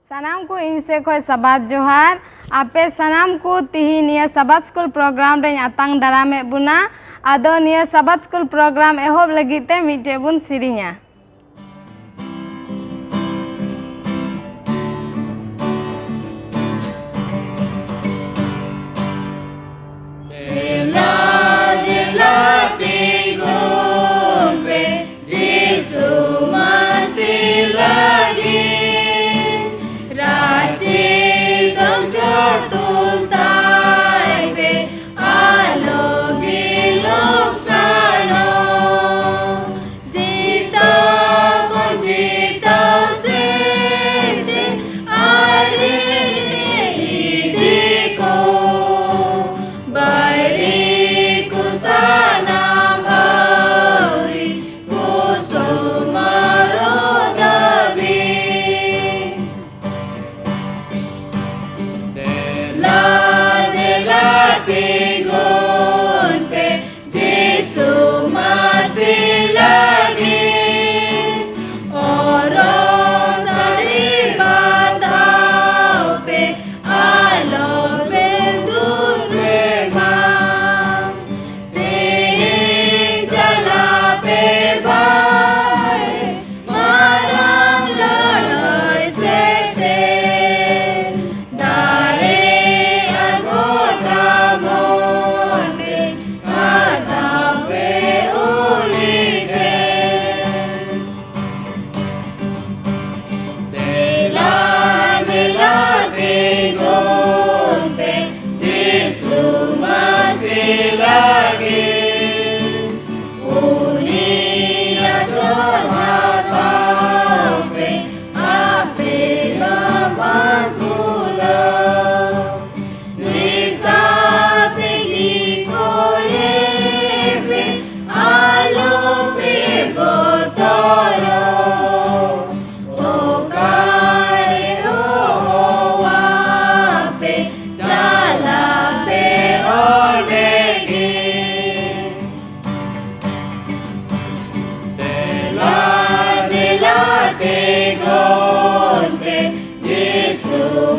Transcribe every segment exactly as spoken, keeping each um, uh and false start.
ᱥᱟᱱᱟᱢ ᱠᱚ ᱤᱧ ᱥᱮᱫ ᱠᱷᱚᱱ ᱥᱟᱵᱟᱫ ᱡᱚᱦᱟᱨ᱾ ᱟᱯᱮ ᱥᱟᱱᱟᱢ ᱠᱚ ᱛᱤᱦᱤᱧ ᱱᱤᱭᱟᱹ ᱥᱟᱵᱟᱫ ᱥᱠᱩᱞ ᱯᱨᱳᱜᱨᱟᱢ ᱨᱮᱧ ᱟᱛᱟᱝ ᱫᱟᱨᱟᱢᱮᱫ ᱵᱚᱱᱟ᱾ ᱟᱫᱚ ᱱᱤᱭᱟᱹ ᱥᱟᱵᱟᱫ ᱥᱠᱩᱞ ᱯᱨᱳᱜᱨᱟᱢ ᱮᱦᱚᱵ ᱞᱟᱹᱜᱤᱫ ᱛᱮ ᱢᱤᱫᱴᱮᱡ ᱵᱚᱱ ᱥᱮᱨᱮᱧᱟ᱾ ᱫᱮᱞᱟ, ᱫᱮᱞᱟ ᱛᱤᱸᱜᱩᱱ ᱯᱮ, ᱡᱤᱥᱩ ᱢᱟᱹᱥᱤ ᱞᱟᱹᱜᱤᱫ᱾ ᱨᱟᱹᱪᱤ ᱫᱚ ᱪᱚᱴ ᱛᱩᱞ ᱛᱟᱭ ᱯᱮ, ᱟᱞᱚ ᱜᱮ ᱞᱚᱠᱥᱟᱱᱚᱜ᱾ ᱡᱤᱛᱟᱹᱣ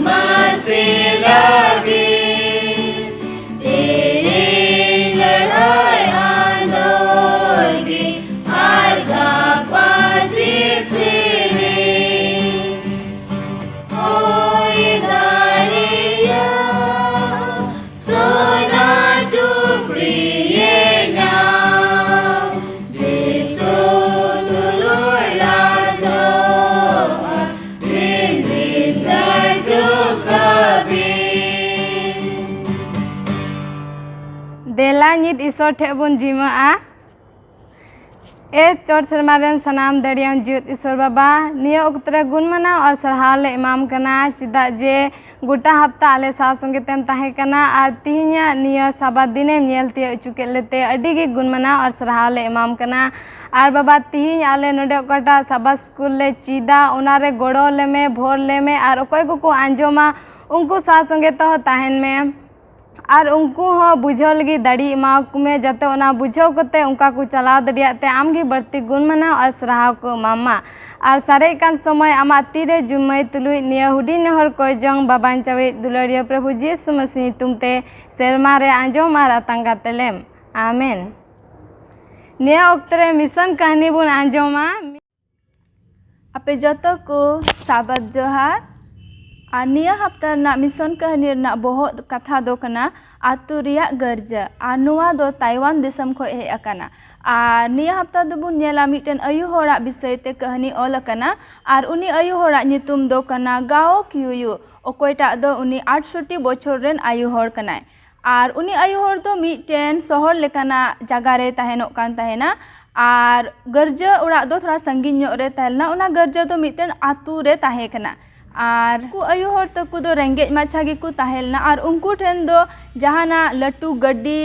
ᱢᱟᱥᱮ ᱞᱟᱹᱜᱤᱫ ᱛᱮᱦᱮᱧ ᱞᱟᱹᱲᱦᱟᱹᱭ ᱟᱸᱫᱳᱲ ᱜᱮ ᱟᱨ ᱜᱟᱯᱟ ᱡᱮ ᱥᱮᱨᱮᱧ ᱦᱩᱭ ᱫᱟᱲᱮᱭᱟᱜ ᱥᱚᱱᱟ ᱴᱩᱯᱨᱤᱭᱮ ᱧᱟᱢ ᱡᱤᱥᱩ ᱛᱩᱞᱩᱭ ᱞᱟᱡᱚᱜᱼᱟ ᱫᱤᱱ ᱫᱤᱱ ᱡᱟᱭᱡᱩᱜᱽ ᱦᱟᱹᱵᱤᱡ᱾ ᱫᱮᱞᱟ ᱧᱤᱛ ᱤᱥᱚᱨ ᱴᱷᱮᱡ ᱵᱚᱱ ᱡᱤᱢᱟᱹᱜᱼᱟ᱾ ᱮ ᱪᱚᱴ ᱥᱮᱨᱢᱟ ᱨᱮᱱ ᱥᱟᱱᱟᱢ ᱫᱟᱲᱮᱭᱟᱱ ᱡᱤᱣᱮᱫ ᱤᱥᱚᱨ ᱵᱟᱵᱟ, ᱱᱤᱭᱟᱹ ᱚᱠᱛᱚ ᱨᱮ ᱜᱩᱱ ᱢᱟᱱᱟᱣ ᱟᱨ ᱥᱟᱨᱦᱟᱣ ᱞᱮ ᱮᱢᱟᱢ ᱠᱟᱱᱟ, ᱪᱮᱫᱟᱜ ᱡᱮ ᱜᱚᱴᱟ ᱦᱟᱯᱛᱟ ᱟᱞᱮ ᱥᱟᱶ ᱥᱚᱸᱜᱮ ᱛᱮᱢ ᱛᱟᱦᱮᱸ ᱠᱟᱱᱟ ᱟᱨ ᱛᱤᱦᱤᱧᱟᱜ ᱱᱤᱭᱟᱹ ᱥᱟᱵᱟᱛ ᱫᱤᱱᱮᱢ ᱧᱮᱞ ᱛᱤᱭᱳᱜ ᱦᱚᱪᱚ ᱠᱮᱫ ᱞᱮᱛᱮ ᱟᱹᱰᱤ ᱜᱮ ᱜᱩᱱ ᱢᱟᱱᱟᱣ ᱟᱨ ᱥᱟᱨᱦᱟᱣ ᱞᱮ ᱮᱢᱟᱢ ᱠᱟᱱᱟ᱾ ᱟᱨ ᱵᱟᱵᱟ, ᱛᱤᱦᱤᱧ ᱟᱞᱮ ᱱᱚᱰᱮ ᱚᱠᱟᱴᱟᱜ ᱥᱟᱵᱟᱛ ᱥᱠᱩᱞ ᱞᱮ ᱪᱮᱫᱟ, ᱚᱱᱟ ᱨᱮ ᱜᱚᱲᱚ ᱞᱮᱢᱮ, ᱵᱷᱳᱨ ᱞᱮᱢᱮ, ᱟᱨ ᱚᱠᱚᱭ ᱠᱚᱠᱚ ᱟᱸᱡᱚᱢᱟ, ᱩᱱᱠᱩ ᱥᱟᱶ ᱥᱚᱸᱜᱮ ᱛᱮᱦᱚᱸ ᱛᱟᱦᱮᱱ ᱢᱮ᱾ ᱟᱨ ᱩᱱᱠᱩ ᱦᱚᱸ ᱵᱩᱡᱷᱟᱹᱣ ᱞᱟᱹᱜᱤᱫ ᱫᱟᱲᱮ ᱮᱢᱟ ᱠᱚ ᱢᱮ, ᱡᱟᱛᱮ ᱚᱱᱟ ᱵᱩᱡᱷᱟᱹᱣ ᱠᱟᱛᱮ ᱚᱱᱠᱟ ᱠᱚ ᱪᱟᱞᱟᱣ ᱫᱟᱲᱮᱭᱟᱜ ᱛᱮ ᱟᱢ ᱜᱮ ᱵᱟᱹᱲᱛᱤ ᱜᱩᱱ ᱢᱟᱱᱟᱣ ᱟᱨ ᱥᱟᱨᱦᱟᱣ ᱠᱚ ᱮᱢᱟᱢ ᱢᱟ᱾ ᱟᱨ ᱥᱟᱨᱮᱡ ᱠᱟᱱ ᱥᱚᱢᱚᱭ ᱟᱢᱟᱜ ᱛᱤᱨᱮ ᱡᱩᱢᱟᱹᱭ ᱛᱩᱞᱩᱡ ᱱᱤᱭᱟᱹ ᱦᱩᱰᱤᱧ ᱱᱮᱦᱚᱨ ᱠᱚᱭ ᱡᱚᱝ ᱵᱟᱵᱟᱧ ᱪᱟᱣᱤᱡ ᱫᱩᱞᱟᱹᱲᱤᱭᱟᱹ ᱯᱨᱚᱵᱷᱩ ᱡᱤᱥᱩ ᱢᱟᱹᱥᱤ ᱧᱩᱛᱩᱢ ᱛᱮ ᱥᱮᱨᱢᱟ ᱨᱮ ᱟᱸᱡᱚᱢ ᱟᱨ ᱟᱛᱟᱝ ᱠᱟᱛᱮ ᱞᱮᱢ᱾ ᱟᱢᱮᱱ᱾ ᱱᱤᱭᱟᱹ ᱚᱠᱛᱚ ᱨᱮ ᱢᱤᱥᱚᱱ ᱠᱟᱹᱦᱱᱤ ᱵᱚᱱ ᱟᱸᱡᱚᱢᱟ᱾ ᱟᱯᱮ ᱡᱚᱛᱚ ᱠᱚ ᱥᱟᱵᱟᱛ ᱡᱚᱦᱟᱨ᱾ ᱟᱨ ᱱᱤᱭᱟᱹ ᱦᱟᱯᱛᱟ ᱨᱮᱱᱟᱜ ᱢᱤᱥᱚᱱ ᱠᱟᱹᱦᱱᱤ ᱨᱮᱱᱟᱜ ᱵᱚᱦᱚᱜ ᱠᱟᱛᱷᱟ ᱫᱚ ᱠᱟᱱᱟ ᱟᱛᱳ ᱨᱮᱭᱟᱜ ᱜᱟᱨᱡᱟᱹ᱾ ᱟᱨ ᱱᱚᱣᱟ ᱫᱚ ᱛᱟᱭᱣᱟᱱ ᱫᱤᱥᱚᱢ ᱠᱷᱚᱱ ᱦᱮᱡ ᱟᱠᱟᱱᱟ᱾ ᱟᱨ ᱱᱤᱭᱟᱹ ᱦᱟᱯᱛᱟ ᱫᱚᱵᱚᱱ ᱧᱮᱞᱟ ᱢᱤᱫᱴᱮᱱ ᱟᱭᱳ ᱦᱚᱲᱟᱜ ᱵᱤᱥᱚᱭ ᱛᱮ ᱠᱟᱹᱦᱱᱤ ᱚᱞ ᱟᱠᱟᱱᱟ᱾ ᱟᱨ ᱩᱱᱤ ᱟᱭᱳ ᱦᱚᱲᱟᱜ ᱧᱩᱛᱩᱢ ᱫᱚ ᱠᱟᱱᱟ ᱜᱟᱣ ᱠᱤᱭᱩᱭᱩ, ᱚᱠᱚᱭᱴᱟᱜ ᱫᱚ ᱩᱱᱤ ᱟᱴᱥᱚᱴᱴᱤ ᱵᱚᱪᱷᱚᱨ ᱨᱮᱱ ᱟᱭᱳ ᱦᱚᱲ ᱠᱟᱱᱟᱭ᱾ ᱟᱨ ᱩᱱᱤ ᱟᱭᱳ ᱦᱚᱲ ᱫᱚ ᱢᱤᱫᱴᱮᱱ ᱥᱚᱦᱚᱨ ᱞᱮᱠᱟᱱᱟᱜ ᱡᱟᱭᱜᱟ ᱨᱮᱭ ᱛᱟᱦᱮᱱᱚᱜ ᱠᱟᱱ ᱛᱟᱦᱮᱱᱟ᱾ ᱟᱨ ᱜᱟᱨᱡᱟᱹ ᱚᱲᱟᱜ ᱫᱚ ᱛᱷᱚᱲᱟ ᱥᱟᱺᱜᱤᱧ ᱧᱚᱜ ᱨᱮ ᱛᱟᱦᱮᱸ ᱞᱮᱱᱟ᱾ ᱚᱱᱟ ᱜᱟᱨᱡᱟᱹ ᱫᱚ ᱢᱤᱫᱴᱮᱱ ᱟᱛᱳ ᱨᱮ ᱛᱟᱦᱮᱸ ᱠᱟᱱᱟ᱾ ᱟᱨ ᱩᱱᱠᱩ ᱟᱭᱳ ᱦᱚᱲ ᱛᱟᱠᱚ ᱫᱚ ᱨᱮᱸᱜᱮᱡ ᱢᱟᱪᱷᱟ ᱜᱮᱠᱚ ᱛᱟᱦᱮᱸ ᱞᱮᱱᱟ᱾ ᱟᱨ ᱩᱱᱠᱩ ᱴᱷᱮᱱ ᱫᱚ ᱡᱟᱦᱟᱱᱟᱜ ᱞᱟᱹᱴᱩ ᱜᱟᱹᱰᱤ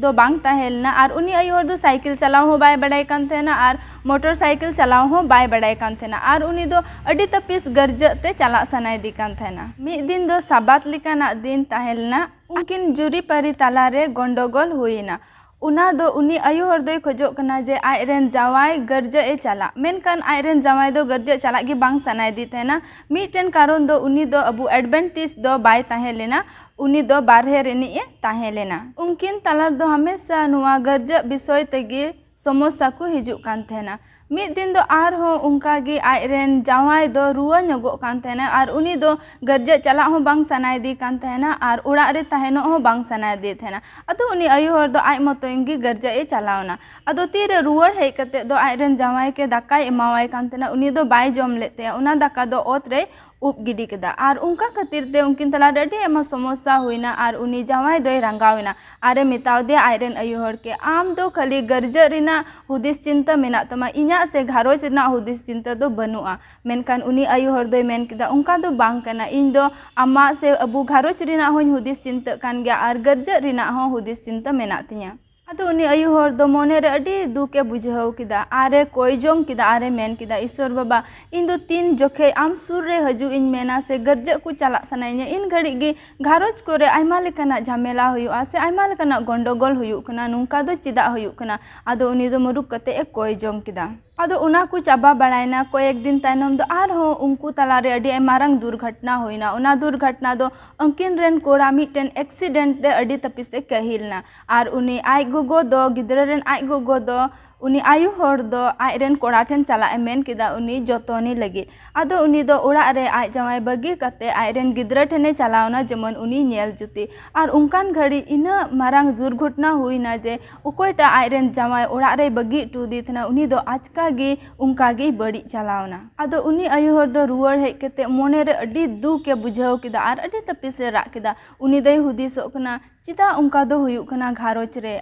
ᱫᱚ ᱵᱟᱝ ᱛᱟᱦᱮᱸ ᱞᱮᱱᱟ᱾ ᱟᱨ ᱩᱱᱤ ᱟᱭᱳ ᱦᱚᱲ ᱫᱚ ᱥᱟᱭᱠᱮᱞ ᱪᱟᱞᱟᱣ ᱦᱚᱸ ᱵᱟᱭ ᱵᱟᱲᱟᱭ ᱠᱟᱱ ᱛᱟᱦᱮᱱᱟ ᱟᱨ ᱢᱚᱴᱚᱨ ᱥᱟᱭᱠᱮᱞ ᱪᱟᱞᱟᱣ ᱦᱚᱸ ᱵᱟᱭ ᱵᱟᱲᱟᱭ ᱠᱟᱱ ᱛᱟᱦᱮᱱᱟ᱾ ᱟᱨ ᱩᱱᱤ ᱫᱚ ᱟᱹᱰᱤ ᱛᱟᱹᱯᱤᱥ ᱜᱟᱨᱡᱟᱹ ᱛᱮ ᱪᱟᱞᱟᱜ ᱥᱟᱱᱟᱭᱮᱫᱮ ᱠᱟᱱ ᱛᱟᱦᱮᱱᱟ᱾ ᱢᱤᱫ ᱫᱤᱱ ᱫᱚ ᱥᱟᱵᱟᱛ ᱞᱮᱠᱟᱱᱟᱜ ᱫᱤᱱ ᱛᱟᱦᱮᱸ ᱞᱮᱱᱟ᱾ ᱩᱱᱠᱤᱱ ᱡᱩᱨᱤᱯᱟᱹᱨᱤ ᱛᱟᱞᱟᱨᱮ ᱜᱚᱱᱰᱚᱜᱳᱞ ᱦᱩᱭᱮᱱᱟ᱾ ᱚᱱᱟ ᱫᱚ ᱩᱱᱤ ᱟᱭᱳ ᱦᱚᱲ ᱫᱚᱭ ᱠᱷᱚᱡᱚᱜ ᱠᱟᱱᱟ ᱡᱮ ᱟᱡ ᱨᱮᱱ ᱡᱟᱶᱟᱭ ᱜᱟᱨᱡᱟᱹ ᱮ ᱪᱟᱞᱟᱜ, ᱢᱮᱱᱠᱷᱟᱱ ᱟᱡ ᱨᱮᱱ ᱡᱟᱶᱟᱭ ᱫᱚ ᱜᱟᱨᱡᱟᱹ ᱪᱟᱞᱟᱜ ᱜᱮ ᱵᱟᱝ ᱥᱟᱱᱟᱭᱮᱫᱮ ᱛᱟᱦᱮᱱᱟ᱾ ᱢᱤᱫᱴᱮᱱ ᱠᱟᱨᱚᱱ ᱫᱚ ᱩᱱᱤ ᱫᱚ ᱟᱵᱚ ᱮᱰᱵᱷᱮᱱᱴᱤᱥ ᱫᱚ ᱵᱟᱭ ᱛᱟᱦᱮᱸ ᱞᱮᱱᱟ, ᱩᱱᱤ ᱫᱚ ᱵᱟᱨᱦᱮ ᱨᱤᱱᱤᱡ ᱮ ᱛᱟᱦᱮᱸ ᱞᱮᱱᱟ᱾ ᱩᱱᱠᱤᱱ ᱛᱟᱞᱟ ᱨᱮᱫᱚ ᱦᱟᱢᱮᱥᱟ ᱱᱚᱣᱟ ᱜᱟᱨᱡᱟᱹ ᱵᱤᱥᱚᱭ ᱛᱮᱜᱮ ᱥᱚᱢᱚᱥᱥᱟ ᱠᱚ ᱦᱤᱡᱩᱜ ᱠᱟᱱ ᱛᱟᱦᱮᱱᱟ᱾ ᱢᱤᱫ ᱫᱤᱱ ᱫᱚ ᱟᱨᱦᱚᱸ ᱚᱱᱠᱟ ᱜᱮ ᱟᱡ ᱨᱮᱱ ᱡᱟᱶᱟᱭ ᱫᱚ ᱨᱩᱣᱟᱹ ᱧᱚᱜᱚᱜ ᱠᱟᱱ ᱛᱟᱦᱮᱱᱟ ᱟᱨ ᱩᱱᱤ ᱫᱚ ᱜᱟᱨᱡᱟᱹ ᱪᱟᱞᱟᱜ ᱦᱚᱸ ᱵᱟᱝ ᱥᱟᱱᱟᱭᱮᱫᱮ ᱠᱟᱱ ᱛᱟᱦᱮᱱᱟ ᱟᱨ ᱚᱲᱟᱜ ᱨᱮ ᱛᱟᱦᱮᱱᱚᱜ ᱦᱚᱸ ᱵᱟᱝ ᱥᱟᱱᱟᱭᱮᱫᱮ ᱛᱟᱦᱮᱱᱟ᱾ ᱟᱫᱚ ᱩᱱᱤ ᱟᱭᱳ ᱦᱚᱲ ᱫᱚ ᱟᱡ ᱢᱚᱛᱚᱧ ᱜᱮ ᱜᱟᱨᱡᱟᱹ ᱮ ᱪᱟᱞᱟᱣ ᱮᱱᱟ᱾ ᱟᱫᱚ ᱛᱤᱨᱮ ᱨᱩᱣᱟᱹᱲ ᱦᱮᱡ ᱠᱟᱛᱮ ᱫᱚ ᱟᱡ ᱨᱮᱱ ᱡᱟᱶᱟᱭ ᱠᱮ ᱫᱟᱠᱟᱭ ᱮᱢᱟᱣᱟᱭ ᱠᱟᱱ ᱛᱟᱦᱮᱱᱟ, ᱩᱱᱤ ᱫᱚ ᱵᱟᱭ ᱡᱚᱢ ᱞᱮᱫ ᱛᱟᱭᱟ, ᱚᱱᱟ ᱫᱟᱠᱟ ᱫᱚ ᱚᱛ ᱨᱮᱭ ᱩᱵ ᱜᱤᱰᱤ ᱠᱮᱫᱟ᱾ ᱟᱨ ᱚᱱᱠᱟ ᱠᱷᱟᱹᱛᱤᱨ ᱛᱮ ᱩᱱᱠᱤᱱ ᱛᱟᱞᱟᱨᱮ ᱟᱹᱰᱤ ᱟᱭᱢᱟ ᱥᱚᱢᱚᱥᱥᱟ ᱦᱩᱭᱱᱟ ᱟᱨ ᱩᱱᱤ ᱡᱟᱶᱟᱭ ᱫᱚᱭ ᱨᱟᱸᱜᱟᱣ ᱮᱱᱟ ᱟᱨᱮ ᱢᱮᱛᱟᱣ ᱫᱮᱭᱟ ᱟᱡ ᱨᱮᱱ ᱟᱭᱳ ᱦᱚᱲ ᱠᱮ, "ᱟᱢ ᱫᱚ ᱠᱷᱟᱹᱞᱤ ᱜᱟᱨᱡᱟᱹ ᱨᱮᱱᱟᱜ ᱦᱩᱫᱤᱥ ᱪᱤᱱᱛᱟᱹ ᱢᱮᱱᱟᱜ ᱛᱟᱢᱟ, ᱤᱧᱟᱹᱜ ᱥᱮ ᱜᱷᱟᱨᱚᱸᱡᱽ ᱨᱮᱱᱟᱜ ᱦᱩᱫᱤᱥ ᱪᱤᱱᱛᱟᱹ ᱫᱚ ᱵᱟᱹᱱᱩᱜᱼᱟ?" ᱢᱮᱱᱠᱷᱟᱱ ᱩᱱᱤ ᱟᱭᱳ ᱦᱚᱲ ᱫᱚᱭ ᱢᱮᱱ ᱠᱮᱫᱟ, "ᱚᱱᱠᱟ ᱫᱚ ᱵᱟᱝ ᱠᱟᱱᱟ, ᱤᱧ ᱫᱚ ᱟᱢᱟᱜ ᱥᱮ ᱟᱵᱚ ᱜᱷᱟᱨᱚᱸᱡᱽ ᱨᱮᱱᱟᱜ ᱦᱚᱸᱧ ᱦᱩᱫᱤᱥ ᱪᱤᱱᱛᱟᱹᱜ ᱠᱟᱱ ᱜᱮᱭᱟ ᱟᱨ ᱜᱟᱨᱡᱟᱹ ᱨᱮᱱᱟᱜ ᱦᱚᱸ ᱦᱩᱫᱤᱥ ᱪᱤᱱᱛᱟᱹ ᱢᱮᱱᱟᱜ ᱛᱤᱧᱟᱹ᱾" ᱟᱫᱚ ᱩᱱᱤ ᱟᱭᱳ ᱦᱚᱲ ᱫᱚ ᱢᱚᱱᱮ ᱨᱮ ᱟᱹᱰᱤ ᱫᱩᱠ ᱮ ᱵᱩᱡᱷᱟᱹᱣ ᱠᱮᱫᱟ ᱟᱨ ᱮ ᱠᱚᱭ ᱡᱚᱝ ᱠᱮᱫᱟ ᱟᱨ ᱮ ᱢᱮᱱ ᱠᱮᱫᱟ, "ᱤᱥᱥᱚᱨ ᱵᱟᱵᱟ, ᱤᱧ ᱫᱚ ᱛᱤᱱ ᱡᱚᱠᱷᱮᱡ ᱟᱢ ᱥᱩᱨ ᱨᱮ ᱦᱤᱡᱩᱜ ᱤᱧ ᱢᱮᱱᱟ ᱥᱮ ᱜᱟᱨᱡᱟᱹ ᱠᱚ ᱪᱟᱞᱟᱜ ᱥᱟᱱᱟᱭᱤᱧᱟ, ᱤᱱ ᱜᱷᱟᱹᱲᱤᱡ ᱜᱮ ᱜᱷᱟᱨᱚᱸᱡᱽ ᱠᱚᱨᱮ ᱟᱭᱢᱟ ᱞᱮᱠᱟᱱᱟᱜ ᱡᱷᱟᱢᱮᱞᱟ ᱦᱩᱭᱩᱜᱼᱟ ᱥᱮ ᱟᱭᱢᱟ ᱞᱮᱠᱟᱱᱟᱜ ᱜᱚᱱᱰᱚᱜᱳᱞ ᱦᱩᱭᱩᱜ ᱠᱟᱱᱟ, ᱱᱚᱝᱠᱟ ᱫᱚ ᱪᱮᱫᱟᱜ ᱦᱩᱭᱩᱜ ᱠᱟᱱᱟ?" ᱟᱫᱚ ᱩᱱᱤ ᱫᱚ ᱢᱩᱨᱩᱠ ᱠᱟᱛᱮ ᱮ ᱠᱚᱭ ᱡᱚᱝ ᱠᱮᱫᱟ᱾ ᱟᱫᱚ ᱚᱱᱟ ᱠᱚ ᱪᱟᱵᱟ ᱵᱟᱲᱟᱭᱮᱱᱟ᱾ ᱠᱚᱭᱮᱠ ᱫᱤᱱ ᱛᱟᱭᱱᱚᱢ ᱫᱚ ᱟᱨᱦᱚᱸ ᱩᱱᱠᱩ ᱛᱟᱞᱟᱨᱮ ᱟᱹᱰᱤ ᱢᱟᱨᱟᱝ ᱫᱩᱨᱜᱷᱚᱴᱚᱱᱟ ᱦᱩᱭᱱᱟ᱾ ᱚᱱᱟ ᱫᱩᱨᱜᱷᱚᱴᱚᱱᱟ ᱫᱚ ᱩᱱᱠᱤᱱ ᱨᱮᱱ ᱠᱚᱲᱟ ᱢᱤᱫᱴᱮᱱ ᱮᱠᱥᱤᱰᱮᱱᱴ ᱛᱮ ᱟᱹᱰᱤ ᱛᱟᱹᱯᱤᱥ ᱮ ᱠᱟᱹᱦᱤᱞ ᱮᱱᱟ᱾ ᱟᱨ ᱩᱱᱤ ᱟᱡ ᱜᱚᱜᱚ ᱫᱚ, ᱜᱤᱫᱽᱨᱟᱹ ᱨᱮᱱ ᱟᱡ ᱜᱚᱜᱚ ᱫᱚ ᱩᱱᱤ ᱟᱭᱳ ᱦᱚᱲ ᱫᱚ ᱟᱡ ᱨᱮᱱ ᱠᱚᱲᱟ ᱴᱷᱮᱱ ᱪᱟᱞᱟᱜ ᱮ ᱢᱮᱱ ᱠᱮᱫᱟ ᱩᱱᱤ ᱡᱚᱛᱚᱱᱤ ᱞᱟᱹᱜᱤᱫ᱾ ᱟᱫᱚ ᱩᱱᱤ ᱫᱚ ᱚᱲᱟᱜ ᱨᱮ ᱟᱡ ᱡᱟᱶᱟᱭ ᱵᱟᱹᱜᱤ ᱠᱟᱛᱮ ᱟᱡ ᱨᱮᱱ ᱜᱤᱫᱽᱨᱟᱹ ᱴᱷᱮᱱᱮ ᱪᱟᱞᱟᱣ ᱮᱱᱟ, ᱡᱮᱢᱚᱱ ᱩᱱᱤ ᱧᱮᱞ ᱡᱩᱛᱤ᱾ ᱟᱨ ᱚᱱᱠᱟᱱ ᱜᱷᱟᱹᱲᱤᱡ ᱤᱱᱟᱹᱜ ᱢᱟᱨᱟᱝ ᱫᱩᱨᱜᱷᱚᱴᱚᱱᱟ ᱦᱩᱭᱱᱟ ᱡᱮ ᱚᱠᱚᱭᱴᱟᱜ ᱟᱡ ᱨᱮᱱ ᱡᱟᱶᱟᱭ ᱚᱲᱟᱜ ᱨᱮᱭ ᱵᱟᱹᱜᱤ ᱦᱚᱴᱚ ᱟᱫᱮ ᱛᱟᱦᱮᱱᱟ, ᱩᱱᱤ ᱫᱚ ᱟᱪᱠᱟ ᱜᱮ ᱚᱱᱠᱟ ᱜᱮᱭ ᱵᱟᱹᱲᱤᱡ ᱪᱟᱞᱟᱣ ᱮᱱᱟ᱾ ᱟᱫᱚ ᱩᱱᱤ ᱟᱭᱳ ᱦᱚᱲ ᱫᱚ ᱨᱩᱣᱟᱹᱲ ᱦᱮᱡ ᱠᱟᱛᱮ ᱢᱚᱱᱮ ᱨᱮ ᱟᱹᱰᱤ ᱫᱩᱠ ᱮ ᱵᱩᱡᱷᱟᱹᱣ ᱠᱮᱫᱟ ᱟᱨ ᱟᱹᱰᱤ ᱛᱟᱹᱯᱤᱥ ᱮ ᱨᱟᱜ ᱠᱮᱫᱟ᱾ ᱩᱱᱤ ᱫᱚᱭ ᱦᱩᱫᱤᱥᱚᱜ ᱠᱟᱱᱟ, ᱪᱮᱫᱟᱜ ᱚᱱᱠᱟ ᱫᱚ ᱦᱩᱭᱩᱜ ᱠᱟᱱᱟ ᱜᱷᱟᱨᱚᱸᱡᱽ ᱨᱮ?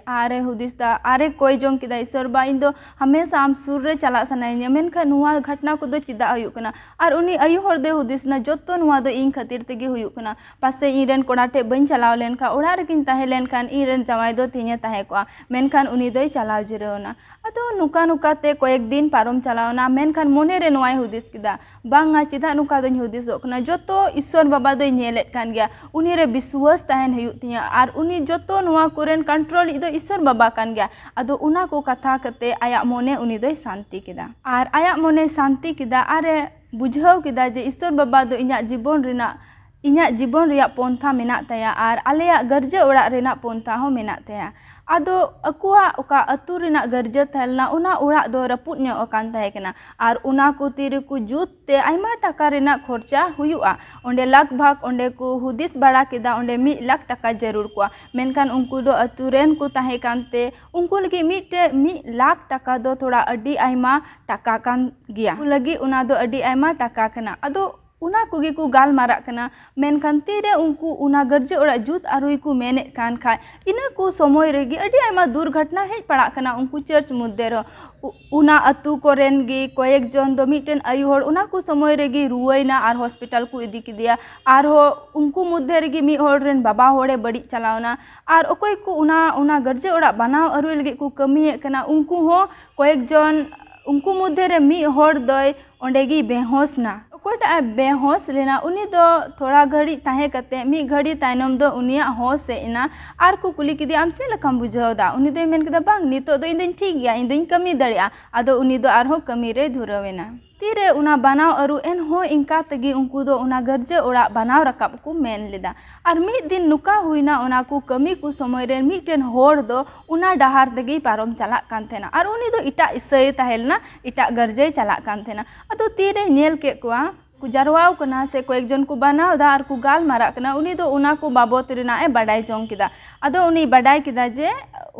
ᱟᱨ ᱮ ᱦᱩᱫᱤᱥ ᱫᱟ, ᱟᱨ ᱮ ᱠᱚᱭ ᱡᱚᱝ ᱠᱮᱫᱟ, ᱤᱥᱚᱨ ᱵᱟ, ᱤᱧ ᱫᱚ ᱦᱟᱢᱮᱥᱟ ᱟᱢ ᱥᱩᱨ ᱨᱮ ᱪᱟᱞᱟᱜ ᱥᱟᱱᱟᱭᱤᱧᱟ, ᱢᱮᱱᱠᱷᱟᱱ ᱱᱚᱣᱟ ᱜᱷᱚᱴᱱᱟ ᱠᱚᱫᱚ ᱪᱮᱫᱟᱜ ᱦᱩᱭᱩᱜ ᱠᱟᱱᱟ? ᱟᱨ ᱩᱱᱤ ᱟᱭᱳ ᱦᱚᱲ ᱫᱚᱭ ᱦᱩᱫᱤᱥ ᱮᱱᱟ, ᱡᱚᱛᱚ ᱱᱚᱣᱟ ᱫᱚ ᱤᱧ ᱠᱷᱟᱹᱛᱤᱨ ᱛᱮᱜᱮ ᱦᱩᱭᱩᱜ ᱠᱟᱱᱟ᱾ ᱯᱟᱥᱮᱡ ᱤᱧ ᱨᱮᱱ ᱠᱚᱲᱟ ᱴᱷᱮᱡ ᱵᱟᱹᱧ ᱪᱟᱞᱟᱣ ᱞᱮᱱᱠᱷᱟᱱ, ᱚᱲᱟᱜ ᱨᱮᱜᱤᱧ ᱛᱟᱦᱮᱸ ᱞᱮᱱᱠᱷᱟᱱ, ᱤᱧ ᱨᱮᱱ ᱡᱟᱶᱟᱭ ᱫᱚ ᱛᱮᱦᱮᱧᱮ ᱛᱟᱦᱮᱸ ᱠᱚᱜᱼᱟ᱾ ᱢᱮᱱᱠᱷᱟᱱ ᱩᱱᱤ ᱫᱚᱭ ᱪᱟᱞᱟᱣ ᱡᱤᱨᱟᱹᱣ ᱮᱱᱟ᱾ ᱟᱫᱚ ᱱᱚᱝᱠᱟ ᱱᱚᱝᱠᱟ ᱛᱮ ᱠᱚᱭᱮᱠ ᱫᱤᱱ ᱯᱟᱨᱚᱢ ᱪᱟᱞᱟᱣ ᱮᱱᱟ, ᱢᱮᱱᱠᱷᱟᱱ ᱢᱚᱱᱮ ᱨᱮ ᱱᱚᱣᱟᱭ ᱦᱩᱫᱤᱥ ᱠᱮᱫᱟ, ᱵᱟᱝᱟ, ᱪᱮᱫᱟᱜ ᱱᱚᱝᱠᱟ ᱫᱚᱧ ᱦᱩᱫᱤᱥᱚᱜ ᱠᱟᱱᱟ? ᱡᱚᱛᱚ ᱤᱥᱚᱨ ᱵᱟᱵᱟ ᱫᱚᱭ ᱧᱮᱞᱮᱫ ᱠᱟᱱ ᱜᱮᱭᱟ, ᱩᱱᱤ ᱨᱮ ᱵᱤᱥᱣᱟᱥ ᱛᱟᱦᱮᱱ ᱦᱩᱭᱩᱜ ᱛᱤᱧᱟ᱾ ᱟᱨ ᱩᱱᱤ ᱡᱚᱛᱚ ᱱᱚᱣᱟ ᱠᱚᱨᱮᱱ ᱠᱚᱱᱴᱨᱳᱞᱤᱡ ᱫᱚ ᱤᱥᱥᱚᱨ ᱵᱟᱵᱟ ᱠᱟᱱ ᱜᱮᱭᱟ᱾ ᱟᱫᱚ ᱚᱱᱟ ᱠᱚ ᱠᱟᱛᱷᱟ ᱠᱟᱛᱮ ᱟᱭᱟᱜ ᱢᱚᱱᱮ ᱩᱱᱤ ᱫᱚᱭ ᱥᱟᱱᱛᱤ ᱠᱮᱫᱟ᱾ ᱟᱨ ᱟᱭᱟᱜ ᱢᱚᱱᱮᱭ ᱥᱟᱱᱛᱤ ᱠᱮᱫᱟ ᱟᱨ ᱮ ᱵᱩᱡᱷᱟᱹᱣ ᱠᱮᱫᱟ ᱡᱮ ᱤᱥᱥᱚᱨ ᱵᱟᱵᱟ ᱫᱚ ᱤᱧᱟᱹᱜ ᱡᱤᱵᱚᱱ ᱨᱮᱱᱟᱜ, ᱤᱧᱟᱹᱜ ᱡᱤᱵᱚᱱ ᱨᱮᱭᱟᱜ ᱯᱚᱱᱛᱷᱟ ᱢᱮᱱᱟᱜ ᱛᱟᱭᱟ ᱟᱨ ᱟᱞᱮᱭᱟᱜ ᱜᱟᱨᱡᱟᱹ ᱚᱲᱟᱜ ᱨᱮᱱᱟᱜ ᱯᱚᱱᱛᱷᱟ ᱦᱚᱸ ᱢᱮᱱᱟᱜ ᱛᱟᱭᱟ᱾ ᱟᱫᱚ ᱟᱠᱚᱣᱟᱜ ᱚᱠᱟ ᱟᱹᱛᱩ ᱨᱮᱱᱟᱜ ᱜᱟᱨᱡᱟᱹ ᱛᱟᱦᱮᱸ ᱞᱮᱱᱟ, ᱚᱱᱟ ᱚᱲᱟᱜ ᱫᱚ ᱨᱟᱹᱯᱩᱫ ᱧᱚᱜ ᱟᱠᱟᱱ ᱛᱟᱦᱮᱸ ᱠᱟᱱᱟ᱾ ᱟᱨ ᱚᱱᱟ ᱠᱚ ᱛᱤᱨᱮᱠᱚ ᱡᱩᱛ ᱛᱮ ᱟᱭᱢᱟ ᱴᱟᱠᱟ ᱨᱮᱱᱟᱜ ᱠᱷᱚᱨᱪᱟ ᱦᱩᱭᱩᱜᱼᱟ᱾ ᱚᱸᱰᱮ ᱞᱟᱜᱽ ᱵᱷᱟᱜᱽ ᱚᱸᱰᱮ ᱠᱚ ᱦᱩᱫᱤᱥ ᱵᱟᱲᱟ ᱠᱮᱫᱟ, ᱚᱸᱰᱮ ᱢᱤᱫ ᱞᱟᱠᱷ ᱴᱟᱠᱟ ᱡᱟᱹᱨᱩᱲ ᱠᱚᱣᱟ᱾ ᱢᱮᱱᱠᱷᱟᱱ ᱩᱱᱠᱩ ᱫᱚ ᱟᱹᱛᱩ ᱨᱮᱱ ᱠᱚ ᱛᱟᱦᱮᱸ ᱠᱟᱱᱛᱮ ᱩᱱᱠᱩ ᱞᱟᱹᱜᱤᱫ ᱢᱤᱫᱴᱮᱡ ᱢᱤᱫ ᱞᱟᱠᱷ ᱴᱟᱠᱟ ᱫᱚ ᱛᱷᱚᱲᱟ ᱟᱹᱰᱤ ᱟᱭᱢᱟ ᱴᱟᱠᱟ ᱠᱟᱱ ᱜᱮᱭᱟ᱾ ᱩᱱᱠᱩ ᱞᱟᱹᱜᱤᱫ ᱚᱱᱟ ᱫᱚ ᱟᱹᱰᱤ ᱟᱭᱢᱟ ᱴᱟᱠᱟ ᱠᱟᱱᱟ᱾ ᱟᱫᱚ ᱚᱱᱟ ᱠᱚᱜᱮ ᱠᱚ ᱜᱟᱞᱢᱟᱨᱟᱜ ᱠᱟᱱᱟ᱾ ᱢᱮᱱᱠᱷᱟᱱ ᱛᱤᱨᱮ ᱩᱱᱠᱩ ᱚᱱᱟ ᱜᱟᱨᱡᱟᱹ ᱚᱲᱟᱜ ᱡᱩᱛ ᱟᱹᱨᱩᱭ ᱠᱚ ᱢᱮᱱᱮᱫ ᱠᱟᱱ ᱠᱷᱟᱡ, ᱤᱱᱟᱹ ᱠᱚ ᱥᱚᱢᱚᱭ ᱨᱮᱜᱮ ᱟᱹᱰᱤ ᱟᱭᱢᱟ ᱫᱩᱨᱜᱷᱚᱴᱚᱱᱟ ᱦᱮᱡ ᱯᱟᱲᱟᱜ ᱠᱟᱱᱟ ᱩᱱᱠᱩ ᱪᱟᱨᱪ ᱢᱚᱫᱽᱫᱷᱮ ᱨᱮᱦᱚᱸ᱾ ᱩ-, ᱚᱱᱟ ᱟᱹᱛᱩ ᱠᱚᱨᱮᱱ ᱜᱮ ᱠᱚᱭᱮᱠ ᱡᱚᱱ ᱫᱚ ᱢᱤᱫᱴᱮᱱ ᱟᱭᱳ ᱦᱚᱲ ᱚᱱᱟ ᱠᱚ ᱥᱚᱢᱚᱭ ᱨᱮᱜᱮ ᱨᱩᱣᱟᱹᱭᱱᱟ ᱟᱨ ᱦᱚᱥᱯᱤᱴᱟᱞ ᱠᱚ ᱤᱫᱤ ᱠᱮᱫᱮᱭᱟ᱾ ᱟᱨᱦᱚᱸ ᱩᱱᱠᱩ ᱢᱚᱫᱽᱫᱷᱮ ᱨᱮᱜᱮ ᱢᱤᱫ ᱦᱚᱲ ᱨᱮᱱ ᱵᱟᱵᱟ ᱦᱚᱲᱮ ᱵᱟᱹᱲᱤᱡ ᱪᱟᱞᱟᱣᱱᱟ᱾ ᱟᱨ ᱚᱠᱚᱭ ᱠᱚ ᱚᱱᱟ, ᱚᱱᱟ ᱜᱟᱨᱡᱟᱹ ᱚᱲᱟᱜ ᱵᱟᱱᱟᱣ ᱟᱹᱨᱩᱭ ᱞᱟᱹᱜᱤᱫ ᱠᱚ ᱠᱟᱹᱢᱤᱭᱮᱫ ᱠᱟᱱᱟ, ᱩᱱᱠᱩ ᱦᱚᱸ ᱠᱚᱭᱮᱠ ᱡᱚᱱ, ᱩᱱᱠᱩ ᱢᱚᱫᱽᱫᱷᱮ ᱨᱮ ᱢᱤᱫ ᱦᱚᱲ ᱫᱚᱭ ᱚᱸᱰᱮ ᱜᱮᱭ ᱵᱮᱦᱚᱸᱥ ᱱᱟ᱾ ᱚᱠᱚᱭᱴᱟᱜ ᱮ ᱵᱮᱦᱚᱸᱥ ᱞᱮᱱᱟ, ᱩᱱᱤ ᱫᱚ ᱛᱷᱚᱲᱟ ᱜᱷᱟᱹᱲᱤᱡ ᱛᱟᱦᱮᱸ ᱠᱟᱛᱮ ᱢᱤᱫ ᱜᱷᱟᱹᱲᱤ ᱛᱟᱭᱱᱚᱢ ᱫᱚ ᱩᱱᱤᱭᱟᱜ ᱦᱚᱸᱥ ᱦᱮᱡ ᱮᱱᱟ᱾ ᱟᱨ ᱠᱚ ᱠᱩᱞᱤ ᱠᱮᱫᱮᱭᱟ, "ᱟᱢ ᱪᱮᱫ ᱞᱮᱠᱟᱢ ᱵᱩᱡᱷᱟᱹᱣ ᱮᱫᱟ?" ᱩᱱᱤ ᱫᱚᱭ ᱢᱮᱱ ᱠᱮᱫᱟ, "ᱵᱟᱝ, ᱱᱤᱛᱚᱜ ᱫᱚ ᱤᱧ ᱫᱚᱧ ᱴᱷᱤᱠ ᱜᱮᱭᱟ, ᱤᱧ ᱫᱚᱧ ᱠᱟᱹᱢᱤ ᱫᱟᱲᱮᱭᱟᱜᱼᱟ᱾" ᱟᱫᱚ ᱩᱱᱤ ᱫᱚ ᱟᱨᱦᱚᱸ ᱠᱟᱹᱢᱤ ᱨᱮᱭ ᱫᱷᱩᱨᱟᱹᱣ ᱮᱱᱟ᱾ ᱛᱤᱨᱮ ᱚᱱᱟ ᱵᱟᱱᱟᱣ ᱟᱹᱨᱩ, ᱮᱱᱦᱚᱸ ᱤᱱᱠᱟ ᱛᱮᱜᱮ ᱩᱱᱠᱩ ᱫᱚ ᱚᱱᱟ ᱜᱟᱨᱡᱟᱹ ᱚᱲᱟᱜ ᱵᱟᱱᱟᱣ ᱨᱟᱠᱟᱵ ᱠᱚ ᱢᱮᱱ ᱞᱮᱫᱟ᱾ ᱟᱨ ᱢᱤᱫ ᱫᱤᱱ ᱱᱚᱝᱠᱟ ᱦᱩᱭᱱᱟ, ᱚᱱᱟ ᱠᱚ ᱠᱟᱹᱢᱤ ᱠᱚ ᱥᱚᱢᱚᱭ ᱨᱮ ᱢᱤᱫᱴᱮᱱ ᱦᱚᱲ ᱫᱚ ᱚᱱᱟ ᱰᱟᱦᱟᱨ ᱛᱮᱜᱮᱭ ᱯᱟᱨᱚᱢ ᱪᱟᱞᱟᱜ ᱠᱟᱱ ᱛᱟᱦᱮᱱᱟ᱾ ᱟᱨ ᱩᱱᱤ ᱫᱚ ᱮᱴᱟᱜ ᱤᱥᱟᱹᱭ ᱛᱟᱦᱮᱸ ᱞᱮᱱᱟ, ᱮᱴᱟᱜ ᱜᱟᱨᱡᱟᱹᱭ ᱪᱟᱞᱟᱜ ᱠᱟᱱ ᱛᱟᱦᱮᱱᱟ᱾ ᱟᱫᱚ ᱛᱤᱨᱮ ᱧᱮᱞ ᱠᱮᱫ ᱠᱚᱣᱟ, ᱠᱚ ᱡᱟᱨᱣᱟᱣ ᱠᱟᱱᱟ ᱥᱮ ᱠᱚᱭᱮᱠ ᱡᱚᱱ ᱠᱚ ᱵᱟᱱᱟᱣ ᱮᱫᱟ ᱟᱨ ᱠᱚ ᱜᱟᱞᱢᱟᱨᱟᱜ ᱠᱟᱱᱟ, ᱩᱱᱤ ᱫᱚ ᱚᱱᱟ ᱠᱚ ᱵᱟᱵᱚᱛ ᱨᱮᱱᱟᱜ ᱮ ᱵᱟᱰᱟᱭ ᱡᱚᱝ ᱠᱮᱫᱟ᱾ ᱟᱫᱚ ᱩᱱᱤ ᱵᱟᱰᱟᱭ ᱠᱮᱫᱟ ᱡᱮ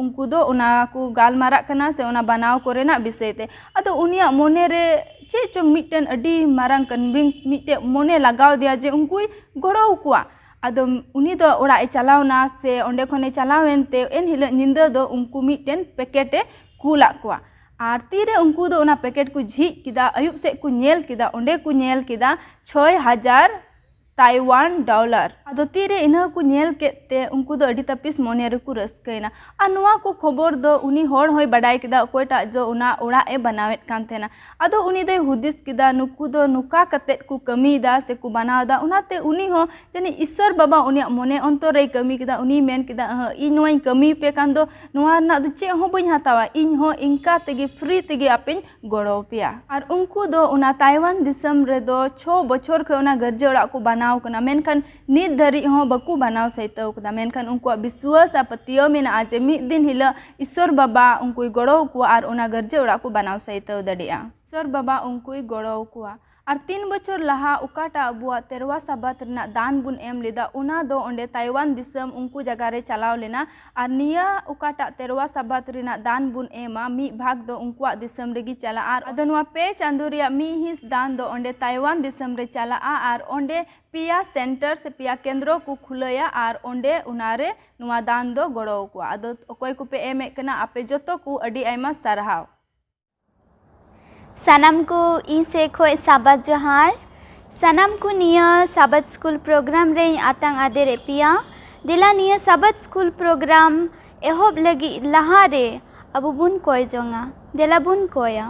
ᱩᱱᱠᱩ ᱫᱚ ᱚᱱᱟ ᱠᱚ ᱜᱟᱞᱢᱟᱨᱟᱜ ᱠᱟᱱᱟ ᱥᱮ ᱚᱱᱟ ᱵᱟᱱᱟᱣ ᱠᱚᱨᱮᱱᱟᱜ ᱵᱤᱥᱚᱭ ᱛᱮ᱾ ᱟᱫᱚ ᱩᱱᱤᱭᱟᱜ ᱢᱚᱱᱮ ᱨᱮ ᱪᱮᱫ ᱪᱚᱝ ᱢᱤᱫᱴᱮᱱ ᱟᱹᱰᱤ ᱢᱟᱨᱟᱝ ᱠᱚᱱᱵᱷᱤᱱᱥ, ᱢᱤᱫᱴᱮᱱ ᱢᱚᱱᱮ ᱞᱟᱜᱟᱣ ᱫᱮᱭᱟ ᱡᱮ ᱩᱱᱠᱩᱭ ᱜᱚᱲᱚ ᱟᱠᱚᱣᱟ᱾ ᱟᱫᱚ ᱩᱱᱤ ᱫᱚ ᱚᱲᱟᱜ ᱮ ᱪᱟᱞᱟᱣᱱᱟ ᱥᱮ ᱚᱸᱰᱮ ᱠᱷᱚᱱᱮ ᱪᱟᱞᱟᱣᱮᱱ ᱛᱮ ᱮᱱ ᱦᱤᱞᱳᱜ ᱧᱤᱫᱟᱹ ᱫᱚ ᱩᱱᱠᱩ ᱢᱤᱫᱴᱮᱱ ᱯᱮᱠᱮᱴ ᱮ ᱠᱩᱞᱟᱫ ᱠᱚᱣᱟ᱾ ᱟᱨ ᱛᱤᱨᱮ ᱩᱱᱠᱩ ᱫᱚ ᱚᱱᱟ ᱯᱮᱠᱮᱴ ᱠᱚ ᱡᱷᱤᱡ ᱠᱮᱫᱟ, ᱟᱹᱭᱩᱵ ᱥᱮᱫ ᱠᱚ ᱧᱮᱞ ᱠᱮᱫᱟ, ᱚᱸᱰᱮ ᱠᱚ ᱧᱮᱞ ᱠᱮᱫᱟ ᱪᱷᱚᱭ ᱦᱟᱡᱟᱨ ᱛᱟᱭᱣᱟᱱ ᱰᱚᱞᱟᱨ᱾ ᱟᱫᱚ ᱛᱤᱨᱮ ᱤᱱᱟᱹ ᱠᱚ ᱧᱮᱞ ᱠᱮᱫ ᱛᱮ ᱩᱱᱠᱩ ᱫᱚ ᱟᱹᱰᱤ ᱛᱟᱹᱯᱤᱥ ᱢᱚᱱᱮ ᱨᱮᱠᱚ ᱨᱟᱹᱥᱠᱟᱹᱭᱮᱱᱟ᱾ ᱟᱨ ᱱᱚᱣᱟ ᱠᱚ ᱠᱷᱚᱵᱚᱨ ᱫᱚ ᱩᱱᱤ ᱦᱚᱲ ᱦᱚᱸᱭ ᱵᱟᱰᱟᱭ ᱠᱮᱫᱟ, ᱚᱠᱚᱭᱴᱟᱜ ᱡᱚ ᱚᱱᱟ ᱚᱲᱟᱜ ᱮ ᱵᱮᱱᱟᱣᱮᱫ ᱠᱟᱱ ᱛᱟᱦᱮᱱᱟ᱾ ᱟᱫᱚ ᱩᱱᱤ ᱫᱚᱭ ᱦᱩᱫᱤᱥ ᱠᱮᱫᱟ, ᱱᱩᱠᱩ ᱫᱚ ᱱᱚᱝᱠᱟ ᱠᱟᱛᱮᱫ ᱠᱚ ᱠᱟᱹᱢᱤᱭᱮᱫᱟ ᱥᱮ ᱠᱚ ᱵᱮᱱᱟᱣ ᱮᱫᱟ᱾ ᱚᱱᱟᱛᱮ ᱩᱱᱤ ᱦᱚᱸ ᱡᱟᱹᱱᱤᱡ ᱤᱥᱥᱚᱨ ᱵᱟᱵᱟ ᱩᱱᱤᱭᱟᱜ ᱢᱚᱱᱮ ᱚᱱᱛᱚᱨ ᱨᱮᱭ ᱠᱟᱹᱢᱤ ᱠᱮᱫᱟ᱾ ᱩᱱᱤᱭ ᱢᱮᱱ ᱠᱮᱫᱟ, "ᱟᱹᱦᱟᱹ, ᱤᱧ ᱱᱚᱣᱟᱧ ᱠᱟᱹᱢᱤ ᱯᱮ ᱠᱷᱟᱱ ᱫᱚ ᱱᱚᱣᱟ ᱨᱮᱱᱟᱜ ᱫᱚ ᱪᱮᱫ ᱦᱚᱸ ᱵᱟᱹᱧ ᱦᱟᱛᱟᱣᱟ, ᱤᱧ ᱦᱚᱸ ᱤᱱᱠᱟ ᱛᱮᱜᱮ free ᱛᱮᱜᱮ ᱟᱯᱮᱧ ᱜᱚᱲᱚ ᱟᱯᱮᱭᱟ᱾" ᱟᱨ ᱩᱱᱠᱩ ᱫᱚ ᱚᱱᱟ ᱛᱟᱭᱣᱟᱱ ᱫᱤᱥᱚᱢ ᱨᱮᱫᱚ ᱪᱷᱚ ᱵᱚᱪᱷᱚᱨ ᱠᱷᱚᱱ ᱚᱱᱟ ᱜᱤᱨᱡᱟᱹ ᱚᱲᱟᱜ ᱠᱚ ᱵᱮᱱᱟᱣ ᱠᱟᱱᱟ, ᱢᱮᱱᱠᱷᱟᱱ ᱱᱤᱛ ᱫᱷᱟᱹᱨᱤᱡ ᱦᱚᱸ ᱵᱟᱠᱚ ᱵᱮᱱᱟᱣ ᱥᱟᱹᱭᱛᱟᱹᱣ ᱠᱟᱫᱟ᱾ ᱢᱮᱱᱠᱷᱟᱱ ᱩᱱᱠᱩᱣᱟᱜ ᱵᱤᱥᱣᱟᱹᱥ ᱟᱨ ᱯᱟᱹᱛᱭᱟᱹᱣ ᱢᱮᱱᱟᱜᱼᱟ ᱡᱮ ᱢᱤᱫ ᱫᱤᱱ ᱦᱤᱞᱳᱜ ᱤᱥᱥᱚᱨ ᱵᱟᱵᱟ ᱩᱱᱠᱩᱭ ᱜᱚᱲᱚ ᱟᱠᱚᱣᱟ ᱟᱨ ᱚᱱᱟ ᱜᱤᱨᱡᱟᱹ ᱚᱲᱟᱜ ᱠᱚ ᱵᱮᱱᱟᱣ ᱥᱟᱹᱭᱛᱟᱹᱣ ᱫᱟᱲᱮᱭᱟᱜᱼᱟ᱾ ᱤᱥᱥᱚᱨ ᱵᱟᱵᱟ ᱩᱱᱠᱩᱭ ᱜᱚᱲᱚ ᱟᱠᱚᱣᱟ᱾ ᱟᱨ ᱛᱤᱱ ᱵᱚᱪᱷᱚᱨ ᱞᱟᱦᱟ ᱚᱠᱟᱴᱟᱜ ᱟᱵᱚᱣᱟᱜ ᱛᱮᱨᱣᱟ ᱥᱟᱵᱟᱛ ᱨᱮᱱᱟᱜ ᱫᱟᱱ ᱵᱚᱱ ᱮᱢ ᱞᱮᱫᱟ, ᱚᱱᱟ ᱫᱚ ᱚᱸᱰᱮ ᱛᱟᱭᱣᱟᱱ ᱫᱤᱥᱚᱢ ᱩᱱᱠᱩ ᱡᱟᱭᱜᱟ ᱨᱮ ᱪᱟᱞᱟᱣ ᱞᱮᱱᱟ᱾ ᱟᱨ ᱱᱤᱭᱟᱹ ᱚᱠᱟᱴᱟᱜ ᱛᱮᱨᱣᱟ ᱥᱟᱵᱟᱛ ᱨᱮᱱᱟᱜ ᱫᱟᱱ ᱵᱚᱱ ᱮᱢᱟ, ᱢᱤᱫ ᱵᱷᱟᱜᱽ ᱫᱚ ᱩᱱᱠᱩᱣᱟᱜ ᱫᱤᱥᱚᱢ ᱨᱮᱜᱮ ᱪᱟᱞᱟᱜᱼᱟ᱾ ᱟᱨ ᱟᱫᱚ ᱱᱚᱣᱟ ᱯᱮ ᱪᱟᱸᱫᱳ ᱨᱮᱭᱟᱜ ᱢᱤᱫ ᱦᱤᱸᱥ ᱫᱟᱱ ᱫᱚ ᱚᱸᱰᱮ ᱛᱟᱭᱣᱟᱱ ᱫᱤᱥᱚᱢ ᱨᱮ ᱪᱟᱞᱟᱜᱼᱟ᱾ ᱟᱨ ᱚᱸᱰᱮ ᱯᱮᱭᱟ ᱥᱮᱱᱴᱟᱨ ᱥᱮ ᱯᱮᱭᱟ ᱠᱮᱱᱫᱨᱚ ᱠᱚ ᱠᱷᱩᱞᱟᱹᱭᱟ ᱟᱨ ᱚᱸᱰᱮ ᱚᱱᱟᱨᱮ ᱱᱚᱣᱟ ᱫᱟᱱ ᱫᱚ ᱜᱚᱲᱚ ᱟᱠᱚᱣᱟ᱾ ᱟᱫᱚ ᱚᱠᱚᱭ ᱠᱚᱯᱮ ᱮᱢᱮᱫ ᱠᱟᱱᱟ, ᱟᱯᱮ ᱡᱚᱛᱚ ᱠᱚ ᱟᱹᱰᱤ ᱟᱭᱢᱟ ᱥᱟᱨᱦᱟᱣ᱾ ᱥᱟᱱᱟᱢ ᱠᱚ ᱤᱧ ᱥᱮᱫ ᱠᱷᱚᱱ ᱥᱟᱵᱟᱫ ᱡᱚᱦᱟᱨ᱾ ᱥᱟᱱᱟᱢ ᱠᱚ ᱱᱤᱭᱟᱹ ᱥᱟᱵᱟᱫ ᱥᱠᱩᱞ ᱯᱨᱳᱜᱨᱟᱢ ᱨᱮᱧ ᱟᱛᱟᱝ ᱟᱫᱮᱨᱮᱫ ᱯᱮᱭᱟ᱾ ᱫᱮᱞᱟ ᱱᱤᱭᱟᱹ ᱥᱟᱵᱟᱫ ᱥᱠᱩᱞ ᱯᱨᱳᱜᱨᱟᱢ ᱮᱦᱚᱵ ᱞᱟᱹᱜᱤᱫ ᱞᱟᱦᱟᱨᱮ ᱟᱵᱚ ᱵᱚᱱ ᱠᱚᱭ ᱡᱚᱝᱟ᱾ ᱫᱮᱞᱟ ᱵᱚᱱ ᱠᱚᱭᱟ᱾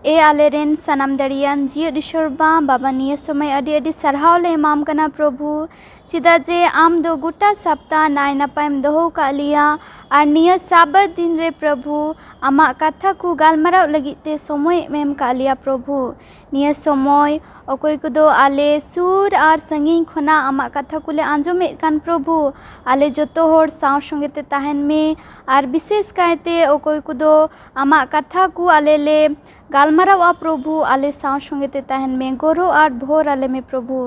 ᱮ ᱟᱞᱮᱨᱮᱱ ᱥᱟᱱᱟᱢ ᱫᱟᱲᱮᱭᱟᱱ ᱡᱤᱭᱟᱹᱲ ᱤᱥᱚᱨ ᱵᱟ, ᱵᱟᱵᱟ, ᱱᱤᱭᱟᱹ ᱥᱚᱢᱚᱭ ᱟᱹᱰᱤ ᱟᱹᱰᱤ ᱥᱟᱨᱦᱟᱣ ᱞᱮ ᱮᱢᱟᱢ ᱠᱟᱱᱟ ᱯᱨᱚᱵᱷᱩ, ᱪᱮᱫᱟᱜ ᱡᱮ ᱟᱢ ᱫᱚ ᱜᱚᱴᱟ ᱥᱟᱯᱛᱟ ᱱᱟᱭ ᱱᱟᱯᱟᱭᱮᱢ ᱫᱚᱦᱚ ᱟᱠᱟᱫ ᱞᱮᱭᱟ᱾ ᱟᱨ ᱱᱤᱭᱟᱹ ᱥᱟᱵᱟᱛ ᱫᱤᱱ ᱨᱮ ᱯᱨᱚᱵᱷᱩ, ᱟᱢᱟᱜ ᱠᱟᱛᱷᱟ ᱠᱚ ᱜᱟᱞᱢᱟᱨᱟᱣ ᱞᱟᱹᱜᱤᱫ ᱛᱮ ᱥᱚᱢᱚᱭ ᱮᱢ ᱮᱢ ᱟᱠᱟᱫ ᱞᱮᱭᱟ ᱯᱨᱚᱵᱷᱩ᱾ ᱱᱤᱭᱟᱹ ᱥᱚᱢᱚᱭ ᱚᱠᱚᱭ ᱠᱚᱫᱚ ᱟᱞᱮ ᱥᱩᱨ ᱟᱨ ᱥᱟᱺᱜᱤᱧ ᱠᱷᱚᱱᱟᱜ ᱟᱢᱟᱜ ᱠᱟᱛᱷᱟ ᱠᱚᱞᱮ ᱟᱸᱡᱚᱢᱮᱫ ᱠᱟᱱ ᱯᱨᱚᱵᱷᱩ, ᱟᱞᱮ ᱡᱚᱛᱚ ᱦᱚᱲ ᱥᱟᱶ ᱥᱚᱸᱜᱮ ᱛᱮ ᱛᱟᱦᱮᱱ ᱢᱮ᱾ ᱟᱨ ᱵᱤᱥᱮᱥ ᱠᱟᱭᱛᱮ ᱚᱠᱚᱭ ᱠᱚᱫᱚ ᱟᱢᱟᱜ ᱠᱟᱛᱷᱟ ᱠᱚ ᱟᱞᱮ ᱞᱮ ᱜᱟᱞᱢᱟᱨᱟᱣᱟ ᱯᱨᱚᱵᱷᱩ, ᱟᱞᱮ ᱥᱟᱶ ᱥᱚᱸᱜᱮ ᱛᱮ ᱛᱟᱦᱮᱱ ᱢᱮ, ᱜᱚᱨᱚ ᱟᱨ ᱵᱷᱳᱨ ᱟᱞᱮ ᱢᱮ ᱯᱨᱚᱵᱷᱩ᱾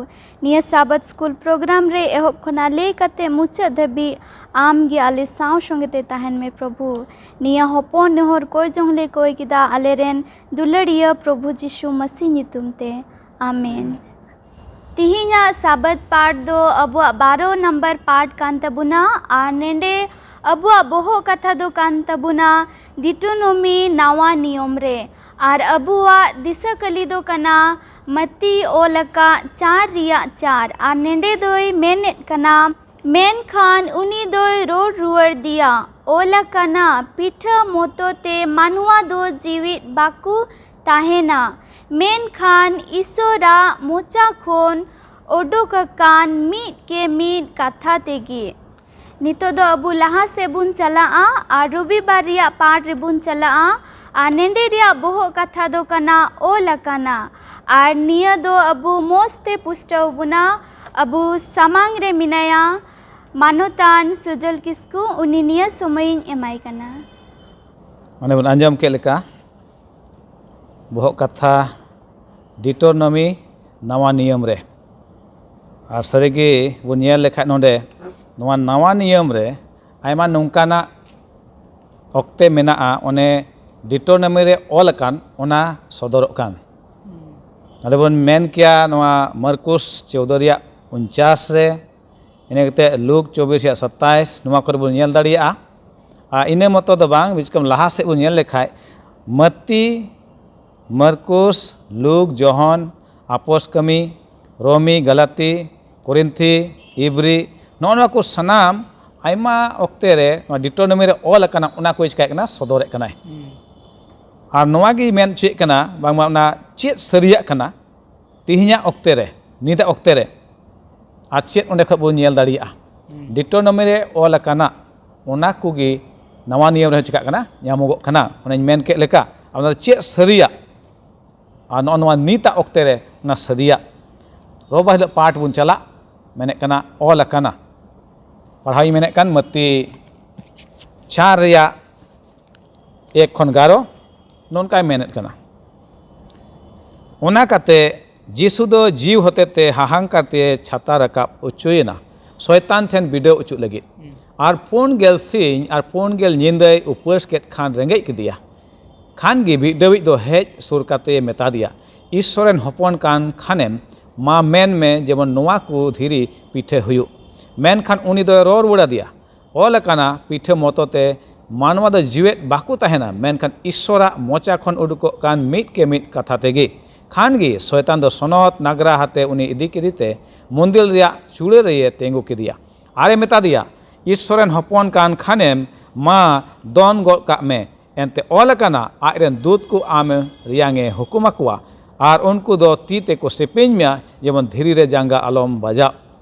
ᱱᱤᱭᱟᱹ ᱥᱟᱵᱟᱛ ᱥᱠᱩᱞ ᱯᱨᱳᱜᱨᱟᱢ ᱨᱮ ᱮᱦᱚᱵ ᱠᱷᱚᱱᱟᱜ ᱞᱟᱹᱭ ᱠᱟᱛᱮ ᱢᱩᱪᱟᱹᱫ ᱫᱷᱟᱹᱵᱤᱡ ᱟᱢ ᱜᱮ ᱟᱞᱮ ᱥᱟᱶ ᱥᱚᱸᱜᱮ ᱛᱮ ᱛᱟᱦᱮᱱ ᱢᱮ ᱯᱨᱚᱵᱷᱩ᱾ ᱱᱤᱭᱟᱹ ᱦᱚᱯᱚᱱ ᱱᱮᱦᱚᱨ ᱠᱚᱭ ᱡᱚᱝ ᱞᱮ ᱠᱚᱭ ᱠᱮᱫᱟ ᱟᱞᱮᱨᱮᱱ ᱫᱩᱞᱟᱹᱲᱤᱭᱟᱹ ᱯᱨᱚᱵᱷᱩ ᱡᱤᱥᱩ ᱢᱟᱹᱥᱤ ᱧᱩᱛᱩᱢ ᱛᱮ, ᱟᱢᱮᱱ᱾ ᱛᱤᱦᱤᱧᱟᱜ ᱥᱟᱵᱟᱛ ᱯᱟᱴ ᱫᱚ ᱟᱵᱚᱣᱟᱜ ᱵᱟᱨᱚ ᱱᱟᱢᱵᱟᱨ ᱯᱟᱴ ᱠᱟᱱ ᱛᱟᱵᱚᱱᱟ᱾ ᱟᱨ ᱱᱮᱰᱮ ᱟᱵᱚᱣᱟᱜ ᱵᱚᱦᱚᱜ ᱠᱟᱛᱷᱟ ᱫᱚ ᱠᱟᱱ ᱛᱟᱵᱚᱱᱟ ᱰᱤᱴᱳᱱᱚᱢᱤ ᱱᱟᱣᱟ ᱱᱤᱭᱚᱢ ᱨᱮ᱾ ᱟᱨ ᱟᱵᱚᱣᱟᱜ ᱫᱤᱥᱟᱹ ᱠᱟᱹᱞᱤ ᱫᱚ ᱠᱟᱱᱟ ᱢᱟᱹᱛᱤ ᱚᱞ ᱟᱠᱟᱫ ᱪᱟᱨ ᱨᱮᱭᱟᱜ ᱪᱟᱨ᱾ ᱟᱨ ᱱᱮᱰᱮ ᱫᱚᱭ ᱢᱮᱱᱮᱫ ᱠᱟᱱᱟ, ᱢᱮᱱᱠᱷᱟᱱ ᱩᱱᱤ ᱫᱚᱭ ᱨᱚᱲ ᱨᱩᱣᱟᱹᱲ ᱫᱮᱭᱟ, ᱚᱞ ᱟᱠᱟᱱᱟ, ᱯᱤᱴᱷᱟᱹ ᱢᱚᱛᱚ ᱛᱮ ᱢᱟᱱᱣᱟ ᱫᱚ ᱡᱤᱣᱤᱫ ᱵᱟᱠᱚ ᱛᱟᱦᱮᱱᱟ, ᱢᱮᱱᱠᱷᱟᱱ ᱤᱥᱚᱨᱟᱜ ᱢᱚᱪᱟ ᱠᱷᱚᱱ ᱚᱰᱚᱠ ᱟᱠᱟᱱ ᱢᱤᱫ ᱠᱮ ᱢᱤᱫ ᱠᱟᱛᱷᱟ ᱛᱮᱜᱮ᱾ ᱱᱤᱛᱚᱜ ᱫᱚ ᱟᱵᱚ ᱞᱟᱦᱟ ᱥᱮᱫ ᱵᱚᱱ ᱪᱟᱞᱟᱜᱼᱟ ᱟᱨ ᱨᱚᱵᱤᱵᱟᱨ ᱨᱮᱭᱟᱜ ᱯᱟᱴ ᱨᱮᱵᱚᱱ ᱪᱟᱞᱟᱜᱼᱟ᱾ ᱟᱨ ᱱᱮᱰᱮ ᱨᱮᱭᱟᱜ ᱵᱚᱦᱚᱜ ᱠᱟᱛᱷᱟ ᱫᱚ ᱠᱟᱱᱟ ᱚᱞ ᱟᱠᱟᱱᱟ᱾ ᱟᱨ ᱱᱤᱭᱟᱹ ᱫᱚ ᱟᱵᱚ ᱢᱚᱡᱽ ᱛᱮ ᱯᱩᱥᱴᱟᱹᱣ ᱵᱚᱱᱟ᱾ ᱟᱵᱚ ᱥᱟᱢᱟᱝ ᱨᱮ ᱢᱮᱱᱟᱭᱟ ᱢᱟᱱᱚᱛᱟᱱ ᱥᱩᱡᱚᱞ ᱠᱤᱥᱠᱩ, ᱩᱱᱤ ᱱᱤᱭᱟᱹ ᱥᱚᱢᱚᱭᱤᱧ ᱮᱢᱟᱭ ᱠᱟᱱᱟ᱾ ᱚᱱᱮ ᱵᱚᱱ ᱟᱸᱡᱚᱢ ᱠᱮᱫ ᱞᱮᱠᱟ, ᱵᱚᱦᱚᱜ ᱠᱟᱛᱷᱟ, ᱰᱤᱴᱳᱱᱚᱢᱤ ᱱᱟᱣᱟ ᱱᱤᱭᱚᱢ ᱨᱮ᱾ ᱟᱨ ᱥᱟᱹᱨᱤᱜᱮ ᱵᱚᱱ ᱧᱮᱞ ᱞᱮᱠᱷᱟᱡ ᱱᱚᱰᱮ, ᱱᱚᱣᱟ ᱱᱟᱣᱟ ᱱᱤᱭᱚᱢ ᱨᱮ ᱟᱭᱢᱟ ᱱᱚᱝᱠᱟᱱᱟᱜ ᱚᱠᱛᱮ ᱢᱮᱱᱟᱜᱼᱟ, ᱚᱱᱮ ᱰᱤᱴᱳᱱᱚᱢᱤ ᱨᱮ ᱚᱞ ᱟᱠᱟᱱ, ᱚᱱᱟ ᱥᱚᱫᱚᱨᱚᱜ ᱠᱟᱱ᱾ ᱟᱞᱮ ᱵᱚᱱ ᱢᱮᱱ ᱠᱮᱭᱟ ᱱᱚᱣᱟ ᱢᱟᱨᱠᱩᱥ ᱪᱳᱫᱽᱫᱳ ᱨᱮᱭᱟᱜ ᱩᱱᱪᱟᱥ ᱨᱮ, ᱤᱱᱟᱹ ᱠᱟᱛᱮ ᱞᱩᱠ ᱪᱚᱵᱵᱤᱥ ᱨᱮᱭᱟᱜ ᱥᱟᱛᱟᱭᱤᱥ, ᱱᱚᱣᱟ ᱠᱚᱨᱮ ᱵᱚᱱ ᱧᱮᱞ ᱫᱟᱲᱮᱭᱟᱜᱼᱟ᱾ ᱟᱨ ᱤᱱᱟᱹ ᱢᱚᱛᱚ ᱫᱚ ᱵᱟᱝ, ᱵᱤᱪᱠᱚᱢ ᱞᱟᱦᱟ ᱥᱮᱫ ᱵᱚᱱ ᱧᱮᱞ ᱞᱮᱠᱷᱟᱡ, ᱢᱟᱹᱛᱤ, ᱢᱟᱨᱠᱩᱥ, ᱞᱩᱠ, ᱡᱚᱦᱚᱱ, ᱟᱯᱚᱥ ᱠᱟᱹᱢᱤ, ᱨᱳᱢᱤ, ᱜᱟᱞᱟᱛᱤ, ᱠᱚᱨᱤᱱᱛᱷᱤ, ᱤᱵᱨᱤ, ᱱᱚᱜᱼᱚ ᱱᱚᱣᱟ ᱠᱚ ᱥᱟᱱᱟᱢ ᱟᱭᱢᱟ ᱚᱠᱛᱮ ᱨᱮ ᱱᱚᱣᱟ ᱰᱤᱴᱳᱱᱚᱢᱤ ᱨᱮ ᱚᱞ ᱟᱠᱟᱱᱟ, ᱚᱱᱟ ᱠᱚᱭ ᱪᱤᱠᱟᱹᱭᱮᱫ ᱠᱟᱱᱟ, ᱥᱚᱫᱚᱨᱮᱫ ᱠᱟᱱᱟᱭ᱾ ᱟᱨ ᱱᱚᱣᱟ ᱜᱮᱭ ᱢᱮᱱ ᱦᱚᱪᱚᱭᱮᱫ ᱠᱟᱱᱟ, ᱵᱟᱝᱢᱟ ᱚᱱᱟ ᱪᱮᱫ ᱥᱟᱹᱨᱤᱭᱟᱜ ᱠᱟᱱᱟ ᱛᱮᱦᱮᱧᱟᱜ ᱚᱠᱛᱮ ᱨᱮ, ᱱᱤᱛᱟᱜ ᱚᱠᱛᱮ ᱨᱮ, ᱟᱨ ᱪᱮᱫ ᱚᱸᱰᱮ ᱠᱷᱚᱱ ᱵᱚᱱ ᱧᱮᱞ ᱫᱟᱲᱮᱭᱟᱜᱼᱟ᱾ ᱰᱤᱴᱳᱱᱚᱢᱤ ᱨᱮ ᱚᱞ ᱟᱠᱟᱱᱟ, ᱚᱱᱟ ᱠᱚᱜᱮ ᱱᱟᱣᱟ ᱱᱤᱭᱚᱢ ᱨᱮᱦᱚᱸ ᱪᱤᱠᱟᱹᱜ ᱠᱟᱱᱟ, ᱧᱟᱢᱚᱜᱚᱜ ᱠᱟᱱᱟ᱾ ᱚᱱᱮᱧ ᱢᱮᱱ ᱠᱮᱫ ᱞᱮᱠᱟ, ᱚᱱᱟ ᱫᱚ ᱪᱮᱫ ᱥᱟᱹᱨᱤᱭᱟᱜ, ᱟᱨ ᱱᱚᱜᱼᱚ ᱱᱚᱣᱟ ᱱᱤᱛᱟᱜ ᱚᱠᱛᱮ ᱨᱮ ᱚᱱᱟ ᱥᱟᱹᱨᱤᱭᱟᱜ ᱨᱚᱵᱟ ᱦᱤᱞᱳᱜ ᱯᱟᱴ ᱵᱚᱱ ᱪᱟᱞᱟᱜ, ᱢᱮᱱᱮᱫ ᱠᱟᱱᱟ ᱚᱞ ᱟᱠᱟᱱᱟ᱾ ᱯᱟᱲᱦᱟᱣ ᱤᱧ ᱢᱮᱱᱮᱫ ᱠᱟᱱ ᱢᱟᱹᱛᱤ ᱪᱟᱨ ᱨᱮᱭᱟᱜ ᱮᱠ ᱠᱷᱚᱱ ᱮᱜᱟᱨᱚ, ᱱᱚᱝᱠᱟᱭ ᱢᱮᱱᱮᱫ ᱠᱟᱱᱟ, ᱚᱱᱟ ᱠᱟᱛᱮ ᱡᱤᱥᱩ ᱫᱚ ᱡᱤᱣ ᱦᱚᱛᱮᱛᱮ ᱦᱟᱦᱟᱝᱠᱟᱨ ᱛᱮ ᱪᱷᱟᱛᱟ ᱨᱟᱠᱟᱵ ᱚᱪᱚᱭᱮᱱᱟ, ᱥᱚᱭᱛᱟᱱ ᱴᱷᱮᱱ ᱵᱤᱰᱟᱹᱣ ᱚᱪᱚᱜ ᱞᱟᱹᱜᱤᱫ᱾ ᱟᱨ ᱯᱩᱱ ᱜᱮᱞ ᱥᱤᱧ ᱟᱨ ᱯᱩᱱ ᱜᱮᱞ ᱧᱤᱫᱟᱹᱭ ᱩᱯᱟᱹᱥ ᱠᱮᱫ ᱠᱷᱟᱱ ᱨᱮᱸᱜᱮᱡ ᱠᱮᱫᱮᱭᱟ᱾ ᱠᱷᱟᱱ ᱜᱮ ᱵᱤᱰᱟᱹᱣᱤᱡ ᱫᱚ ᱦᱮᱡ ᱥᱩᱨ ᱠᱟᱛᱮᱭ ᱢᱮᱛᱟᱫᱮᱭᱟ, ᱤᱥᱥᱚᱨ ᱨᱮᱱ ᱦᱚᱯᱚᱱ ᱠᱟᱱ ᱠᱷᱟᱱᱮᱢ, ᱢᱟ ᱢᱮᱱ ᱢᱮ ᱡᱮᱢᱚᱱ ᱱᱚᱣᱟ ᱠᱚ ᱫᱷᱤᱨᱤ ᱯᱤᱴᱷᱟᱹ ᱦᱩᱭᱩᱜ᱾ ᱢᱮᱱᱠᱷᱟᱱ ᱩᱱᱤ ᱫᱚᱭ ᱨᱚᱲ ᱨᱩᱣᱟᱹᱲ ᱟᱫᱮᱭᱟ, ᱚᱞ ᱟᱠᱟᱱᱟ, ᱯᱤᱴᱷᱟᱹ ᱢᱚᱛᱚ ᱛᱮ ᱢᱟᱱᱣᱟ ᱫᱚ ᱡᱤᱣᱮᱫ ᱵᱟᱠᱚ ᱛᱟᱦᱮᱱᱟ, ᱢᱮᱱᱠᱷᱟᱱ ᱤᱥᱥᱚᱨᱟᱜ ᱢᱚᱪᱟ ᱠᱷᱚᱱ ᱩᱰᱩᱠᱚᱜ ᱠᱟᱱ ᱢᱤᱫ ᱠᱮ ᱢᱤᱫ ᱠᱟᱛᱷᱟ ᱛᱮᱜᱮ᱾ ᱠᱷᱟᱱ ᱜᱮ ᱥᱚᱭᱛᱟᱱ ᱫᱚ ᱥᱚᱱᱚᱛ ᱱᱟᱜᱽᱨᱟ ᱦᱟᱛᱮ ᱩᱱᱤ ᱤᱫᱤ ᱠᱮᱫᱮ ᱛᱮ ᱢᱚᱱᱫᱤᱨ ᱨᱮᱭᱟᱜ ᱪᱩᱲᱟᱹ ᱨᱮᱭᱮ ᱛᱤᱸᱜᱩ ᱠᱮᱫᱮᱭᱟ ᱟᱨᱮ ᱢᱮᱛᱟ ᱫᱮᱭᱟ, "ᱤᱥᱥᱚᱨᱮᱱ ᱦᱚᱯᱚᱱ ᱠᱟᱱ ᱠᱷᱟᱱᱮᱢ ᱢᱟ ᱫᱚᱱ ᱜᱚᱫ ᱠᱟᱜ ᱢᱮ, ᱮᱱᱛᱮ ᱚᱞ ᱟᱠᱟᱱᱟ, ᱟᱡ ᱨᱮᱱ ᱫᱩᱛ ᱠᱚ ᱟᱢ ᱨᱮᱭᱟᱝ ᱮ ᱦᱩᱠᱩᱢ ᱟᱠᱚᱣᱟ, ᱟᱨ ᱩᱱᱠᱩ ᱫᱚ ᱛᱤ ᱛᱮᱠᱚ ᱥᱮᱯᱮᱧ ᱢᱮᱭᱟ, ᱡᱮᱢᱚᱱ ᱫᱷᱤᱨᱤ ᱨᱮ ᱡᱟᱸᱜᱟ ᱟᱞᱚᱢ ᱵᱟᱡᱟᱣ᱾"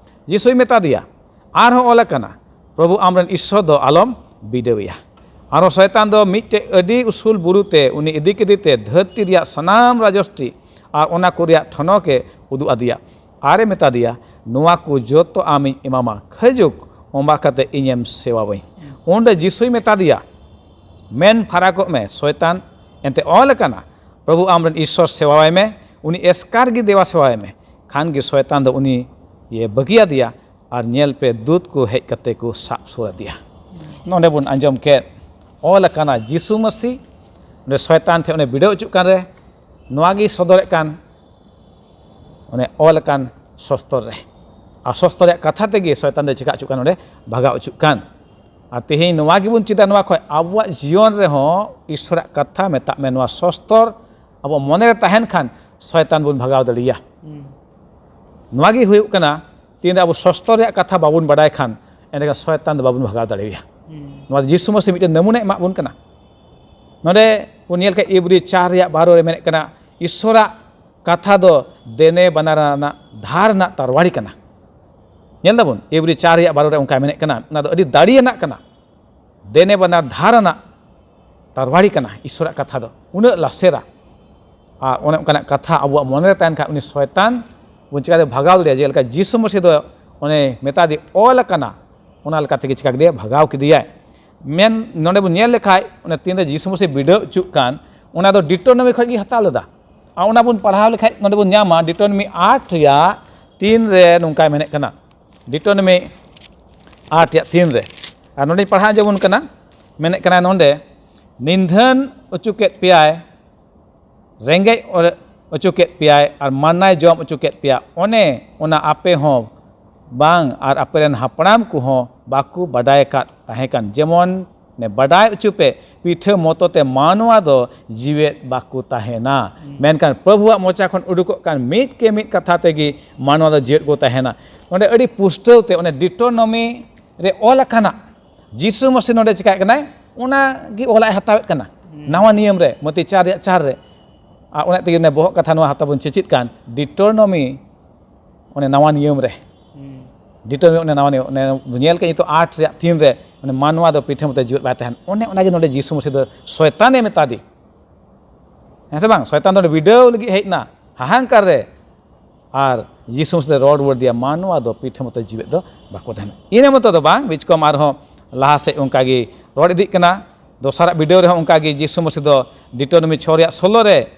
ᱡᱤᱥᱩᱭ ᱢᱮᱛᱟ ᱫᱮᱭᱟ, "ᱟᱨᱦᱚᱸ ᱚᱞ ᱟᱠᱟᱱᱟ, 'ᱯᱨᱚᱵᱷᱩ ᱟᱢᱨᱮᱱ ᱤᱥᱥᱚᱨ ᱫᱚ ᱟᱞᱚᱢ ᱵᱤᱰᱟᱹᱣᱮᱭᱟ.'" ᱟᱨᱦᱚᱸ ᱥᱚᱭᱛᱟᱱ ᱫᱚ ᱢᱤᱫᱴᱮᱡ ᱟᱹᱰᱤ ᱩᱥᱩᱞ ᱵᱩᱨᱩ ᱛᱮ ᱩᱱᱤ ᱤᱫᱤ ᱠᱮᱫᱮ ᱛᱮ ᱫᱷᱟᱹᱨᱛᱤ ᱨᱮᱭᱟᱜ ᱥᱟᱱᱟᱢ ᱨᱟᱡᱚᱥᱴᱤ ᱟᱨ ᱚᱱᱟ ᱠᱚ ᱨᱮᱭᱟᱜ ᱴᱷᱚᱱᱚᱠ ᱮ ᱩᱫᱩᱜ ᱟᱫᱮᱭᱟ᱾ ᱟᱨᱮ ᱢᱮᱛᱟ ᱫᱮᱭᱟ, "ᱱᱚᱣᱟ ᱠᱚ ᱡᱚᱛᱚ ᱟᱢᱤᱧ ᱮᱢᱟᱢᱟ, ᱠᱷᱟᱹᱡᱩᱠ ᱚᱢᱵᱟ ᱠᱟᱛᱮ ᱤᱧᱮᱢ ᱥᱮᱣᱟᱣᱟᱹᱧ᱾" ᱚᱸᱰᱮ ᱡᱤᱥᱩᱭ ᱢᱮᱛᱟ ᱫᱮᱭᱟ, "ᱢᱮᱱ ᱯᱷᱟᱨᱟᱠᱚᱜ ᱢᱮ ᱥᱚᱭᱛᱟᱱ, ᱮᱱᱛᱮ ᱚᱞ ᱟᱠᱟᱱᱟ, 'ᱯᱨᱚᱵᱷᱩ ᱟᱢᱨᱮᱱ ᱤᱥᱥᱚᱨ ᱥᱮᱣᱟᱣᱟᱭ ᱢᱮ, ᱩᱱᱤ ᱮᱥᱠᱟᱨ ᱜᱮ ᱫᱮᱵᱟ ᱥᱮᱣᱟᱭ ᱢᱮ᱾" ᱠᱷᱟᱱ ᱜᱮ ᱥᱚᱭᱛᱟᱱ ᱫᱚ ᱩᱱᱤ ᱤᱭᱟᱹ ᱵᱟᱹᱜᱤᱭᱟᱫᱮᱭᱟ, ᱟᱨ ᱧᱮᱞ ᱯᱮ, ᱫᱩᱛ ᱠᱚ ᱦᱮᱡ ᱠᱟᱛᱮ ᱠᱚ ᱥᱟᱵ ᱥᱩᱨ ᱟᱫᱮᱭᱟ᱾ ᱱᱚᱰᱮ ᱵᱚᱱ ᱟᱸᱡᱚᱢ ᱠᱮᱫ, ᱚᱞ ᱟᱠᱟᱱᱟ, ᱡᱤᱥᱩ ᱢᱟᱹᱥᱤ ᱚᱸᱰᱮ ᱥᱚᱭᱛᱟᱱ ᱴᱷᱮᱱ ᱚᱱᱮ ᱵᱤᱰᱟᱹᱣ ᱦᱚᱪᱚᱜ ᱠᱟᱱ ᱨᱮ ᱱᱚᱣᱟ ᱜᱮᱭ ᱥᱚᱫᱚᱨᱮᱫ ᱠᱟᱱ, ᱚᱱᱮ ᱚᱞ ᱟᱠᱟᱱ ᱥᱚᱥᱛᱚᱨ ᱨᱮ᱾ ᱟᱨ ᱥᱚᱥᱛᱚᱨ ᱨᱮᱭᱟᱜ ᱠᱟᱛᱷᱟ ᱛᱮᱜᱮ ᱥᱚᱭᱛᱟᱱ ᱫᱚ ᱪᱮᱠᱟ ᱦᱚᱪᱚᱜ ᱠᱟᱱ, ᱚᱸᱰᱮ ᱵᱷᱟᱜᱟᱣ ᱦᱚᱪᱚᱜ ᱠᱟᱱ᱾ ᱟᱨ ᱛᱮᱦᱮᱧ ᱱᱚᱣᱟ ᱜᱮᱵᱚᱱ ᱪᱮᱫᱟ, ᱱᱚᱣᱟ ᱠᱷᱚᱱ ᱟᱵᱚᱣᱟᱜ ᱡᱤᱭᱚᱱ ᱨᱮᱦᱚᱸ ᱤᱥᱥᱚᱨᱟᱜ ᱠᱟᱛᱷᱟ, ᱢᱮᱛᱟᱜ ᱢᱮ, ᱱᱚᱣᱟ ᱥᱚᱥᱛᱚᱨ ᱟᱵᱚᱣᱟᱜ ᱢᱚᱱᱮ ᱨᱮ ᱛᱟᱦᱮᱱ ᱠᱷᱟᱱ ᱥᱚᱭᱛᱟᱱ ᱵᱚᱱ ᱵᱷᱟᱜᱟᱣ ᱫᱟᱲᱮᱭᱟᱭᱟ᱾ ᱱᱚᱣᱟ ᱜᱮ ᱦᱩᱭᱩᱜ ᱠᱟᱱᱟ, ᱛᱤᱱᱨᱮ ᱟᱵᱚ ᱥᱚᱥᱛᱚᱨ ᱨᱮᱭᱟᱜ ᱠᱟᱛᱷᱟ ᱵᱟᱵᱚᱱ ᱵᱟᱰᱟᱭ ᱠᱷᱟᱱ, ᱮᱸᱰᱮᱠᱷᱟᱱ ᱥᱚᱭᱛᱟᱱ ᱫᱚ ᱵᱟᱵᱚᱱ ᱵᱷᱟᱜᱟᱣ ᱫᱟᱲᱮᱭᱟᱭᱟ᱾ ᱱᱚᱣᱟ ᱫᱚ ᱡᱤᱥᱩ ᱢᱟᱹᱥᱤ ᱢᱤᱫᱴᱮᱱ ᱱᱟᱢᱩᱱᱟᱭ ᱮᱢᱟᱜ ᱵᱚᱱ ᱠᱟᱱᱟ᱾ ᱱᱚᱰᱮ ᱵᱚᱱ ᱧᱮᱞ ᱠᱷᱟᱱ ᱤᱵᱨᱤ ᱪᱟᱨ ᱨᱮᱭᱟᱜ ᱵᱟᱨᱚ ᱨᱮ ᱢᱮᱱᱮᱫ ᱠᱟᱱᱟ, ᱤᱥᱥᱚᱨᱟᱜ ᱠᱟᱛᱷᱟ ᱫᱚ ᱫᱮᱱᱮ ᱵᱟᱱᱟᱨ ᱨᱮᱱᱟᱜ ᱫᱷᱟᱨ ᱨᱮᱱᱟᱜ ᱛᱟᱨᱣᱟᱲᱤ ᱠᱟᱱᱟ᱾ ᱧᱮᱞ ᱫᱟᱵᱚᱱ, ᱤᱵᱨᱤ ᱪᱟᱨ ᱨᱮᱭᱟᱜ ᱵᱟᱨᱚ ᱨᱮ ᱚᱱᱠᱟᱭ ᱢᱮᱱᱮᱫ ᱠᱟᱱᱟ, ᱚᱱᱟ ᱫᱚ ᱟᱹᱰᱤ ᱫᱟᱲᱮᱭᱟᱱᱟᱜ ᱠᱟᱱᱟ᱾ ᱫᱮᱱᱮ ᱵᱟᱱᱟᱨ ᱫᱷᱟᱨ ᱨᱮᱱᱟᱜ ᱛᱟᱨᱣᱟᱲᱤ ᱠᱟᱱᱟ ᱤᱥᱥᱚᱨᱟᱜ ᱠᱟᱛᱷᱟ ᱫᱚ, ᱩᱱᱟᱹᱜ ᱞᱟᱥᱮᱨᱟ᱾ ᱟᱨ ᱚᱱᱮ ᱚᱱᱠᱟᱱᱟᱜ ᱠᱟᱛᱷᱟ ᱟᱵᱚᱣᱟᱜ ᱢᱚᱱᱮ ᱨᱮ ᱛᱟᱦᱮᱱ ᱠᱷᱟᱱ, ᱩᱱᱤ ᱥᱚᱭᱛᱟᱱ ᱵᱚᱱ ᱪᱤᱠᱟᱹᱛᱮ ᱵᱷᱟᱜᱟᱣ ᱫᱟᱲᱮᱭᱟᱜᱼᱟ? ᱡᱮᱞᱮᱠᱟ ᱡᱤᱥᱩ ᱢᱟᱹᱥᱤ ᱫᱚ ᱚᱱᱮ ᱢᱮᱛᱟ ᱫᱮ, "ᱚᱞ ᱟᱠᱟᱱᱟ", ᱚᱱᱟ ᱞᱮᱠᱟ ᱛᱮᱜᱮ ᱪᱤᱠᱟ ᱠᱮᱫᱮᱭᱟ? ᱵᱷᱟᱜᱟᱣ ᱠᱮᱫᱮᱭᱟᱭ᱾ ᱢᱮᱱ, ᱱᱚᱰᱮ ᱵᱚᱱ ᱧᱮᱞ ᱞᱮᱠᱷᱟᱡ, ᱚᱱᱟ ᱛᱤᱱᱨᱮ ᱡᱤᱥᱩ ᱢᱟᱹᱥᱤ ᱵᱤᱰᱟᱹᱣ ᱦᱚᱪᱚᱜ ᱠᱟᱱ, ᱚᱱᱟ ᱫᱚ ᱰᱤᱴᱳᱱᱚᱢᱤ ᱠᱷᱚᱱ ᱜᱮ ᱦᱟᱛᱟᱣ ᱞᱮᱫᱟ᱾ ᱟᱨ ᱚᱱᱟ ᱵᱚᱱ ᱯᱟᱲᱦᱟᱣ ᱞᱮᱠᱷᱟᱡ, ᱱᱚᱰᱮ ᱵᱚᱱ ᱧᱟᱢᱟ, ᱰᱤᱴᱳᱱᱚᱢᱤ ᱟᱴ ᱨᱮᱭᱟᱜ ᱛᱤᱱ ᱨᱮ ᱱᱚᱝᱠᱟᱭ ᱢᱮᱱᱮᱫ ᱠᱟᱱᱟ, ᱰᱤᱴᱳᱱᱚᱢᱤ ᱟᱴ ᱨᱮᱭᱟᱜ ᱛᱤᱱ ᱨᱮ᱾ ᱟᱨ ᱱᱚᱰᱮᱧ ᱯᱟᱲᱦᱟᱣ ᱟᱸᱡᱚᱢ ᱟᱵᱚᱱ ᱠᱟᱱᱟ, ᱢᱮᱱᱮᱫ ᱠᱟᱱᱟᱭ ᱱᱚᱰᱮ, "ᱱᱤᱫᱷᱟᱹᱱ ᱦᱚᱪᱚ ᱠᱮᱫ ᱯᱮᱭᱟᱭ, ᱨᱮᱸᱜᱮᱡ ᱚᱲᱮᱡ ᱦᱚᱪᱚ ᱠᱮᱫ ᱯᱮᱭᱟᱭ, ᱟᱨ ᱢᱟᱱᱱᱟᱭ ᱡᱚᱢ ᱦᱚᱪᱚ ᱠᱮᱫ ᱯᱮᱭᱟ, ᱚᱱᱮ ᱚᱱᱟ ᱟᱯᱮ ᱦᱚᱸ ᱵᱟᱝ ᱟᱨ ᱟᱯᱮᱨᱮᱱ ᱦᱟᱯᱲᱟᱢ ᱠᱚᱦᱚᱸ ᱵᱟᱠᱚ ᱵᱟᱰᱟᱭ ᱟᱠᱟᱫ ᱛᱟᱦᱮᱸ ᱠᱟᱱ, ᱡᱮᱢᱚᱱ ᱱᱮ ᱵᱟᱰᱟᱭ ᱦᱚᱪᱚ ᱯᱮ, ᱯᱤᱴᱷᱟᱹ ᱢᱚᱛᱚ ᱛᱮ ᱢᱟᱱᱣᱟ ᱫᱚ ᱡᱤᱣᱮᱫ ᱵᱟᱠᱚ ᱛᱟᱦᱮᱱᱟ᱾ ᱢᱮᱱᱠᱷᱟᱱ ᱯᱨᱚᱵᱷᱩᱣᱟᱜ ᱢᱚᱪᱟ ᱠᱷᱚᱱ ᱩᱰᱩᱠᱚᱜ ᱠᱟᱱ ᱢᱤᱫ ᱠᱮ ᱢᱤᱫ ᱠᱟᱛᱷᱟ ᱛᱮᱜᱮ ᱢᱟᱱᱣᱟ ᱫᱚ ᱡᱤᱣᱮᱫ ᱠᱚ ᱛᱟᱦᱮᱱᱟ᱾ ᱱᱚᱰᱮ ᱟᱹᱰᱤ ᱯᱩᱥᱴᱟᱹᱣ ᱛᱮ ᱚᱱᱮ ᱰᱤᱴᱳᱱᱚᱢᱤ ᱨᱮ ᱚᱞ ᱟᱠᱟᱱᱟ, ᱡᱤᱥᱩ ᱢᱟᱹᱥᱤ ᱱᱚᱰᱮ ᱪᱤᱠᱟᱹᱜ ᱠᱟᱱᱟᱭ, ᱚᱱᱟ ᱜᱮ ᱚᱞᱟᱜ ᱮ ᱦᱟᱛᱟᱣᱮᱫ ᱠᱟᱱᱟ᱾ ᱱᱟᱣᱟ ᱱᱤᱭᱚᱢ ᱨᱮ, ᱢᱟᱹᱛᱤ ᱪᱟᱨ ᱨᱮᱭᱟᱜ ᱪᱟᱨ ᱨᱮ, ᱟᱨ ᱚᱱᱟ ᱛᱮᱜᱮ ᱚᱱᱮ ᱵᱚᱦᱚᱜ ᱠᱟᱛᱷᱟ ᱱᱚᱣᱟ ᱦᱟᱛᱟᱣ ᱵᱚᱱ ᱪᱮᱪᱮᱫ ᱠᱟᱱ, ᱰᱤᱴᱳᱱᱚᱢᱤ ᱚᱱᱮ ᱱᱟᱣᱟ ᱱᱤᱭᱚᱢ ᱨᱮ᱾ ᱰᱤᱴᱳᱱᱚᱢᱤ ᱚᱱᱮ ᱱᱟᱣᱟ ᱱᱤᱭᱚᱢ, ᱚᱱᱮ ᱧᱮᱞ ᱠᱮᱫ ᱱᱤᱛᱚᱜ ᱟᱴ ᱨᱮᱭᱟᱜ ᱛᱤᱱ ᱨᱮ, ᱚᱱᱮ ᱢᱟᱱᱣᱟ ᱫᱚ ᱯᱤᱴᱷᱟᱹ ᱢᱚᱛᱚ ᱡᱤᱣᱮᱫ ᱵᱟᱭ ᱛᱟᱦᱮᱱ᱾ ᱚᱱᱮ ᱚᱱᱟᱜᱮ ᱱᱚᱰᱮ ᱡᱤᱥᱩ ᱢᱟᱹᱥᱤ ᱫᱚ ᱥᱚᱭᱛᱟᱱᱮ ᱢᱮᱛᱟ ᱫᱮ, ᱦᱮᱸ ᱥᱮ ᱵᱟᱝ? ᱥᱚᱭᱛᱟᱱ ᱫᱚ ᱚᱸᱰᱮ ᱵᱤᱰᱟᱹᱣ ᱞᱟᱹᱜᱤᱫ ᱦᱮᱡ ᱮᱱᱟ ᱦᱟᱦᱟᱝᱠᱟᱨ ᱨᱮ, ᱟᱨ ᱡᱤᱥᱩ ᱢᱟᱹᱥᱤ ᱫᱚ ᱨᱚᱲ ᱨᱩᱣᱟᱹᱲ ᱫᱮᱭᱟ, ᱢᱟᱱᱣᱟ ᱫᱚ ᱯᱤᱴᱷᱟᱹ ᱢᱚᱛᱚ ᱡᱤᱣᱮᱫ ᱫᱚ ᱵᱟᱠᱚ ᱛᱟᱦᱮᱱᱟ᱾ ᱤᱱᱟᱹ ᱢᱚᱛᱚ ᱫᱚ ᱵᱟᱝ, ᱵᱤᱪᱠᱚᱢ ᱟᱨᱦᱚᱸ ᱞᱟᱦᱟ ᱥᱮᱫ ᱚᱱᱠᱟ ᱜᱮ ᱨᱚᱲ ᱤᱫᱤᱜ ᱠᱟᱱᱟ᱾ ᱫᱚᱥᱟᱨᱟᱜ ᱵᱤᱰᱟᱹᱣ ᱨᱮᱦᱚᱸ ᱚᱱᱠᱟ ᱜᱮ ᱡᱤᱥᱩ ᱢᱟᱹᱥᱤ ᱫᱚ ᱰᱤᱴᱳᱱᱚᱢᱤ ᱪᱷᱚ ᱨᱮᱭᱟᱜ ᱥᱳᱞᱳ ᱨᱮ,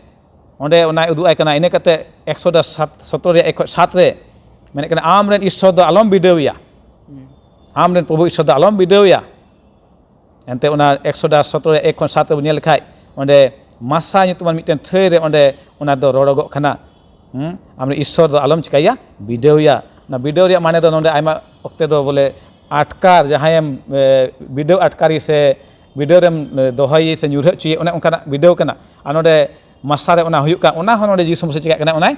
ᱚᱸᱰᱮ ᱚᱱᱟᱭ ᱩᱫᱩᱜ ᱟᱭ ᱠᱟᱱᱟ᱾ ᱤᱱᱟᱹ ᱠᱟᱛᱮ ᱮᱠᱥᱚᱰᱟᱥ ᱥᱟᱛ, ᱥᱚᱛᱨᱚ ᱨᱮᱭᱟᱜ ᱮᱠ ᱠᱷᱚᱱ ᱥᱟᱛ ᱨᱮ ᱢᱮᱱᱮᱫ ᱠᱟᱱᱟ, "ᱟᱢ ᱨᱮᱱ ᱤᱥᱥᱚᱨ ᱫᱚ ᱟᱞᱚᱢ ᱵᱤᱰᱟᱹᱣᱮᱭᱟ, ᱟᱢ ᱨᱮᱱ ᱯᱨᱚᱵᱷᱩ ᱤᱥᱥᱚᱨ ᱫᱚ ᱟᱞᱚᱢ ᱵᱤᱰᱟᱹᱣᱮᱭᱟ᱾" ᱮᱱᱛᱮ ᱚᱱᱟ ᱮᱠᱥᱚᱰᱟᱥ ᱥᱚᱛᱨᱚ ᱨᱮᱭᱟᱜ ᱮᱠ ᱠᱷᱚᱱ ᱥᱟᱛ ᱨᱮᱵᱚᱱ ᱧᱮᱞ ᱞᱮᱠᱷᱟᱡ, ᱚᱸᱰᱮ ᱢᱟᱥᱟ ᱧᱩᱛᱩᱢᱟᱱ ᱢᱤᱫᱴᱮᱱ ᱴᱷᱟᱹᱭ ᱨᱮ ᱚᱸᱰᱮ ᱚᱱᱟ ᱫᱚ ᱨᱚᱲᱚᱜᱚᱜ ᱠᱟᱱᱟ᱾ ᱦᱩᱸ? ᱟᱢ ᱨᱮᱱ ᱤᱥᱥᱚᱨ ᱫᱚ ᱟᱞᱚᱢ ᱪᱤᱠᱟᱹᱭᱟ, ᱵᱤᱰᱟᱹᱣᱮᱭᱟ᱾ ᱚᱱᱟ ᱵᱤᱰᱟᱹᱣ ᱨᱮᱭᱟᱜ ᱢᱟᱱᱮ ᱫᱚ ᱱᱚᱰᱮ ᱟᱭᱢᱟ ᱚᱠᱛᱮ ᱫᱚ ᱵᱚᱞᱮ ᱟᱴᱠᱟᱨ, ᱡᱟᱦᱟᱸᱭᱮᱢ, ᱮ, ᱵᱤᱰᱟᱹᱣ ᱟᱴᱠᱟᱨᱤ ᱥᱮ ᱵᱤᱰᱟᱹᱣ ᱨᱮᱢ, ᱮ, ᱫᱚᱦᱚᱭᱮ ᱥᱮ ᱧᱩᱨᱦᱟᱹ ᱦᱚᱪᱚᱭᱮ, ᱚᱱᱮ ᱚᱱᱠᱟᱱᱟᱜ ᱵᱤᱰᱟᱹᱣ ᱠᱟᱱᱟ᱾ ᱟᱨ ᱱᱚᱰᱮ ᱢᱟᱥᱟ ᱨᱮ ᱚᱱᱟ ᱦᱩᱭᱩᱜ ᱠᱟᱱ, ᱚᱱᱟ ᱦᱚᱸ ᱱᱚᱰᱮ ᱡᱤᱥᱩ ᱢᱟᱹᱥᱤ ᱪᱤᱠᱟᱹᱜ ᱠᱟᱱᱟ, ᱚᱱᱟᱭ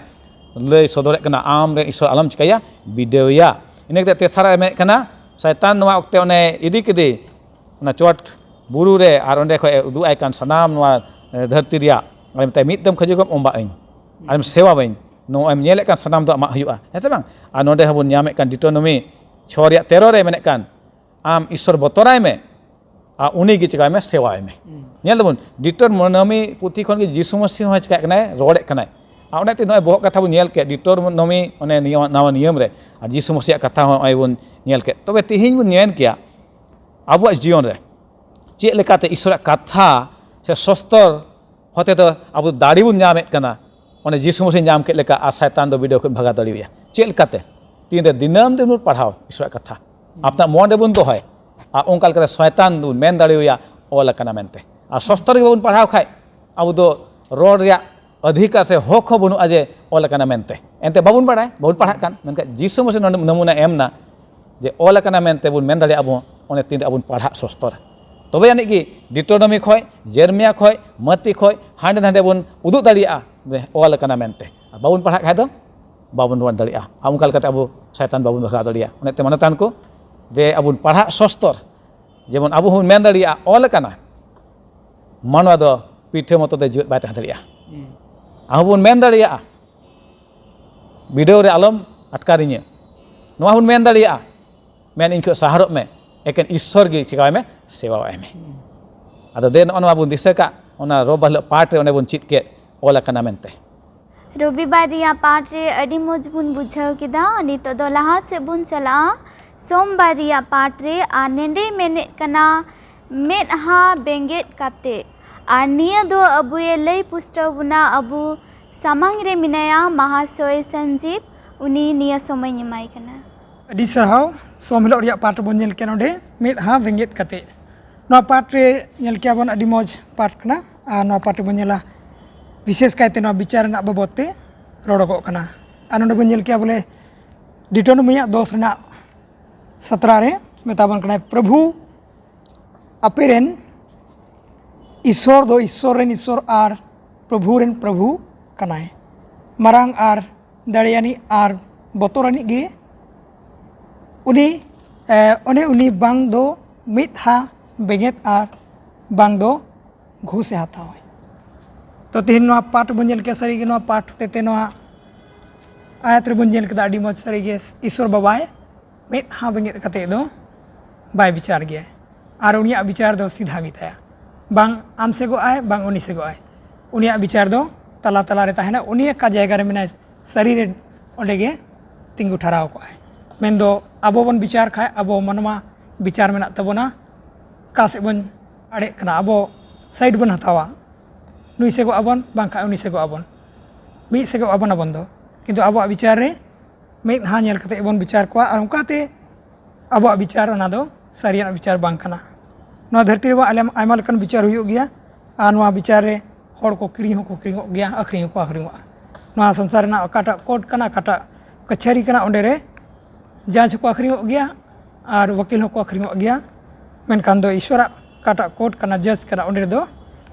ᱞᱟᱹᱭ ᱥᱚᱫᱚᱨᱮᱫ ᱠᱟᱱᱟ, "ᱟᱢ ᱨᱮᱱ ᱤᱥᱥᱚᱨ ᱟᱞᱚᱢ ᱪᱤᱠᱟᱹᱭᱟ, ᱵᱤᱰᱟᱹᱣᱮᱭᱟ᱾" ᱤᱱᱟᱹ ᱠᱟᱛᱮ ᱛᱮᱥᱟᱨᱟᱜ ᱨᱮ ᱢᱮᱱᱮᱫ ᱠᱟᱱᱟ, ᱥᱚᱭᱛᱟᱱ ᱱᱚᱣᱟ ᱚᱠᱛᱮ ᱚᱱᱮ ᱤᱫᱤ ᱠᱮᱫᱮ ᱚᱱᱟ ᱪᱚᱴ ᱵᱩᱨᱩ ᱨᱮ, ᱟᱨ ᱚᱸᱰᱮ ᱠᱷᱚᱡ ᱮ ᱩᱫᱩᱜ ᱟᱭ ᱠᱟᱱ ᱥᱟᱱᱟᱢ ᱱᱚᱣᱟ, ᱮ, ᱫᱷᱟᱹᱨᱛᱤ ᱨᱮᱭᱟᱜ, ᱟᱨ ᱢᱮᱛᱟᱭ, "ᱢᱤᱫ ᱫᱚᱢ ᱠᱷᱟᱹᱡᱩᱨ ᱠᱚᱢ ᱚᱢᱵᱟᱜ ᱟᱹᱧ, ᱟᱨᱮᱢ ᱥᱮᱣᱟ ᱟᱹᱧ, ᱱᱚᱜᱼᱚᱭ ᱮᱢ ᱧᱮᱞᱮᱫ ᱠᱟᱱ ᱥᱟᱱᱟᱢ ᱫᱚ ᱟᱢᱟᱜ ᱦᱩᱭᱩᱜᱼᱟ", ᱦᱮᱸ ᱥᱮ ᱵᱟᱝ? ᱟᱨ ᱱᱚᱰᱮ ᱦᱚᱸᱵᱚᱱ ᱧᱟᱢᱮᱫ ᱠᱟᱱ ᱰᱤᱴᱳᱱᱚᱢᱤ ᱪᱷᱚ ᱨᱮᱭᱟᱜ ᱛᱮᱨᱚ ᱨᱮ ᱢᱮᱱᱮᱫ ᱠᱟᱱ, "ᱟᱢ ᱤᱥᱥᱚᱨ ᱵᱚᱛᱚᱨᱟᱭ ᱢᱮ, ᱟᱨ ᱩᱱᱤ ᱜᱮ ᱪᱤᱠᱟᱹᱭ ᱢᱮ, ᱥᱮᱣᱟᱭ ᱢᱮ᱾" ᱧᱮᱞ ᱫᱟᱵᱚᱱ, ᱰᱤᱴᱳᱱᱚᱢᱤ ᱯᱩᱛᱷᱤ ᱠᱷᱚᱱ ᱜᱮ ᱡᱤᱥᱩ ᱢᱟᱹᱥᱤ ᱦᱚᱸ ᱪᱤᱠᱟᱹᱜ ᱠᱟᱱᱟᱭ, ᱨᱚᱲᱮᱫ ᱠᱟᱱᱟᱭ᱾ ᱟᱨ ᱚᱱᱮ ᱛᱮ ᱱᱚᱜᱼᱚᱭ ᱵᱚᱦᱚᱜ ᱠᱟᱛᱷᱟ ᱵᱚᱱ ᱧᱮᱞ ᱠᱮᱫ, ᱰᱤᱴᱳᱱᱚᱢᱤ ᱚᱱᱮ ᱱᱤᱭᱟᱹ ᱱᱟᱣᱟ ᱱᱤᱭᱚᱢ ᱨᱮ, ᱟᱨ ᱡᱤᱥᱩ ᱢᱟᱹᱥᱤᱭᱟᱜ ᱠᱟᱛᱷᱟ ᱦᱚᱸ ᱱᱚᱜᱼᱚᱭ ᱵᱚᱱ ᱧᱮᱞ ᱠᱮᱫ᱾ ᱛᱚᱵᱮ ᱛᱤᱦᱤᱧ ᱵᱚᱱ ᱧᱮᱞ ᱠᱮᱭᱟ, ᱟᱵᱚᱣᱟᱜ ᱡᱤᱭᱚᱱ ᱨᱮ ᱪᱮᱫ ᱞᱮᱠᱟᱛᱮ ᱤᱥᱚᱨᱟᱜ ᱠᱟᱛᱷᱟ ᱥᱮ ᱥᱚᱥᱛᱚᱨ ᱦᱚᱛᱮ ᱫᱚ ᱟᱵᱚ ᱫᱟᱲᱮ ᱵᱚᱱ ᱧᱟᱢᱮᱫ ᱠᱟᱱᱟ, ᱚᱱᱮ ᱡᱤᱥᱩ ᱢᱟᱹᱥᱤ ᱧᱟᱢ ᱠᱮᱫ ᱞᱮᱠᱟ, ᱟᱨ ᱥᱟᱭᱛᱟᱱ ᱫᱚ ᱵᱤᱰᱟᱹᱣ ᱠᱷᱚᱱ ᱵᱷᱟᱜᱟᱣ ᱫᱟᱲᱮᱣᱟᱭᱟ᱾ ᱪᱮᱫ ᱞᱮᱠᱟᱛᱮ? ᱛᱤᱱᱨᱮ ᱫᱤᱱᱟᱹᱢ ᱫᱤᱱ ᱵᱚᱱ ᱯᱟᱲᱦᱟᱣ ᱤᱥᱚᱨᱟᱜ ᱠᱟᱛᱷᱟ, ᱟᱯᱱᱟᱨ ᱢᱚᱱ ᱨᱮᱵᱚᱱ ᱫᱚᱦᱚᱭ, ᱟᱨ ᱚᱱᱠᱟ ᱞᱮᱠᱟᱛᱮ ᱥᱟᱭᱛᱟᱱ ᱫᱚᱵᱚᱱ ᱢᱮᱱ ᱫᱟᱲᱮᱣᱟᱭᱟ, "ᱚᱞ ᱟᱠᱟᱱᱟ" ᱢᱮᱱᱛᱮ᱾ ᱟᱨ ᱥᱚᱥᱛᱚᱨ ᱜᱮ ᱵᱟᱵᱚᱱ ᱯᱟᱲᱦᱟᱣ ᱠᱷᱟᱡ, ᱟᱵᱚ ᱫᱚ ᱨᱚᱲ ᱨᱮᱭᱟᱜ ᱚᱫᱷᱤᱠᱟᱨ ᱥᱮ ᱦᱚᱠ ᱦᱚᱸ ᱵᱟᱹᱱᱩᱜᱼᱟ ᱡᱮ ᱚᱞ ᱟᱠᱟᱱᱟ ᱢᱮᱱᱛᱮ᱾ ᱮᱱᱛᱮ ᱵᱟᱵᱚᱱ ᱵᱟᱲᱟᱭ, ᱵᱟᱵᱚᱱ ᱯᱟᱲᱦᱟᱜ ᱠᱟᱱ᱾ ᱢᱮᱱᱠᱷᱟᱱ ᱡᱤᱥᱩ ᱢᱟᱹᱥᱤ ᱱᱚᱰᱮ ᱱᱚᱢᱩᱱᱟ ᱮᱢ ᱮᱱᱟ ᱡᱮ ᱚᱞ ᱟᱠᱟᱱᱟ ᱢᱮᱱᱛᱮ ᱵᱚᱱ ᱢᱮᱱ ᱫᱟᱲᱮᱭᱟᱜᱼᱟ ᱵᱚᱱ, ᱚᱱᱮ ᱛᱤᱱᱨᱮ ᱟᱵᱚᱱ ᱯᱟᱲᱦᱟᱜ ᱥᱚᱥᱛᱚᱨ᱾ ᱛᱚᱵᱮ ᱟᱹᱱᱤᱡ ᱜᱮ ᱰᱤᱴᱳᱱᱚᱢᱤ ᱠᱷᱚᱡ, ᱡᱮᱨᱢᱤᱭᱟ ᱠᱷᱚᱡ, ᱢᱟᱹᱛᱤ ᱠᱷᱚᱡ, ᱦᱟᱸᱰᱮ ᱱᱟᱰᱮ ᱵᱚᱱ ᱩᱫᱩᱜ ᱫᱟᱲᱮᱭᱟᱜᱼᱟ ᱚᱞ ᱟᱠᱟᱱᱟ ᱢᱮᱱᱛᱮ᱾ ᱟᱨ ᱵᱟᱵᱚᱱ ᱯᱟᱲᱦᱟᱜ ᱠᱷᱟᱡ ᱫᱚ ᱵᱟᱵᱚᱱ ᱨᱚᱲ ᱫᱟᱲᱮᱭᱟᱜᱼᱟ᱾ ᱟᱨ ᱚᱱᱠᱟ ᱞᱮᱠᱟᱛᱮ ᱟᱵᱚ ᱥᱟᱭᱛᱟᱱ ᱵᱟᱵᱚᱱ ᱵᱷᱟᱜᱟᱣ ᱫᱟᱲᱮᱭᱟᱜᱼᱟ᱾ ᱚᱱᱟᱛᱮ ᱢᱟᱱᱚᱛᱟᱱ ᱠᱚ, ᱡᱮ ᱟᱵᱚᱱ ᱯᱟᱲᱦᱟᱜ ᱥᱚᱥᱛᱚᱨ, ᱡᱮᱢᱚᱱ ᱟᱵᱚ ᱦᱚᱸ ᱵᱚᱱ ᱢᱮᱱ ᱫᱟᱲᱮᱭᱟᱜᱼᱟ ᱚᱞ ᱟᱠᱟᱱᱟ, ᱢᱟᱱᱣᱟ ᱫᱚ ᱯᱤᱴᱷᱟᱹ ᱢᱚᱛᱚ ᱛᱮ ᱡᱤᱣᱮᱫ ᱵᱟᱭ ᱛᱟᱦᱮᱸ ᱫᱟᱲᱮᱭᱟᱜᱼᱟ᱾ ᱟᱵᱚ ᱵᱚᱱ ᱢᱮᱱ ᱫᱟᱲᱮᱭᱟᱜᱼᱟ ᱵᱤᱰᱟᱹᱣ ᱨᱮ ᱟᱞᱚᱢ ᱟᱴᱠᱟᱨᱤᱧᱟᱹ᱾ ᱱᱚᱣᱟ ᱦᱚᱸᱵᱚᱱ ᱢᱮᱱ ᱫᱟᱲᱮᱭᱟᱜᱼᱟ, ᱢᱮᱱ ᱤᱧ ᱠᱷᱚᱱ ᱥᱟᱦᱟᱨᱚᱜ ᱢᱮ, ᱮᱠᱮᱱ ᱤᱥᱥᱚᱨ ᱜᱮ ᱪᱤᱠᱟᱹᱣᱟᱭ ᱢᱮ, ᱥᱮᱵᱟᱣᱟᱭ ᱢᱮ᱾ ᱟᱫᱚ ᱫᱮ ᱱᱚᱜᱼᱚ ᱱᱚᱣᱟ ᱵᱚᱱ ᱫᱤᱥᱟᱹ ᱠᱟᱜ, ᱚᱱᱟ ᱨᱚᱵᱤᱵᱟᱨ ᱦᱤᱞᱳᱜ ᱯᱟᱴ ᱨᱮ ᱚᱸᱰᱮ ᱵᱚᱱ ᱪᱮᱫ ᱠᱮᱫ, ᱚᱞ ᱟᱠᱟᱱᱟ ᱢᱮᱱᱛᱮ᱾ ᱨᱚᱵᱤᱵᱟᱨ ᱨᱮᱭᱟᱜ ᱯᱟᱴ ᱨᱮ ᱟᱹᱰᱤ ᱢᱚᱡᱽ ᱵᱚᱱ ᱵᱩᱡᱷᱟᱹᱣ ᱠᱮᱫᱟ᱾ ᱱᱤᱛᱚᱜ ᱫᱚ ᱞᱟᱦᱟ ᱥᱮᱫ ᱵᱚᱱ ᱪᱟᱞᱟᱜᱼᱟ ᱥᱳᱢᱵᱟᱨ ᱨᱮᱭᱟᱜ ᱯᱟᱴ ᱨᱮ, ᱟᱨ ᱱᱮᱰᱮ ᱢᱮᱱᱮᱫ ᱠᱟᱱᱟ ᱢᱮᱫᱦᱟ ᱵᱮᱸᱜᱮᱫ ᱠᱟᱛᱮ᱾ ᱟᱨ ᱱᱤᱭᱟᱹ ᱫᱚ ᱟᱵᱚᱭᱮ ᱞᱟᱹᱭ ᱯᱩᱥᱴᱟᱹᱣ ᱵᱚᱱᱟ ᱟᱵᱚ ᱥᱟᱢᱟᱝ ᱨᱮ ᱢᱮᱱᱟᱭᱟ ᱢᱟᱦᱟᱥᱚᱭ ᱥᱚᱧᱡᱤᱵ, ᱩᱱᱤ ᱱᱤᱭᱟᱹ ᱥᱚᱢᱚᱭ ᱤᱧ ᱮᱢᱟᱭ ᱠᱟᱱᱟ᱾ ᱟᱹᱰᱤ ᱥᱟᱨᱦᱟᱣ᱾ ᱥᱳᱢ ᱦᱤᱞᱳᱜ ᱨᱮᱭᱟᱜ ᱯᱟᱴ ᱵᱚᱱ ᱧᱮᱞ ᱠᱮᱫ ᱱᱚᱰᱮ, ᱢᱮᱫᱦᱟ ᱵᱮᱸᱜᱮᱫ ᱠᱟᱛᱮ᱾ ᱱᱚᱣᱟ ᱯᱟᱴ ᱨᱮ ᱧᱮᱞ ᱠᱮᱜᱼᱟ ᱵᱚᱱ ᱟᱹᱰᱤ ᱢᱚᱡᱽ ᱯᱟᱴ ᱠᱟᱱᱟ, ᱟᱨ ᱱᱚᱣᱟ ᱯᱟᱴ ᱨᱮᱵᱚᱱ ᱧᱮᱞᱟ ᱵᱤᱥᱮᱥ ᱠᱟᱭᱛᱮ ᱱᱚᱣᱟ ᱵᱤᱪᱟᱨ ᱨᱮᱱᱟᱜ ᱵᱟᱵᱚᱫ ᱛᱮ ᱨᱚᱲᱚᱜᱚᱜ ᱠᱟᱱᱟ᱾ ᱟᱨ ᱱᱚᱰᱮ ᱵᱚᱱ ᱧᱮᱞ ᱠᱮᱜᱼᱟ ᱵᱚᱞᱮ ᱰᱤᱴᱳᱱᱚᱢᱤᱭᱟᱜ ᱫᱚᱥ ᱨᱮᱱᱟᱜ ᱥᱟᱛᱨᱟ ᱨᱮ ᱢᱮᱛᱟ ᱵᱚᱱ ᱠᱟᱱᱟᱭ, ᱯᱨᱚᱵᱷᱩ ᱟᱯᱮ ᱨᱮᱱ ᱤᱥᱥᱚᱨ ᱫᱚ ᱤᱥᱥᱚᱨ ᱨᱮᱱ ᱤᱥᱥᱚᱨ ᱟᱨ ᱯᱨᱚᱵᱷᱩ ᱨᱮᱱ ᱯᱨᱚᱵᱷᱩ ᱠᱟᱱᱟᱭ, ᱢᱟᱨᱟᱝ ᱟᱨ ᱫᱟᱲᱮᱭᱟᱱᱤᱡ ᱟᱨ ᱵᱚᱛᱚᱨᱟᱱᱤᱡ ᱜᱮ ᱩᱱᱤ᱾ ᱮ, ᱚᱱᱮ ᱩᱱᱤ ᱵᱟᱝ ᱫᱚ ᱢᱮᱫᱦᱟ ᱵᱮᱸᱜᱮᱫ ᱟᱨ ᱵᱟᱝ ᱫᱚ ᱜᱷᱩᱥᱮ ᱦᱟᱛᱟᱣᱟ᱾ ᱛᱚ ᱛᱮᱦᱮᱧ ᱱᱚᱣᱟ ᱯᱟᱴ ᱵᱚᱱ ᱧᱮᱞ ᱠᱮᱫᱟ, ᱥᱟᱹᱨᱤᱜᱮ ᱱᱚᱣᱟ ᱯᱟᱴ ᱦᱚᱛᱮᱛᱮ ᱱᱚᱣᱟ ᱟᱭᱟᱛ ᱨᱮᱵᱚᱱ ᱧᱮᱞ ᱠᱮᱫᱟ ᱟᱹᱰᱤ ᱢᱚᱡᱽ, ᱥᱟᱹᱨᱤᱜᱮ ᱤᱥᱥᱚᱨ ᱵᱟᱵᱟᱭ ᱢᱮᱫᱦᱟ ᱵᱮᱸᱜᱮᱫ ᱠᱟᱛᱮ ᱫᱚ ᱵᱟᱭ ᱵᱤᱪᱟᱨ ᱜᱮᱭᱟ᱾ ᱟᱨ ᱩᱱᱤᱭᱟᱜ ᱵᱤᱪᱟᱨ ᱫᱚ ᱥᱤᱫᱷᱟ ᱜᱮ ᱛᱟᱭᱟ, ᱵᱟᱝ ᱟᱢ ᱥᱮᱜᱚᱜ ᱟᱭ, ᱵᱟᱝ ᱩᱱᱤ ᱥᱮᱜᱚᱜ ᱟᱭ᱾ ᱩᱱᱤᱭᱟᱜ ᱵᱤᱪᱟᱨ ᱫᱚ ᱛᱟᱞᱟ ᱛᱟᱞᱟ ᱨᱮ ᱛᱟᱦᱮᱱᱟ᱾ ᱩᱱᱤ ᱚᱠᱟ ᱡᱟᱭᱜᱟ ᱨᱮ ᱢᱮᱱᱟᱭ, ᱥᱟᱹᱨᱤ ᱨᱮ ᱚᱸᱰᱮ ᱜᱮ ᱛᱤᱸᱜᱩ ᱴᱷᱟᱨᱟᱣ ᱠᱚᱜᱼᱟᱭ᱾ ᱢᱮᱱᱫᱚ ᱟᱵᱚ ᱵᱚᱱ ᱵᱤᱪᱟᱨ ᱠᱷᱟᱡ, ᱟᱵᱚ ᱢᱟᱱᱣᱟ ᱵᱤᱪᱟᱨ ᱢᱮᱱᱟᱜ ᱛᱟᱵᱚᱱᱟ, ᱚᱠᱟ ᱥᱮᱫ ᱵᱚᱱ ᱟᱲᱮᱜ ᱠᱟᱱᱟ, ᱟᱵᱚ ᱥᱟᱭᱤᱰ ᱵᱚᱱ ᱦᱟᱛᱟᱣᱟ, ᱱᱩᱭ ᱥᱮᱜᱚᱜ ᱟᱵᱚᱱ, ᱵᱟᱝᱠᱷᱟᱱ ᱩᱱᱤ ᱥᱮᱜᱚᱜ ᱟᱵᱚᱱ, ᱢᱤᱫ ᱥᱮᱜᱚᱜ ᱟᱵᱚᱱ ᱟᱵᱚᱱ ᱫᱚ᱾ ᱠᱤᱱᱛᱩ ᱟᱵᱚᱣᱟᱜ ᱵᱤᱪᱟᱨ ᱨᱮ ᱢᱮᱫᱦᱟ ᱧᱮᱞ ᱠᱟᱛᱮ ᱵᱚᱱ ᱵᱤᱪᱟᱨ ᱠᱚᱣᱟ, ᱟᱨ ᱚᱱᱠᱟᱛᱮ ᱟᱵᱚᱣᱟᱜ ᱵᱤᱪᱟᱨ ᱚᱱᱟ ᱫᱚ ᱥᱟᱹᱨᱤᱭᱟᱱᱟᱜ ᱵᱤᱪᱟᱨ ᱵᱟᱝ ᱠᱟᱱᱟ᱾ ᱱᱚᱣᱟ ᱫᱷᱟᱹᱨᱛᱤ ᱨᱮ ᱟᱭᱢᱟ, ᱟᱭᱢᱟ ᱞᱮᱠᱟᱱ ᱵᱤᱪᱟᱨ ᱦᱩᱭᱩᱜ ᱜᱮᱭᱟ, ᱟᱨ ᱱᱚᱣᱟ ᱵᱤᱪᱟᱨ ᱨᱮ ᱦᱚᱲ ᱠᱚ ᱠᱤᱨᱤᱧ ᱦᱚᱸᱠᱚ ᱠᱤᱨᱤᱧᱚᱜ ᱜᱮᱭᱟ, ᱟᱹᱠᱷᱨᱤᱧ ᱦᱚᱸᱠᱚ ᱟᱹᱠᱷᱨᱤᱧᱚᱜᱼᱟ᱾ ᱱᱚᱣᱟ ᱥᱚᱝᱥᱟᱨ ᱨᱮᱱᱟᱜ ᱚᱠᱟᱴᱟᱜ ᱠᱳᱨᱴ ᱠᱟᱱᱟ, ᱚᱠᱟᱴᱟᱜ ᱠᱟᱪᱷᱟᱹᱨᱤ ᱠᱟᱱᱟ, ᱚᱸᱰᱮ ᱨᱮ ᱡᱟᱡᱽ ᱦᱚᱸᱠᱚ ᱟᱹᱠᱷᱨᱤᱧᱚᱜ ᱜᱮᱭᱟ ᱟᱨ ᱣᱟᱹᱠᱤᱞ ᱦᱚᱸᱠᱚ ᱟᱹᱠᱷᱨᱤᱧᱚᱜ ᱜᱮᱭᱟ᱾ ᱢᱮᱱᱠᱷᱟᱱ ᱫᱚ ᱤᱥᱣᱚᱨᱟᱜ ᱚᱠᱟᱴᱟᱜ ᱠᱳᱨᱴ ᱠᱟᱱᱟ, ᱡᱟᱡᱽ ᱠᱟᱱᱟ, ᱚᱸᱰᱮ ᱫᱚ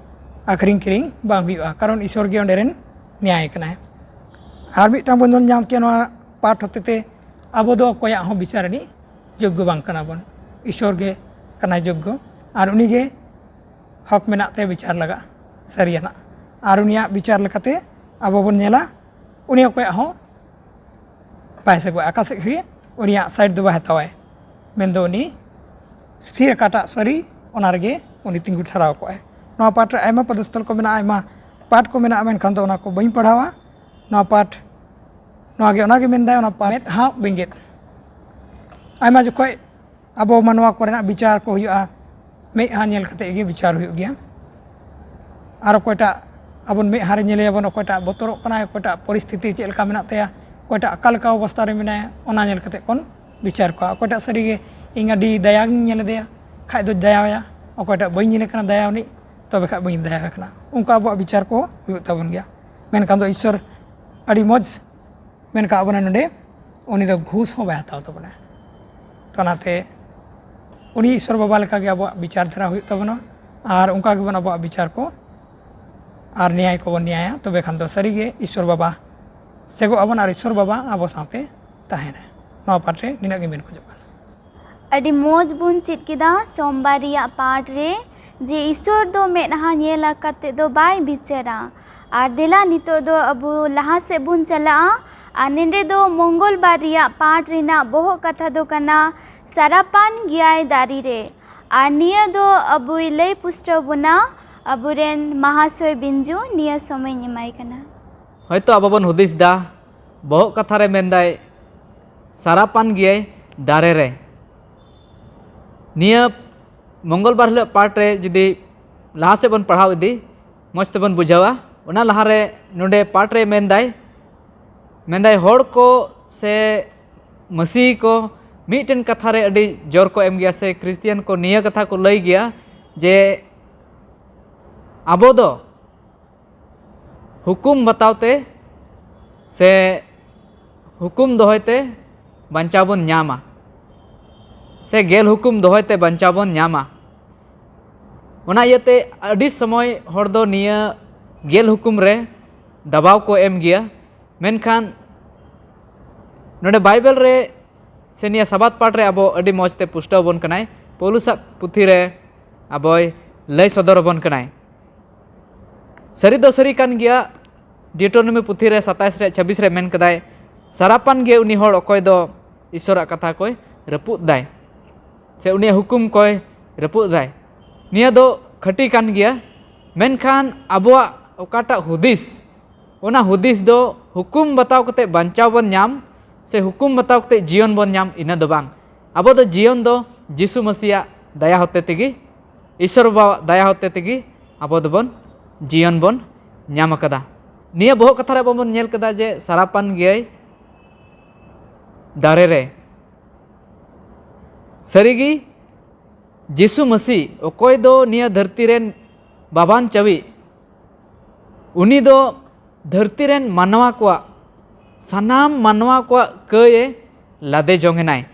ᱟᱹᱠᱷᱨᱤᱧ ᱠᱤᱨᱤᱧ ᱵᱟᱝ ᱦᱩᱭᱩᱜᱼᱟ, ᱠᱟᱨᱚᱱ ᱤᱥᱚᱨ ᱜᱮ ᱚᱸᱰᱮ ᱨᱮᱱ ᱱᱮᱭᱟᱭ ᱠᱟᱱᱟᱭ᱾ ᱟᱨ ᱢᱤᱫᱴᱟᱝ ᱵᱚᱱ ᱧᱮᱞ ᱧᱟᱢ ᱠᱮᱭᱟ ᱱᱚᱣᱟ ᱯᱟᱴ ᱦᱚᱛᱮᱛᱮ, ᱟᱵᱚ ᱫᱚ ᱚᱠᱚᱭᱟᱜ ᱦᱚᱸ ᱵᱤᱪᱟᱨ ᱨᱤᱱᱤᱡ ᱡᱳᱜᱽᱜᱚ ᱵᱟᱝ ᱠᱟᱱᱟ ᱵᱚᱱ᱾ ᱤᱥᱚᱨ ᱜᱮ ᱠᱟᱱᱟᱭ ᱡᱳᱜᱽᱜᱚ, ᱟᱨ ᱩᱱᱤ ᱜᱮ ᱦᱚᱠ ᱢᱮᱱᱟᱜ ᱛᱟᱭᱟ ᱵᱤᱪᱟᱨ ᱞᱟᱜᱟᱜ ᱥᱟᱹᱨᱤᱭᱟᱱᱟᱜ, ᱟᱨ ᱩᱱᱤᱭᱟᱜ ᱵᱤᱪᱟᱨ ᱞᱮᱠᱟᱛᱮ ᱟᱵᱚ ᱵᱚᱱ ᱧᱮᱞᱟ, ᱩᱱᱤ ᱚᱠᱚᱭᱟᱜ ᱦᱚᱸ ᱵᱟᱭ ᱥᱮᱜᱚᱜᱼᱟ, ᱚᱠᱟ ᱥᱮᱫ ᱜᱮ ᱩᱱᱤᱭᱟᱜ ᱥᱟᱭᱤᱰ ᱫᱚ ᱵᱟᱭ ᱦᱟᱛᱟᱣᱟᱭ᱾ ᱢᱮᱱᱫᱚ ᱩᱱᱤ ᱛᱷᱤᱨ ᱚᱠᱟᱴᱟᱜ ᱥᱟᱹᱨᱤ, ᱚᱱᱟ ᱨᱮᱜᱮ ᱩᱱᱤ ᱛᱤᱸᱜᱩ ᱴᱷᱟᱲᱟᱣ ᱠᱚᱜᱼᱟᱭ᱾ ᱱᱚᱣᱟ ᱯᱟᱴ ᱨᱮ ᱟᱭᱢᱟ ᱯᱚᱫᱚᱥᱛᱷᱚᱞ ᱠᱚ ᱢᱮᱱᱟᱜᱼᱟ, ᱟᱭᱢᱟ ᱯᱟᱴ ᱠᱚ ᱢᱮᱱᱟᱜᱼᱟ, ᱢᱮᱱᱠᱷᱟᱱ ᱫᱚ ᱚᱱᱟ ᱠᱚ ᱵᱟᱹᱧ ᱯᱟᱲᱦᱟᱣᱟ᱾ ᱱᱚᱣᱟ ᱯᱟᱴ, ᱱᱚᱣᱟ ᱜᱮ, ᱚᱱᱟ ᱜᱮ ᱢᱮᱱᱫᱟᱭ, ᱚᱱᱟ ᱯᱟᱴ ᱢᱮᱫᱦᱟ ᱵᱮᱸᱜᱮᱫ᱾ ᱟᱭᱢᱟ ᱡᱚᱠᱷᱚᱡ ᱟᱵᱚ ᱢᱟᱱᱣᱟ ᱠᱚᱨᱮᱱᱟᱜ ᱵᱤᱪᱟᱨ ᱠᱚ ᱦᱩᱭᱩᱜᱼᱟ, ᱢᱮᱫᱦᱟ ᱧᱮᱞ ᱠᱟᱛᱮ ᱜᱮ ᱵᱤᱪᱟᱨ ᱦᱩᱭᱩᱜ ᱜᱮᱭᱟ᱾ ᱟᱨ ᱚᱠᱚᱭᱴᱟᱜ ᱟᱵᱚᱱ ᱢᱮᱫᱦᱟ ᱨᱮ ᱧᱮᱞᱮᱭᱟᱵᱚᱱ, ᱚᱠᱚᱭᱴᱟᱜ ᱵᱚᱛᱚᱨᱚᱜ ᱠᱟᱱᱟᱭ, ᱚᱠᱚᱭᱴᱟᱜ ᱯᱚᱨᱤᱥᱛᱷᱤᱛᱤ ᱪᱮᱫ ᱞᱮᱠᱟ ᱢᱮᱱᱟᱜ ᱛᱟᱭᱟ, ᱚᱠᱚᱭᱴᱟᱜ ᱚᱠᱟ ᱞᱮᱠᱟ ᱚᱵᱚᱥᱛᱷᱟ ᱨᱮ ᱢᱮᱱᱟᱭᱟ, ᱚᱱᱟ ᱧᱮᱞ ᱠᱟᱛᱮ ᱵᱚᱱ ᱵᱤᱪᱟᱨ ᱠᱚᱣᱟ᱾ ᱚᱠᱚᱭᱴᱟᱜ ᱥᱟᱹᱨᱤ ᱜᱮ ᱤᱧ ᱟᱹᱰᱤ ᱫᱟᱭᱟ ᱜᱤᱧ ᱧᱮᱞ ᱮᱫᱮᱭᱟ, ᱠᱷᱟᱡ ᱫᱚ ᱫᱟᱭᱟᱣᱟᱭᱟ᱾ ᱚᱠᱚᱭᱴᱟᱜ ᱵᱟᱹᱧ ᱧᱮᱞᱮ ᱠᱟᱱᱟ ᱫᱟᱭᱟ ᱩᱱᱤ, ᱛᱚᱵᱮ ᱠᱷᱟᱡ ᱵᱟᱹᱧ ᱫᱟᱭᱟᱣᱟᱭ ᱠᱟᱱᱟ᱾ ᱚᱱᱠᱟ ᱟᱵᱚᱣᱟᱜ ᱵᱤᱪᱟᱨ ᱠᱚ ᱦᱩᱭᱩᱜ ᱛᱟᱵᱚᱱ ᱜᱮᱭᱟ᱾ ᱢᱮᱱᱠᱷᱟᱱ ᱫᱚ ᱤᱥᱥᱚᱨ ᱟᱹᱰᱤ ᱢᱚᱡᱽ ᱢᱮᱱ ᱠᱟᱜ ᱵᱚᱱᱟ ᱱᱚᱰᱮ, ᱩᱱᱤ ᱫᱚ ᱜᱷᱩᱥ ᱦᱚᱸ ᱵᱟᱭ ᱦᱟᱛᱟᱣ ᱛᱟᱵᱚᱱᱟ᱾ ᱛᱚ ᱚᱱᱟᱛᱮ ᱩᱱᱤ ᱤᱥᱥᱚᱨ ᱵᱟᱵᱟ ᱞᱮᱠᱟᱜᱮ ᱟᱵᱚᱣᱟᱜ ᱵᱤᱪᱟᱨ ᱫᱷᱟᱨᱟ ᱦᱩᱭᱩᱜ ᱛᱟᱵᱚᱱᱟ, ᱟᱨ ᱚᱱᱠᱟ ᱜᱮᱵᱚᱱ ᱟᱵᱚᱣᱟᱜ ᱵᱤᱪᱟᱨ ᱠᱚ ᱟᱨ ᱱᱮᱭᱟᱭ ᱠᱚᱵᱚᱱ ᱱᱮᱭᱟᱭᱟ, ᱛᱚᱵᱮ ᱠᱷᱟᱱ ᱫᱚ ᱥᱟᱹᱨᱤᱜᱮ ᱤᱥᱥᱚᱨ ᱵᱟᱵᱟ ᱥᱮᱜᱚᱜ ᱟᱵᱚᱱ ᱟᱨ ᱤᱥᱥᱚᱨ ᱵᱟᱵᱟ ᱟᱵᱚ ᱥᱟᱶᱛᱮ ᱛᱟᱦᱮᱱᱟᱭ᱾ ᱱᱚᱣᱟ ᱯᱟᱴ ᱨᱮ ᱱᱤᱱᱟᱹᱜ ᱜᱮ ᱢᱮᱱ ᱠᱷᱚᱡᱚᱜ ᱠᱟᱱᱟ᱾ ᱟᱹᱰᱤ ᱢᱚᱡᱽ ᱵᱚᱱ ᱪᱮᱫ ᱠᱮᱫᱟ ᱥᱳᱢᱵᱟᱨ ᱨᱮᱭᱟᱜ ᱯᱟᱴ ᱨᱮ, ᱡᱮ ᱤᱥᱥᱚᱨ ᱫᱚ ᱢᱮᱫᱦᱟ ᱧᱮᱞ ᱟᱠᱟᱛᱮ ᱫᱚ ᱵᱟᱭ ᱵᱤᱪᱟᱹᱨᱟ᱾ ᱟᱨ ᱫᱮᱞᱟ ᱱᱤᱛᱚᱜ ᱫᱚ ᱟᱵᱚ ᱞᱟᱦᱟ ᱥᱮᱫ ᱵᱚᱱ ᱪᱟᱞᱟᱜᱼᱟ᱾ ᱟᱨ ᱱᱚᱸᱰᱮ ᱫᱚ ᱢᱚᱝᱜᱚᱞ ᱵᱟᱨ ᱨᱮᱭᱟᱜ ᱯᱟᱴ ᱨᱮᱱᱟᱜ ᱵᱚᱦᱚᱜ ᱠᱟᱛᱷᱟ ᱫᱚ ᱠᱟᱱᱟ ᱥᱟᱨᱟᱯᱟᱱ ᱜᱮᱭᱟᱭ ᱫᱟᱨᱮ ᱨᱮ᱾ ᱟᱨ ᱱᱤᱭᱟᱹ ᱫᱚ ᱟᱵᱚᱭ ᱞᱟᱹᱭ ᱯᱩᱥᱴᱟᱹᱣ ᱵᱚᱱᱟ ᱟᱵᱚᱨᱮᱱ ᱢᱟᱦᱟᱥᱚᱭ ᱵᱤᱧᱡᱩ᱾ ᱱᱤᱭᱟᱹ ᱥᱚᱢᱚᱭ ᱤᱧ ᱮᱢᱟᱭ ᱠᱟᱱᱟ᱾ ᱦᱚᱭᱛᱳ ᱟᱵᱚ ᱵᱚᱱ ᱦᱩᱫᱤᱥ ᱫᱟ, ᱵᱚᱦᱚᱜ ᱠᱟᱛᱷᱟ ᱨᱮ ᱢᱮᱱᱫᱟᱭ ᱥᱟᱨᱟᱯᱟᱱ ᱜᱮᱭᱟᱭ ᱫᱟᱨᱮ ᱨᱮ᱾ ᱱᱤᱭᱟᱹ ᱢᱚᱝᱜᱚᱞ ᱵᱟᱨ ᱦᱤᱞᱳᱜ ᱯᱟᱴ ᱨᱮ ᱡᱩᱫᱤ ᱞᱟᱦᱟ ᱥᱮᱫ ᱵᱚᱱ ᱯᱟᱲᱦᱟᱣ ᱤᱫᱤ, ᱢᱚᱡᱽ ᱛᱮᱵᱚᱱ ᱵᱩᱡᱷᱟᱹᱣᱟ᱾ ᱚᱱᱟ ᱞᱟᱦᱟᱨᱮ ᱱᱚᱰᱮ ᱯᱟᱴ ᱨᱮ ᱢᱮᱱᱫᱟᱭ, ᱢᱮᱱᱫᱟᱭ ᱦᱚᱲ ᱠᱚ ᱥᱮ ᱢᱟᱹᱥᱤ ᱠᱚ ᱢᱤᱫᱴᱮᱱ ᱠᱟᱛᱷᱟ ᱨᱮ ᱟᱹᱰᱤ ᱡᱳᱨ ᱠᱚ ᱮᱢ ᱜᱮᱭᱟ, ᱥᱮ ᱠᱷᱨᱤᱥᱴᱤᱭᱟᱱ ᱠᱚ ᱱᱤᱭᱟᱹ ᱠᱟᱛᱷᱟ ᱠᱚ ᱞᱟᱹᱭ ᱜᱮᱭᱟ ᱡᱮ ᱟᱵᱚ ᱫᱚ ᱦᱩᱠᱩᱢ ᱵᱟᱛᱟᱣ ᱛᱮ ᱥᱮ ᱦᱩᱠᱩᱢ ᱫᱚᱦᱚᱭ ᱛᱮ ᱵᱟᱧᱪᱟᱣ ᱵᱚᱱ ᱧᱟᱢᱟ, ᱥᱮ ᱜᱮᱞ ᱦᱩᱠᱩᱢ ᱫᱚᱦᱚᱭ ᱛᱮ ᱵᱟᱧᱪᱟᱣ ᱵᱚᱱ ᱧᱟᱢᱟ᱾ ᱚᱱᱟ ᱤᱭᱟᱹᱛᱮ ᱟᱹᱰᱤ ᱥᱚᱢᱚᱭ ᱦᱚᱲ ᱫᱚ ᱱᱤᱭᱟᱹ ᱜᱮᱞ ᱦᱩᱠᱩᱢ ᱨᱮ ᱫᱟᱵᱟᱣ ᱠᱚ ᱮᱢ ᱜᱮᱭᱟ, ᱢᱮᱱᱠᱷᱟᱱ ᱱᱚᱰᱮ ᱵᱟᱭᱵᱮᱞ ᱨᱮ ᱥᱮ ᱱᱤᱭᱟᱹ ᱥᱟᱵᱟᱛ ᱯᱟᱴ ᱨᱮ ᱟᱵᱚ ᱟᱹᱰᱤ ᱢᱚᱡᱽ ᱛᱮ ᱯᱩᱥᱴᱟᱹᱣ ᱟᱵᱚᱱ ᱠᱟᱱᱟᱭ, ᱯᱳᱣᱞᱩᱥᱟᱜ ᱯᱩᱛᱷᱤ ᱨᱮ ᱟᱵᱚᱭ ᱞᱟᱹᱭ ᱥᱚᱫᱚᱨ ᱟᱵᱚᱱ ᱠᱟᱱᱟᱭ᱾ ᱥᱟᱹᱨᱤ ᱫᱚ ᱥᱟᱹᱨᱤ ᱠᱟᱱ ᱜᱮᱭᱟ, ᱰᱤᱭᱩᱴᱨᱳᱱᱚᱢᱤ ᱯᱩᱛᱷᱤ ᱨᱮ ᱥᱟᱛᱟᱭᱤᱥ ᱨᱮ ᱪᱷᱟᱵᱵᱤᱥ ᱨᱮ ᱢᱮᱱ ᱠᱟᱫᱟᱭ, ᱥᱟᱨᱟᱯᱟᱱ ᱜᱮ ᱩᱱᱤ ᱦᱚᱲ ᱚᱠᱚᱭ ᱫᱚ ᱤᱥᱚᱨᱟᱜ ᱠᱟᱛᱷᱟ ᱠᱚᱭ ᱨᱟᱹᱯᱩᱫ ᱫᱟᱭ ᱥᱮ ᱩᱱᱤᱭᱟᱜ ᱦᱩᱠᱩᱢ ᱠᱚᱭ ᱨᱟᱹᱯᱩᱫ ᱫᱟᱭ᱾ ᱱᱤᱭᱟᱹ ᱫᱚ ᱠᱷᱟᱹᱴᱤ ᱠᱟᱱ ᱜᱮᱭᱟ, ᱢᱮᱱᱠᱷᱟᱱ ᱟᱵᱚᱣᱟᱜ ᱚᱠᱟᱴᱟᱜ ᱦᱩᱫᱤᱥ, ᱚᱱᱟ ᱦᱩᱫᱤᱥ ᱫᱚ ᱦᱩᱠᱩᱢ ᱵᱟᱛᱟᱣ ᱠᱟᱛᱮ ᱵᱟᱧᱪᱟᱣ ᱵᱚᱱ ᱧᱟᱢ ᱥᱮ ᱦᱩᱠᱩᱢ ᱵᱟᱛᱟᱣ ᱠᱟᱛᱮ ᱡᱤᱭᱚᱱ ᱵᱚᱱ ᱧᱟᱢ, ᱤᱱᱟᱹ ᱫᱚ ᱵᱟᱝ᱾ ᱟᱵᱚ ᱫᱚ ᱡᱤᱭᱚᱱ ᱫᱚ ᱡᱤᱥᱩ ᱢᱟᱹᱥᱤᱭᱟᱜ ᱫᱟᱭᱟ ᱦᱚᱛᱮ ᱛᱮᱜᱮ, ᱤᱥᱚᱨ ᱵᱟᱵᱟᱣᱟᱜ ᱫᱟᱭᱟ ᱦᱚᱛᱮ ᱛᱮᱜᱮ ᱟᱵᱚ ᱫᱚᱵᱚᱱ ᱡᱤᱭᱚᱱ ᱵᱚᱱ ᱧᱟᱢ ᱟᱠᱟᱫᱟ᱾ ᱱᱤᱭᱟᱹ ᱵᱚᱦᱚᱜ ᱠᱟᱛᱷᱟ ᱨᱮ ᱟᱵᱚ ᱵᱚᱱ ᱧᱮᱞ ᱠᱮᱫᱟ ᱡᱮ ᱥᱟᱨᱟᱯᱟᱱ ᱜᱮᱭᱟᱭ ᱫᱟᱨᱮ ᱨᱮ᱾ ᱥᱟᱹᱨᱤᱜᱮ ᱡᱤᱥᱩ ᱢᱟᱹᱥᱤ ᱚᱠᱚᱭ ᱫᱚ ᱱᱤᱭᱟᱹ ᱫᱷᱟᱹᱨᱛᱤ ᱨᱮᱱ ᱵᱟᱵᱟᱱ ᱪᱟᱹᱣᱤ, ᱩᱱᱤ ᱫᱚ ᱫᱷᱟᱹᱨᱛᱤ ᱨᱮᱱ ᱢᱟᱱᱣᱟ ᱠᱚᱣᱟᱜ, ᱥᱟᱱᱟᱢ ᱢᱟᱱᱣᱟ ᱠᱚᱣᱟᱜ ᱠᱟᱹᱭ ᱮ ᱞᱟᱫᱮ ᱡᱚᱝ ᱮᱱᱟᱭ᱾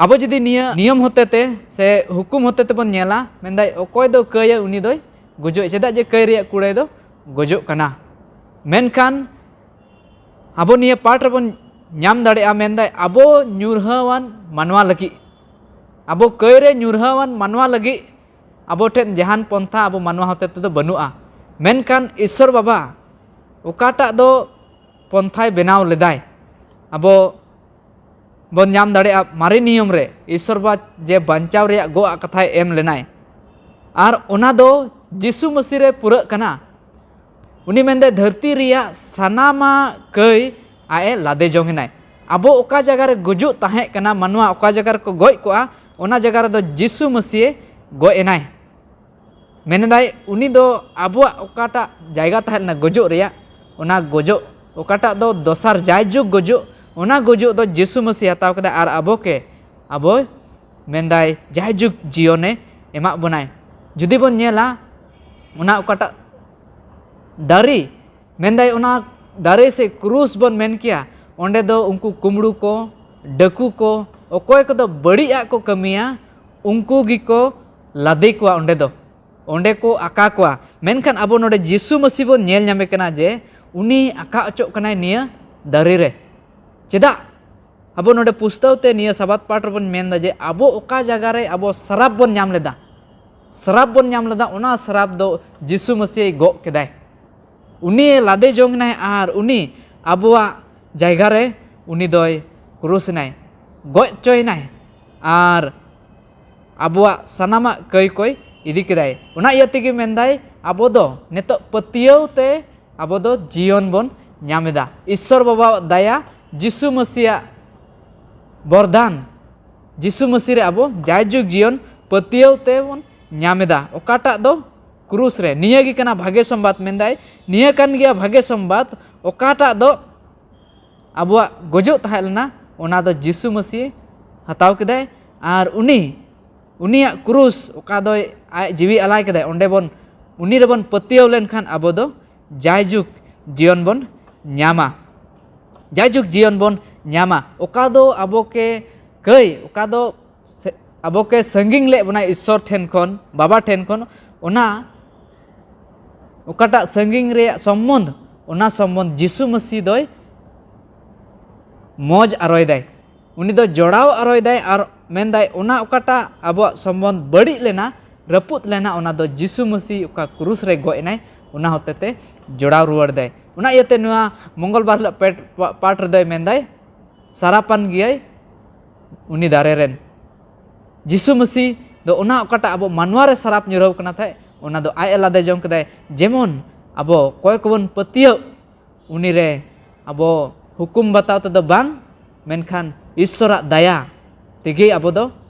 ᱟᱵᱚ ᱡᱩᱫᱤ ᱱᱤᱭᱟᱹ ᱱᱤᱭᱚᱢ ᱦᱚᱛᱮ ᱛᱮ ᱥᱮ ᱦᱩᱠᱩᱢ ᱦᱚᱛᱮ ᱛᱮᱵᱚᱱ ᱧᱮᱞᱟ, ᱢᱮᱱᱫᱟᱭ ᱚᱠᱚᱭ ᱫᱚ ᱠᱟᱹᱭᱟ ᱩᱱᱤ ᱫᱚᱭ ᱜᱩᱡᱩᱜ, ᱪᱮᱫᱟᱜ ᱡᱮ ᱠᱟᱹᱭ ᱨᱮᱭᱟᱜ ᱠᱩᱲᱟᱹᱭ ᱫᱚ ᱜᱩᱡᱩᱜ ᱠᱟᱱᱟ᱾ ᱢᱮᱱᱠᱷᱟᱱ ᱟᱵᱚ ᱱᱤᱭᱟᱹ ᱯᱟᱴ ᱨᱮᱵᱚᱱ ᱧᱟᱢ ᱫᱟᱲᱮᱭᱟᱜᱼᱟ, ᱢᱮᱱᱫᱟᱭ ᱟᱵᱚ ᱧᱩᱨᱦᱟᱹᱣᱟᱱ ᱢᱟᱱᱣᱟ ᱞᱟᱹᱜᱤᱫ, ᱟᱵᱚ ᱠᱟᱹᱭ ᱨᱮ ᱧᱩᱨᱦᱟᱹᱣᱟᱱ ᱢᱟᱱᱣᱟ ᱞᱟᱹᱜᱤᱫ ᱟᱵᱚ ᱴᱷᱮᱱ ᱡᱟᱦᱟᱱ ᱯᱚᱱᱛᱷᱟ ᱟᱵᱚ ᱢᱟᱱᱣᱟ ᱦᱚᱛᱮ ᱛᱮᱫᱚ ᱵᱟᱹᱱᱩᱜᱼᱟ᱾ ᱢᱮᱱᱠᱷᱟᱱ ᱤᱥᱥᱚᱨ ᱵᱟᱵᱟ ᱚᱠᱟᱴᱟᱜ ᱫᱚ ᱯᱚᱱᱛᱷᱟᱭ ᱵᱮᱱᱟᱣ ᱞᱮᱫᱟᱭ, ᱟᱵᱚ ᱵᱚᱱ ᱧᱟᱢ ᱫᱟᱲᱮᱭᱟᱜᱼᱟ ᱢᱟᱨᱮ ᱱᱤᱭᱚᱢ ᱨᱮ ᱤᱥᱥᱚᱨ ᱵᱟᱵᱟ ᱡᱮ ᱵᱟᱧᱪᱟᱣ ᱨᱮᱭᱟᱜ ᱜᱚᱜ ᱟᱜ ᱠᱟᱛᱷᱟᱭ ᱮᱢ ᱞᱮᱱᱟᱭ, ᱟᱨ ᱚᱱᱟ ᱫᱚ ᱡᱤᱥᱩ ᱢᱟᱹᱥᱤ ᱨᱮ ᱯᱩᱨᱟᱹᱜ ᱠᱟᱱᱟ᱾ ᱩᱱᱤ ᱢᱮᱱᱫᱟᱭ ᱫᱷᱟᱹᱨᱛᱤ ᱨᱮᱭᱟᱜ ᱥᱟᱱᱟᱢᱟᱜ ᱠᱟᱹᱭ ᱟᱡ ᱮ ᱞᱟᱫᱮ ᱡᱚᱝ ᱮᱱᱟᱭ᱾ ᱟᱵᱚ ᱚᱠᱟ ᱡᱟᱭᱜᱟ ᱨᱮ ᱜᱩᱡᱩᱜ ᱛᱟᱦᱮᱸ ᱠᱟᱱᱟ, ᱢᱟᱱᱣᱟ ᱚᱠᱟ ᱡᱟᱭᱜᱟ ᱨᱮᱠᱚ ᱜᱚᱡ ᱠᱚᱜᱼᱟ, ᱚᱱᱟ ᱡᱟᱭᱜᱟ ᱨᱮᱫᱚ ᱡᱤᱥᱩ ᱢᱟᱹᱥᱤ ᱜᱚᱡ ᱮᱱᱟᱭ᱾ ᱢᱮᱱᱫᱟᱭ ᱩᱱᱤ ᱫᱚ ᱟᱵᱚᱣᱟᱜ ᱚᱠᱟᱴᱟᱜ ᱡᱟᱭᱜᱟ ᱛᱟᱦᱮᱸ ᱞᱮᱱᱟ ᱜᱩᱡᱩᱜ ᱨᱮᱭᱟᱜ, ᱚᱱᱟ ᱜᱩᱡᱩᱜ, ᱚᱠᱟᱴᱟᱜ ᱫᱚ ᱫᱚᱥᱟᱨ ᱡᱟᱭᱡᱩᱜᱽ ᱜᱩᱡᱩᱜ, ᱚᱱᱟ ᱜᱩᱡᱩᱜ ᱫᱚ ᱡᱤᱥᱩ ᱢᱟᱹᱥᱤ ᱦᱟᱛᱟᱣ ᱠᱮᱫᱟ ᱟᱨ ᱟᱵᱚ ᱠᱮ, ᱟᱵᱚ ᱢᱮᱱᱫᱟᱭ ᱡᱟᱭᱡᱩᱜᱽ ᱡᱤᱭᱚᱱᱮ ᱮᱢᱟᱜ ᱵᱚᱱᱟᱭ᱾ ᱡᱩᱫᱤ ᱵᱚᱱ ᱧᱮᱞᱟ ᱚᱱᱟ ᱚᱠᱟᱴᱟᱜ ᱫᱟᱨᱮ, ᱢᱮᱱᱫᱟᱭ ᱚᱱᱟ ᱫᱟᱨᱮ ᱥᱮ ᱠᱨᱩᱥ ᱵᱚᱱ ᱢᱮᱱ ᱠᱮᱭᱟ, ᱚᱸᱰᱮ ᱫᱚ ᱩᱱᱠᱩ ᱠᱩᱢᱵᱽᱲᱩ ᱠᱚ, ᱰᱟᱹᱠᱩ ᱠᱚ, ᱚᱠᱚᱭ ᱠᱚᱫᱚ ᱵᱟᱹᱲᱤᱡ ᱟᱜ ᱠᱚ ᱠᱟᱹᱢᱤᱭᱟ, ᱩᱱᱠᱩ ᱜᱮᱠᱚ ᱞᱟᱫᱮ ᱠᱚᱣᱟ ᱚᱸᱰᱮ ᱫᱚ, ᱚᱸᱰᱮ ᱠᱚ ᱟᱠᱟ ᱠᱚᱣᱟ᱾ ᱢᱮᱱᱠᱷᱟᱱ ᱟᱵᱚ ᱱᱚᱰᱮ ᱡᱤᱥᱩ ᱢᱟᱹᱥᱤ ᱵᱚᱱ ᱧᱮᱞ ᱧᱟᱢᱮ ᱠᱟᱱᱟ ᱡᱮ ᱩᱱᱤ ᱟᱠᱟ ᱚᱪᱚᱜ ᱠᱟᱱᱟᱭ ᱱᱤᱭᱟᱹ ᱫᱟᱨᱮ ᱨᱮ᱾ ᱪᱮᱫᱟᱜ? ᱟᱵᱚ ᱱᱚᱰᱮ ᱯᱩᱥᱛᱟᱹᱣ ᱛᱮ ᱱᱤᱭᱟᱹ ᱥᱟᱵᱟᱛ ᱯᱟᱴ ᱨᱮᱵᱚᱱ ᱢᱮᱱᱫᱟ ᱡᱮ ᱟᱵᱚ ᱚᱠᱟ ᱡᱟᱭᱜᱟ ᱨᱮ ᱟᱵᱚ ᱥᱨᱟᱯ ᱵᱚᱱ ᱧᱟᱢ ᱞᱮᱫᱟ, ᱥᱨᱟᱯ ᱵᱚᱱ ᱧᱟᱢ ᱞᱮᱫᱟ, ᱚᱱᱟ ᱥᱨᱟᱯ ᱫᱚ ᱡᱤᱥᱩ ᱢᱟᱹᱥᱤᱭ ᱜᱚᱜ ᱠᱮᱫᱟᱭ᱾ ᱩᱱᱤ ᱞᱟᱫᱮ ᱡᱚᱝ ᱮᱱᱟᱭ ᱟᱨ ᱩᱱᱤ ᱟᱵᱚᱣᱟᱜ ᱡᱟᱭᱜᱟ ᱨᱮ ᱩᱱᱤ ᱫᱚᱭ ᱠᱨᱩᱥ ᱮᱱᱟᱭ, ᱜᱚᱡ ᱦᱚᱪᱚᱭᱮᱱᱟᱭ ᱟᱨ ᱟᱵᱚᱣᱟᱜ ᱥᱟᱱᱟᱢᱟᱜ ᱠᱟᱹᱭ ᱠᱚᱭ ᱤᱫᱤ ᱠᱮᱫᱟᱭ᱾ ᱚᱱᱟ ᱤᱭᱟᱹ ᱛᱮᱜᱮ ᱢᱮᱱᱫᱟᱭ, ᱟᱵᱚ ᱫᱚ ᱱᱤᱛᱚᱜ ᱯᱟᱹᱛᱭᱟᱹᱣ ᱛᱮ ᱟᱵᱚ ᱫᱚ ᱡᱤᱭᱚᱱ ᱵᱚᱱ ᱧᱟᱢ ᱮᱫᱟ᱾ ᱤᱥᱥᱚᱨ ᱵᱟᱵᱟᱣᱟᱜ ᱫᱟᱭᱟ, ᱡᱤᱥᱩ ᱢᱟᱹᱥᱤᱭᱟᱜ ᱵᱚᱨᱫᱟᱱ, ᱡᱤᱥᱩ ᱢᱟᱹᱥᱤ ᱨᱮ ᱟᱵᱚ ᱡᱟᱭᱡᱩᱜᱽ ᱡᱤᱭᱚᱱ ᱯᱟᱹᱛᱭᱟᱹᱣ ᱛᱮᱵᱚᱱ ᱧᱟᱢ ᱮᱫᱟ᱾ ᱚᱠᱟᱴᱟᱜ ᱫᱚ ᱠᱨᱩᱥ ᱨᱮ, ᱱᱤᱭᱟᱹ ᱜᱮ ᱠᱟᱱᱟ ᱵᱷᱟᱜᱮ ᱥᱚᱢᱵᱟᱫ᱾ ᱢᱮᱱᱫᱟᱭ, ᱱᱤᱭᱟᱹ ᱠᱟᱱ ᱜᱮᱭᱟ ᱵᱷᱟᱜᱮ ᱥᱚᱢᱵᱟᱫ, ᱚᱠᱟᱴᱟᱜ ᱫᱚ ᱟᱵᱚᱣᱟᱜ ᱜᱚᱡᱚᱜ ᱛᱟᱦᱮᱸ ᱞᱮᱱᱟ, ᱚᱱᱟ ᱫᱚ ᱡᱤᱥᱩ ᱢᱟᱹᱥᱤ ᱦᱟᱛᱟᱣ ᱠᱮᱫᱟᱭ᱾ ᱟᱨ ᱩᱱᱤ, ᱩᱱᱤᱭᱟᱜ ᱠᱨᱩᱥ, ᱚᱠᱟ ᱫᱚᱭ ᱟᱡ ᱡᱤᱣᱤ ᱟᱞᱟᱭ ᱠᱮᱫᱟᱭ, ᱚᱸᱰᱮ ᱵᱚᱱ, ᱩᱱᱤ ᱨᱮᱵᱚᱱ ᱯᱟᱹᱛᱭᱟᱹᱣ ᱞᱮᱱᱠᱷᱟᱱ ᱟᱵᱚ ᱫᱚ ᱡᱟᱭᱡᱩᱜᱽ ᱡᱤᱭᱚᱱ ᱵᱚᱱ ᱧᱟᱢᱟ᱾ ᱡᱟᱭᱡᱩᱜᱽ ᱡᱤᱭᱚᱱ ᱵᱚᱱ ᱧᱟᱢᱟ᱾ ᱚᱠᱟ ᱫᱚ ᱟᱵᱚ ᱠᱮ ᱠᱟᱹᱭ, ᱚᱠᱟ ᱫᱚ ᱥᱮ-, ᱟᱵᱚ ᱠᱮ ᱥᱟᱺᱜᱤᱧ ᱞᱮᱫ ᱵᱚᱱᱟᱭ ᱤᱥᱥᱚᱨ ᱴᱷᱮᱱ ᱠᱷᱚᱱ, ᱵᱟᱵᱟ ᱴᱷᱮᱱ ᱠᱷᱚᱱ, ᱚᱱᱟ ᱚᱠᱟᱴᱟᱜ ᱥᱟᱺᱜᱤᱧ ᱨᱮᱭᱟᱜ ᱥᱚᱢᱵᱚᱱᱫᱷ, ᱚᱱᱟ ᱥᱚᱢᱵᱚᱱᱫᱷ ᱡᱤᱥᱩ ᱢᱟᱹᱥᱤ ᱫᱚᱭ ᱢᱚᱡᱽ ᱟᱨᱚᱭ ᱫᱟᱭ᱾ ᱩᱱᱤ ᱫᱚ ᱡᱚᱲᱟᱣ ᱟᱨᱚᱭ ᱫᱟᱭ ᱟᱨ ᱢᱮᱱᱫᱟᱭ, ᱚᱱᱟ ᱚᱠᱟᱴᱟᱜ ᱟᱵᱚᱣᱟᱜ ᱥᱚᱢᱵᱚᱱᱫᱷ ᱵᱟᱹᱲᱤᱡ ᱞᱮᱱᱟ, ᱨᱟᱹᱯᱩᱫ ᱞᱮᱱᱟ, ᱚᱱᱟ ᱫᱚ ᱡᱤᱥᱩ ᱢᱟᱹᱥᱤ ᱚᱠᱟ ᱠᱨᱩᱥ ᱨᱮ ᱜᱚᱡ ᱮᱱᱟᱭ, ᱚᱱᱟ ᱦᱚᱛᱮ ᱛᱮ ᱡᱚᱲᱟᱣ ᱨᱩᱣᱟᱹᱲ ᱫᱟᱭ᱾ ᱚᱱᱟ ᱤᱭᱟᱹᱛᱮ ᱱᱚᱣᱟ ᱢᱚᱝᱜᱚᱞ ᱵᱟᱨ ᱦᱤᱞᱳᱜ ᱯᱮᱴ-, ᱯᱟ-, ᱯᱟᱴ ᱨᱮᱫᱚᱭ ᱢᱮᱱᱫᱟᱭ, ᱥᱟᱨᱟᱯᱟᱱ ᱜᱮᱭᱟᱭ ᱩᱱᱤ ᱫᱟᱨᱮ ᱨᱮᱱ᱾ ᱡᱤᱥᱩ ᱢᱟᱹᱥᱤ ᱫᱚ ᱚᱱᱟ ᱚᱠᱟᱴᱟᱜ ᱟᱵᱚ ᱢᱟᱱᱣᱟ ᱨᱮ ᱥᱟᱨᱟᱯ ᱧᱩᱨᱦᱟᱹᱣ ᱠᱟᱱᱟ ᱛᱟᱦᱮᱸᱫ, ᱚᱱᱟ ᱫᱚ ᱟᱡ ᱮ ᱞᱟᱫᱮ ᱡᱚᱝ ᱠᱮᱫᱟᱭ᱾ ᱡᱮᱢᱚᱱ ᱟᱵᱚ ᱚᱠᱚᱭ ᱠᱚᱵᱚᱱ ᱯᱟᱹᱛᱭᱟᱹᱜ, ᱩᱱᱤ ᱨᱮ ᱟᱵᱚ ᱦᱩᱠᱩᱢ ᱵᱟᱛᱟᱣ ᱛᱮᱫᱚ ᱵᱟᱝ, ᱢᱮᱱᱠᱷᱟᱱ ᱤᱥᱥᱚᱨᱟᱜ ᱫᱟᱭᱟ ᱛᱮᱜᱮ ᱟᱵᱚ ᱫᱚ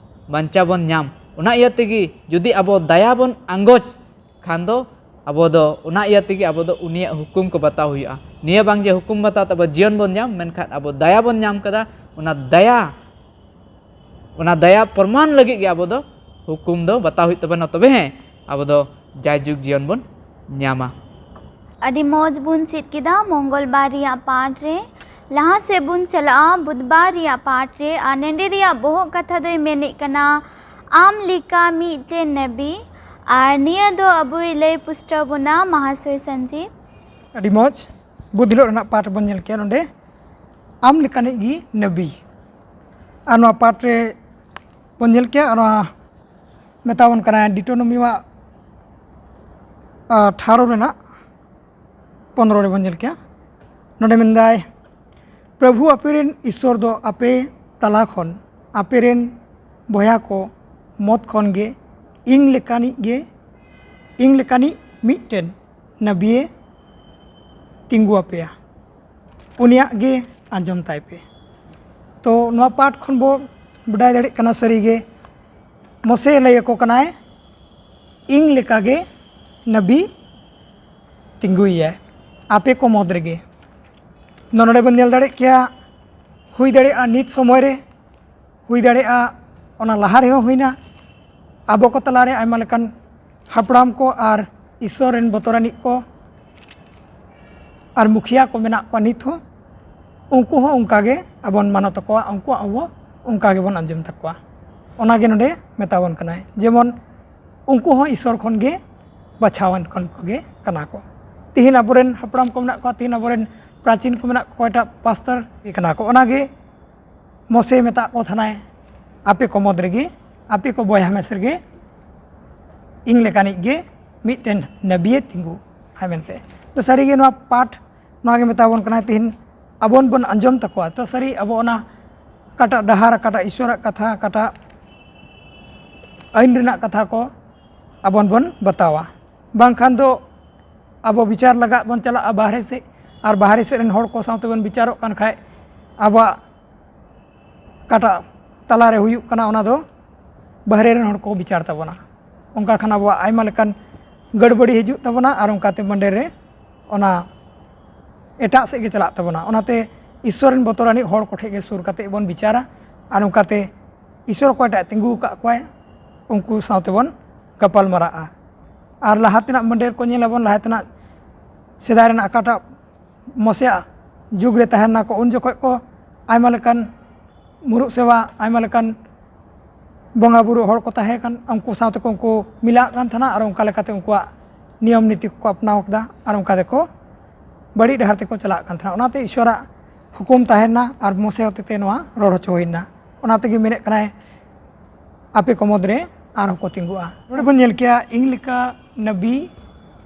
ᱵᱟᱧᱪᱟᱣ ᱵᱚᱱ ᱧᱟᱢ᱾ ᱚᱱᱟ ᱤᱭᱟᱹ ᱛᱮᱜᱮ ᱡᱩᱫᱤ ᱟᱵᱚ ᱫᱟᱭᱟ ᱵᱚᱱ ᱟᱸᱜᱚᱪ ᱠᱷᱟᱱ ᱫᱚ ᱟᱵᱚ ᱫᱚ ᱚᱱᱟ ᱤᱭᱟᱹ ᱛᱮᱜᱮ ᱟᱵᱚ ᱫᱚ ᱩᱱᱤᱭᱟᱜ ᱦᱩᱠᱩᱢ ᱠᱚ ᱵᱟᱛᱟᱣ ᱦᱩᱭᱩᱜᱼᱟ᱾ ᱱᱤᱭᱟᱹ ᱵᱟᱝ ᱡᱮ ᱦᱩᱠᱩᱢ ᱵᱟᱛᱟᱣ ᱛᱮ ᱟᱵᱚ ᱡᱤᱭᱚᱱ ᱵᱚᱱ ᱧᱟᱢ, ᱢᱮᱱᱠᱷᱟᱱ ᱟᱵᱚ ᱫᱟᱭᱟ ᱵᱚᱱ ᱧᱟᱢ ᱠᱟᱫᱟ, ᱚᱱᱟ ᱫᱟᱭᱟ, ᱚᱱᱟ ᱫᱟᱭᱟ ᱯᱨᱚᱢᱟᱱ ᱞᱟᱹᱜᱤᱫ ᱜᱮ ᱟᱵᱚ ᱫᱚ ᱦᱩᱠᱩᱢ ᱫᱚ ᱵᱟᱛᱟᱣ ᱦᱩᱭᱩᱜ ᱛᱟᱵᱚᱱᱟ, ᱛᱚᱵᱮ ᱦᱮᱸ ᱟᱵᱚ ᱫᱚ ᱡᱟᱭᱡᱩᱜᱽ ᱡᱤᱭᱚᱱ ᱵᱚᱱ ᱧᱟᱢᱟ᱾ ᱟᱹᱰᱤ ᱢᱚᱡᱽ ᱵᱚᱱ ᱪᱮᱫ ᱠᱮᱫᱟ ᱢᱚᱝᱜᱚᱞ ᱵᱟᱨ ᱨᱮᱭᱟᱜ ᱯᱟᱴ ᱨᱮ᱾ ᱞᱟᱦᱟ ᱥᱮᱫ ᱵᱚᱱ ᱪᱟᱞᱟᱜᱼᱟ ᱵᱩᱫᱷᱵᱟᱨ ᱨᱮᱭᱟᱜ ᱯᱟᱴ ᱨᱮ, ᱟᱨ ᱱᱮᱰᱮ ᱨᱮᱭᱟᱜ ᱵᱚᱦᱚᱜ ᱠᱟᱛᱷᱟ ᱫᱚᱭ ᱢᱮᱱᱮᱫ ᱠᱟᱱᱟ, ᱟᱢ ᱞᱮᱠᱟ ᱢᱤᱫᱴᱮᱱ ᱱᱟᱵᱤ᱾ ᱟᱨ ᱱᱤᱭᱟᱹ ᱫᱚ ᱟᱵᱚᱭ ᱞᱟᱹᱭ ᱯᱩᱥᱴᱟᱹᱣ ᱵᱚᱱᱟ ᱢᱟᱦᱟᱥᱚᱭ ᱥᱟᱧᱡᱤᱵ᱾ ᱟᱹᱰᱤ ᱢᱚᱡᱽ᱾ ᱵᱩᱫᱷ ᱦᱤᱞᱳᱜ ᱨᱮᱱᱟᱜ ᱯᱟᱴ ᱵᱚᱱ ᱧᱮᱞ ᱠᱮᱭᱟ ᱱᱚᱰᱮ, ᱟᱢ ᱞᱮᱠᱟᱱᱤᱡ ᱜᱮ ᱱᱟᱵᱤ᱾ ᱟᱨ ᱱᱚᱣᱟ ᱯᱟᱴ ᱨᱮ ᱵᱚᱱ ᱧᱮᱞ ᱠᱮᱭᱟ, ᱱᱚᱣᱟ ᱢᱮᱛᱟᱵᱚᱱ ᱠᱟᱱᱟ ᱰᱤᱴᱳᱱᱚᱢᱤᱣᱟᱜ ᱟᱴᱷᱟᱨᱚ ᱨᱮᱱᱟᱜ ᱯᱚᱱᱨᱚ ᱨᱮᱵᱚᱱ ᱧᱮᱞ ᱠᱮᱭᱟ᱾ ᱱᱚᱰᱮ ᱢᱮᱱᱫᱟᱭ, ᱯᱨᱚᱵᱷᱩ ᱟᱯᱮᱨᱮᱱ ᱤᱥᱥᱚᱨ ᱫᱚ ᱟᱯᱮ ᱛᱟᱞᱟ ᱠᱷᱚᱱ ᱟᱯᱮᱨᱮᱱ ᱵᱚᱭᱦᱟ ᱠᱚ ᱢᱚᱛ ᱠᱷᱚᱱ ᱜᱮ ᱤᱧ ᱞᱮᱠᱟᱱᱤᱡ ᱜᱮ ᱤᱧ ᱞᱮᱠᱟᱱᱤᱡ ᱢᱤᱫᱴᱮᱱ ᱱᱟᱵᱤᱭᱮ ᱛᱤᱸᱜᱩ ᱟᱯᱮᱭᱟ, ᱩᱱᱤᱭᱟᱜ ᱜᱮ ᱟᱸᱡᱚᱢ ᱛᱟᱭ ᱯᱮ᱾ ᱛᱚ ᱱᱚᱣᱟ ᱯᱟᱴ ᱠᱷᱚᱱ ᱵᱚ ᱵᱟᱰᱟᱭ ᱫᱟᱲᱮᱭᱟᱜ ᱠᱟᱱᱟ ᱥᱟᱹᱨᱤᱜᱮ ᱢᱚᱥᱮ ᱞᱟᱹᱭ ᱟᱠᱚ ᱠᱟᱱᱟᱭ, ᱤᱧ ᱞᱮᱠᱟᱜᱮ ᱱᱟᱵᱤ ᱛᱤᱸᱜᱩᱭᱮᱭᱟᱭ ᱟᱯᱮ ᱠᱚ ᱢᱩᱫᱽ ᱨᱮᱜᱮ᱾ ᱱᱚᱰᱮ ᱵᱚᱱ ᱧᱮᱞ ᱫᱟᱲᱮᱭᱟᱜ ᱠᱮᱭᱟ, ᱦᱩᱭ ᱫᱟᱲᱮᱭᱟᱜᱼᱟ ᱱᱤᱛ ᱥᱚᱢᱚᱭ ᱨᱮ, ᱦᱩᱭ ᱫᱟᱲᱮᱭᱟᱜᱼᱟ ᱚᱱᱟ ᱞᱟᱦᱟ ᱨᱮᱦᱚᱸ ᱦᱩᱭᱱᱟ, ᱟᱵᱚ ᱠᱚ ᱛᱟᱞᱟᱨᱮ ᱟᱭᱢᱟ ᱞᱮᱠᱟᱱ ᱦᱟᱯᱲᱟᱢ ᱠᱚ ᱟᱨ ᱤᱥᱥᱚᱨ ᱨᱮᱱ ᱵᱚᱛᱚᱨᱟᱱᱤᱡ ᱠᱚ ᱟᱨ ᱢᱩᱠᱷᱤᱭᱟᱹ ᱠᱚ ᱢᱮᱱᱟᱜ ᱠᱚᱣᱟ ᱱᱤᱛ ᱦᱚᱸ, ᱩᱱᱠᱩ ᱦᱚᱸ ᱚᱱᱠᱟ ᱜᱮ ᱟᱵᱚᱱ ᱢᱟᱱᱚᱛ ᱟᱠᱚᱣᱟ, ᱩᱱᱠᱩᱣᱟᱜ ᱦᱚᱸᱵᱚ ᱚᱱᱠᱟ ᱜᱮᱵᱚᱱ ᱟᱸᱡᱚᱢ ᱛᱟᱠᱚᱣᱟ᱾ ᱚᱱᱟ ᱜᱮ ᱱᱚᱰᱮ ᱢᱮᱛᱟᱵᱚᱱ ᱠᱟᱱᱟᱭ, ᱡᱮᱢᱚᱱ ᱩᱱᱠᱩ ᱦᱚᱸ ᱤᱥᱥᱚᱨ ᱠᱷᱚᱱ ᱜᱮ ᱵᱟᱪᱷᱟᱣᱟᱱ ᱠᱷᱚᱱ ᱠᱚᱜᱮ ᱠᱟᱱᱟ ᱠᱚ᱾ ᱛᱤᱦᱤᱧ ᱟᱵᱚᱨᱮᱱ ᱦᱟᱯᱲᱟᱢ ᱠᱚ ᱢᱮᱱᱟᱜ ᱠᱚᱣᱟ, ᱛᱤᱦᱤᱧ ᱟᱵᱚᱨᱮᱱ ᱯᱨᱟᱪᱤᱱ ᱠᱚ ᱢᱮᱱᱟᱜ ᱠᱚᱣᱟ, ᱚᱠᱚᱭᱴᱟᱜ ᱯᱟᱥᱛᱚᱨ ᱜᱮ ᱠᱟᱱᱟ ᱠᱚ᱾ ᱚᱱᱟᱜᱮ ᱢᱚᱥᱮ ᱢᱮᱛᱟᱜ ᱠᱚ ᱛᱟᱦᱮᱱᱟᱭ, ᱟᱯᱮ ᱠᱚ ᱢᱩᱫᱽ ᱨᱮᱜᱮ, ᱟᱯᱮ ᱠᱚ ᱵᱚᱭᱦᱟ ᱢᱮᱥ ᱨᱮᱜᱮ ᱤᱧ ᱞᱮᱠᱟᱱᱤᱡ ᱜᱮ ᱢᱤᱫᱴᱮᱱ ᱱᱟᱵᱤᱭᱮ ᱛᱤᱸᱜᱩ ᱟᱭ ᱢᱮᱱᱛᱮ᱾ ᱛᱚ ᱥᱟᱹᱨᱤᱜᱮ ᱱᱚᱣᱟ ᱯᱟᱴ ᱱᱚᱣᱟ ᱜᱮ ᱢᱮᱛᱟ ᱵᱚᱱ ᱠᱟᱱᱟᱭ, ᱛᱤᱦᱤᱧ ᱟᱵᱚᱱ ᱵᱚᱱ ᱟᱸᱡᱚᱢ ᱛᱟᱠᱚᱣᱟ᱾ ᱛᱚ ᱥᱟᱹᱨᱤ ᱟᱵᱚ ᱚᱱᱟ ᱚᱠᱟᱴᱟᱜ ᱰᱟᱦᱟᱨ, ᱚᱠᱟᱴᱟᱜ ᱤᱥᱥᱚᱨᱟᱜ ᱠᱟᱛᱷᱟ, ᱚᱠᱟᱴᱟᱜ ᱟᱹᱭᱤᱱ ᱨᱮᱱᱟᱜ ᱠᱟᱛᱷᱟ ᱠᱚ ᱟᱵᱚᱱ ᱵᱚᱱ ᱵᱟᱛᱟᱣᱟ᱾ ᱵᱟᱝᱠᱷᱟᱱ ᱫᱚ ᱟᱵᱚ ᱵᱤᱪᱟᱨ ᱞᱟᱜᱟᱜ ᱵᱚᱱ ᱪᱟᱞᱟᱜᱼᱟ ᱵᱟᱦᱨᱮ ᱥᱮᱫ, ᱟᱨ ᱵᱟᱦᱨᱮ ᱥᱮᱫ ᱨᱮᱱ ᱦᱚᱲ ᱠᱚ ᱥᱟᱶᱛᱮ ᱵᱚᱱ ᱵᱤᱪᱟᱨᱚᱜ ᱠᱟᱱ ᱠᱷᱟᱡ ᱟᱵᱚᱣᱟᱜ ᱚᱠᱟᱴᱟᱜ ᱛᱟᱞᱟᱨᱮ ᱦᱩᱭᱩᱜ ᱠᱟᱱᱟ ᱚᱱᱟ ᱫᱚ ᱵᱟᱦᱨᱮ ᱨᱮᱱ ᱦᱚᱲ ᱠᱚ ᱵᱤᱪᱟᱨ ᱛᱟᱵᱚᱱᱟ᱾ ᱚᱱᱠᱟ ᱠᱷᱟᱱ ᱟᱵᱚᱣᱟᱜ ᱟᱭᱢᱟ ᱞᱮᱠᱟᱱ ᱜᱟᱹᱲᱵᱟᱹᱲᱤ ᱦᱤᱡᱩᱜ ᱛᱟᱵᱚᱱᱟ ᱟᱨ ᱚᱱᱠᱟᱛᱮ ᱢᱟᱱᱰᱮ ᱨᱮ ᱚᱱᱟ ᱮᱴᱟᱜ ᱥᱮᱫ ᱜᱮ ᱪᱟᱞᱟᱜ ᱛᱟᱵᱚᱱᱟ᱾ ᱚᱱᱟᱛᱮ ᱤᱥᱥᱚᱨ ᱨᱮᱱ ᱵᱚᱛᱚᱨᱟᱱᱤᱡ ᱦᱚᱲ ᱠᱚᱴᱷᱮᱱ ᱜᱮ ᱥᱩᱨ ᱠᱟᱛᱮ ᱵᱚᱱ ᱵᱤᱪᱟᱨᱟ ᱟᱨ ᱚᱱᱠᱟᱛᱮ ᱤᱥᱥᱚᱨ ᱚᱠᱚᱭᱴᱟᱜ ᱛᱤᱸᱜᱩ ᱟᱠᱟᱫ ᱠᱚᱣᱟᱭ ᱩᱱᱠᱩ ᱥᱟᱶᱛᱮ ᱵᱚᱱ ᱜᱟᱯᱟᱞ ᱢᱟᱨᱟᱜᱼᱟ᱾ ᱟᱨ ᱞᱟᱦᱟ ᱛᱮᱱᱟᱜ ᱢᱟᱱᱰᱮ ᱨᱮᱠᱚ ᱧᱮᱞᱟᱵᱚᱱ ᱞᱟᱦᱟ ᱛᱮᱱᱟᱜ ᱥᱮᱫᱟᱭ ᱨᱮᱱᱟᱜ ᱚᱠᱟᱴᱟᱜ ᱢᱚᱥᱮᱭᱟᱜ ᱡᱩᱜᱽ ᱨᱮ ᱛᱟᱦᱮᱸ ᱞᱮᱱᱟ ᱠᱚ, ᱩᱱ ᱡᱚᱠᱷᱚᱡ ᱠᱚ ᱟᱭᱢᱟ ᱞᱮᱠᱟᱱ ᱢᱩᱨᱩᱫ ᱥᱮᱵᱟ, ᱟᱭᱢᱟ ᱞᱮᱠᱟᱱ ᱵᱚᱸᱜᱟ ᱵᱩᱨᱩ ᱦᱚᱲ ᱠᱚ ᱛᱟᱦᱮᱸ ᱠᱟᱱ, ᱩᱱᱠᱩ ᱥᱟᱶ ᱛᱮᱠᱚ ᱩᱱᱠᱩ ᱢᱤᱞᱟᱜ ᱠᱟᱱ ᱛᱟᱦᱮᱱᱟ ᱟᱨ ᱚᱱᱠᱟ ᱞᱮᱠᱟᱛᱮ ᱩᱱᱠᱩᱣᱟᱜ ᱱᱤᱭᱚᱢ ᱱᱤᱛᱤ ᱠᱚᱠᱚ ᱟᱯᱱᱟᱣ ᱠᱮᱫᱟ ᱟᱨ ᱚᱱᱠᱟ ᱛᱮᱠᱚ ᱵᱟᱹᱲᱤᱡ ᱰᱟᱦᱟᱨ ᱛᱮᱠᱚ ᱪᱟᱞᱟᱜ ᱠᱟᱱ ᱛᱟᱦᱮᱱᱟ᱾ ᱚᱱᱟᱛᱮ ᱤᱥᱚᱨᱟᱜ ᱦᱩᱠᱩᱢ ᱛᱟᱦᱮᱱᱟ ᱟᱨ ᱢᱳᱥᱮ ᱦᱚᱛᱮᱛᱮ ᱱᱚᱣᱟ ᱨᱚᱲ ᱦᱚᱪᱚ ᱦᱩᱭᱱᱟ᱾ ᱚᱱᱟ ᱛᱮᱜᱮ ᱢᱮᱱᱮᱫ ᱠᱟᱱᱟᱭ, ᱟᱯᱮ ᱠᱚ ᱢᱩᱫᱽᱨᱮ ᱟᱨᱦᱚᱸ ᱠᱚ ᱛᱤᱸᱜᱩᱜᱼᱟ᱾ ᱱᱚᱰᱮ ᱵᱚᱱ ᱧᱮᱞ ᱠᱮᱭᱟ, ᱤᱧ ᱞᱮᱠᱟ ᱱᱟᱵᱤ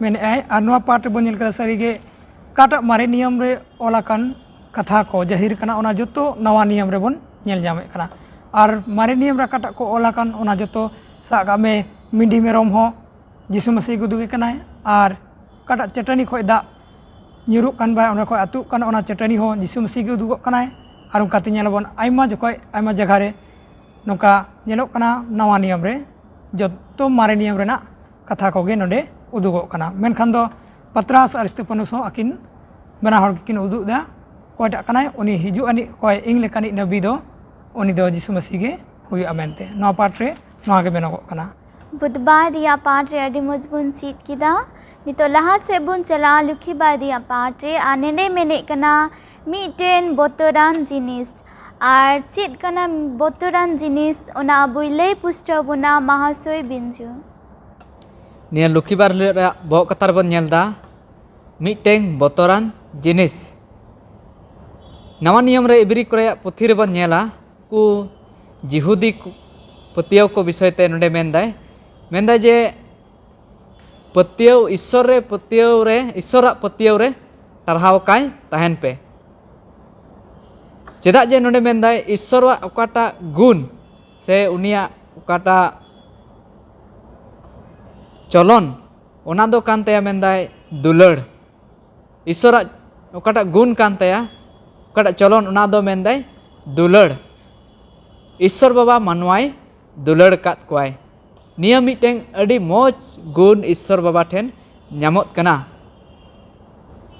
ᱢᱮᱱᱮᱫᱼᱟᱭ, ᱟᱨ ᱱᱚᱣᱟ ᱯᱟᱴ ᱨᱮᱵᱚᱱ ᱧᱮᱞ ᱠᱮᱫᱟ ᱥᱟᱹᱨᱤᱜᱮ ᱚᱠᱟᱴᱟᱜ ᱢᱟᱨᱮ ᱱᱤᱭᱚᱢ ᱨᱮ ᱚᱞ ᱟᱠᱟᱱ ᱠᱟᱛᱷᱟ ᱠᱚ ᱡᱟᱹᱦᱤᱨ ᱠᱟᱱᱟ, ᱚᱱᱟ ᱡᱚᱛᱚ ᱱᱟᱣᱟ ᱱᱤᱭᱚᱢ ᱨᱮᱵᱚᱱ ᱧᱮᱞ ᱧᱟᱢᱮᱫ ᱠᱟᱱᱟ᱾ ᱟᱨ ᱢᱟᱨᱮ ᱱᱤᱭᱚᱢ ᱨᱮ ᱚᱠᱟᱴᱟᱜ ᱠᱚ ᱚᱞ ᱟᱠᱟᱱ, ᱚᱱᱟ ᱡᱚᱛᱚ, ᱥᱟᱵ ᱠᱟᱜ ᱢᱮ, ᱢᱤᱰᱤ ᱢᱮᱨᱚᱢ ᱦᱚᱸ ᱡᱤᱥᱩ ᱢᱟᱹᱥᱤ ᱜᱮ ᱩᱫᱩᱜᱮ ᱠᱟᱱᱟᱭ, ᱟᱨ ᱚᱠᱟᱴᱟᱜ ᱪᱟᱹᱴᱟᱹᱱᱤ ᱠᱷᱚᱱ ᱫᱟᱜ ᱧᱩᱨᱩᱜ ᱠᱟᱱ ᱵᱟᱭ, ᱚᱸᱰᱮ ᱠᱷᱚᱱ ᱟᱹᱛᱩᱜ ᱠᱟᱱ, ᱚᱱᱟ ᱪᱟᱹᱴᱟᱹᱱᱤ ᱦᱚᱸ ᱡᱤᱥᱩ ᱢᱟᱹᱥᱤ ᱜᱮ ᱩᱫᱩᱜᱚᱜ ᱠᱟᱱᱟᱭ᱾ ᱟᱨ ᱚᱱᱠᱟᱛᱮ ᱧᱮᱞᱟᱵᱚᱱ, ᱟᱭᱢᱟ ᱡᱚᱠᱷᱚᱡ ᱟᱭᱢᱟ ᱡᱟᱭᱜᱟ ᱨᱮ ᱱᱚᱝᱠᱟ ᱧᱮᱞᱚᱜ ᱠᱟᱱᱟ, ᱱᱟᱣᱟ ᱱᱤᱭᱚᱢ ᱨᱮ ᱡᱚᱛᱚ ᱢᱟᱨᱮ ᱱᱤᱭᱚᱢ ᱨᱮᱱᱟᱜ ᱠᱟᱛᱷᱟ ᱠᱚᱜᱮ ᱱᱚᱰᱮ ᱩᱫᱩᱜᱚᱜ ᱠᱟᱱᱟ᱾ ᱢᱮᱱᱠᱷᱟᱱ ᱫᱚ ᱯᱟᱛᱨᱟᱥ ᱟᱨ ᱥᱛᱮᱯᱟᱱᱩᱥ ᱦᱚᱸ ᱟᱹᱠᱤᱱ ᱵᱟᱱᱟ ᱦᱚᱲ ᱜᱮᱠᱤᱱ ᱩᱫᱩᱜ ᱮᱫᱟ, ᱚᱠᱚᱭᱴᱟᱜ ᱠᱟᱱᱟᱭ ᱩᱱᱤ ᱦᱤᱡᱩᱜ ᱟᱹᱱᱤᱡ, ᱚᱠᱚᱭ ᱤᱧ ᱞᱮᱠᱟᱱᱤᱡ ᱱᱟᱵᱤ ᱫᱚ, ᱩᱱᱤ ᱫᱚ ᱡᱤᱥᱩ ᱢᱟᱹᱥᱤ ᱜᱮ ᱦᱩᱭᱩᱜᱼᱟ ᱢᱮᱱᱛᱮ᱾ ᱱᱚᱣᱟ ᱯᱟᱴ ᱨᱮ ᱱᱚᱣᱟ ᱜᱮ ᱢᱮᱱᱚᱜᱚᱜ ᱠᱟᱱᱟ᱾ ᱵᱩᱫᱷᱵᱟᱨ ᱨᱮᱭᱟᱜ ᱯᱟᱴ ᱨᱮ ᱟᱹᱰᱤ ᱢᱚᱡᱽ ᱵᱚᱱ ᱪᱮᱫ ᱠᱮᱫᱟ᱾ ᱱᱤᱛᱚᱜ ᱞᱟᱦᱟ ᱥᱮᱫ ᱵᱚᱱ ᱪᱟᱞᱟᱜᱼᱟ ᱞᱩᱠᱷᱤᱵᱟᱨ ᱨᱮᱭᱟᱜ ᱯᱟᱴ ᱨᱮ, ᱟᱨ ᱱᱚᱰᱮ ᱢᱮᱱᱮᱫ ᱠᱟᱱᱟ, ᱢᱤᱫᱴᱮᱱ ᱵᱚᱛᱚᱨᱟᱱ ᱡᱤᱱᱤᱥ᱾ ᱟᱨ ᱪᱮᱫ ᱠᱟᱱᱟ ᱵᱚᱛᱚᱨᱟᱱ ᱡᱤᱱᱤᱥ, ᱚᱱᱟ ᱟᱵᱚᱭ ᱞᱟᱹᱭ ᱯᱩᱥᱴᱟᱹᱣ ᱵᱚᱱᱟ ᱢᱟᱦᱟᱥᱚᱭ ᱵᱤᱧᱡᱩ᱾ ᱱᱤᱭᱟᱹ ᱞᱩᱠᱷᱤᱵᱟᱨ ᱦᱤᱞᱳᱜ ᱨᱮᱭᱟᱜ ᱵᱚᱦᱚᱜ ᱠᱟᱛᱷᱟ ᱨᱮᱵᱚᱱ ᱧᱮᱞ ᱮᱫᱟ, ᱢᱤᱫᱴᱮᱱ ᱵᱚᱛᱚᱨᱟᱱ ᱡᱤᱱᱤᱥ᱾ ᱱᱟᱣᱟ ᱱᱤᱭᱚᱢ ᱨᱮ ᱤᱵᱨᱤ ᱠᱚᱨᱮᱭᱟᱜ ᱯᱩᱛᱷᱤ ᱨᱮᱵᱚᱱ ᱧᱮᱞᱟ, ᱠᱚ ᱡᱤᱦᱩᱫᱤ ᱠᱚ ᱯᱟᱹᱛᱭᱟᱹᱣ ᱠᱚ ᱵᱤᱥᱚᱭ ᱛᱮ ᱱᱚᱰᱮ ᱢᱮᱱᱫᱟᱭ, ᱢᱮᱱᱫᱟᱭ ᱡᱮ ᱯᱟᱹᱛᱭᱟᱹᱣ, ᱤᱥᱥᱚᱨ ᱨᱮ ᱯᱟᱹᱛᱭᱟᱹᱣ ᱨᱮ, ᱤᱥᱥᱚᱨᱟᱜ ᱯᱟᱹᱛᱭᱟᱹᱣ ᱨᱮ ᱴᱟᱨᱦᱟᱣ ᱟᱠᱟᱭ ᱛᱟᱦᱮᱱ ᱯᱮ᱾ ᱪᱮᱫᱟᱜ ᱡᱮ ᱱᱚᱰᱮ ᱢᱮᱱᱫᱟᱭ ᱤᱥᱥᱚᱨᱟᱜ ᱚᱠᱟᱴᱟᱜ ᱜᱩᱱ ᱥᱮ ᱩᱱᱤᱭᱟᱜ ᱚᱠᱟᱴᱟᱜ ᱪᱚᱞᱚᱱ, ᱚᱱᱟ ᱫᱚ ᱠᱟᱱ ᱛᱟᱭᱟ ᱢᱮᱱᱫᱟᱭ ᱫᱩᱞᱟᱹᱲ᱾ ᱤᱥᱥᱚᱨᱟᱜ ᱚᱠᱟᱴᱟᱜ ᱜᱩᱱ ᱠᱟᱱ ᱛᱟᱭᱟ, ᱚᱠᱟᱴᱟᱜ ᱪᱚᱞᱚᱱ, ᱚᱱᱟ ᱫᱚ ᱢᱮᱱᱫᱟᱭ ᱫᱩᱞᱟᱹᱲ᱾ ᱤᱥᱥᱚᱨ ᱵᱟᱵᱟ ᱢᱟᱱᱣᱟᱭ ᱫᱩᱞᱟᱹᱲ ᱟᱠᱟᱫ ᱠᱚᱣᱟᱭ᱾ ᱱᱤᱭᱟᱹ ᱢᱤᱫᱴᱮᱱ ᱟᱹᱰᱤ ᱢᱚᱡᱽ ᱜᱩᱱ ᱤᱥᱥᱚᱨ ᱵᱟᱵᱟ ᱴᱷᱮᱱ ᱧᱟᱢᱚᱜ ᱠᱟᱱᱟ᱾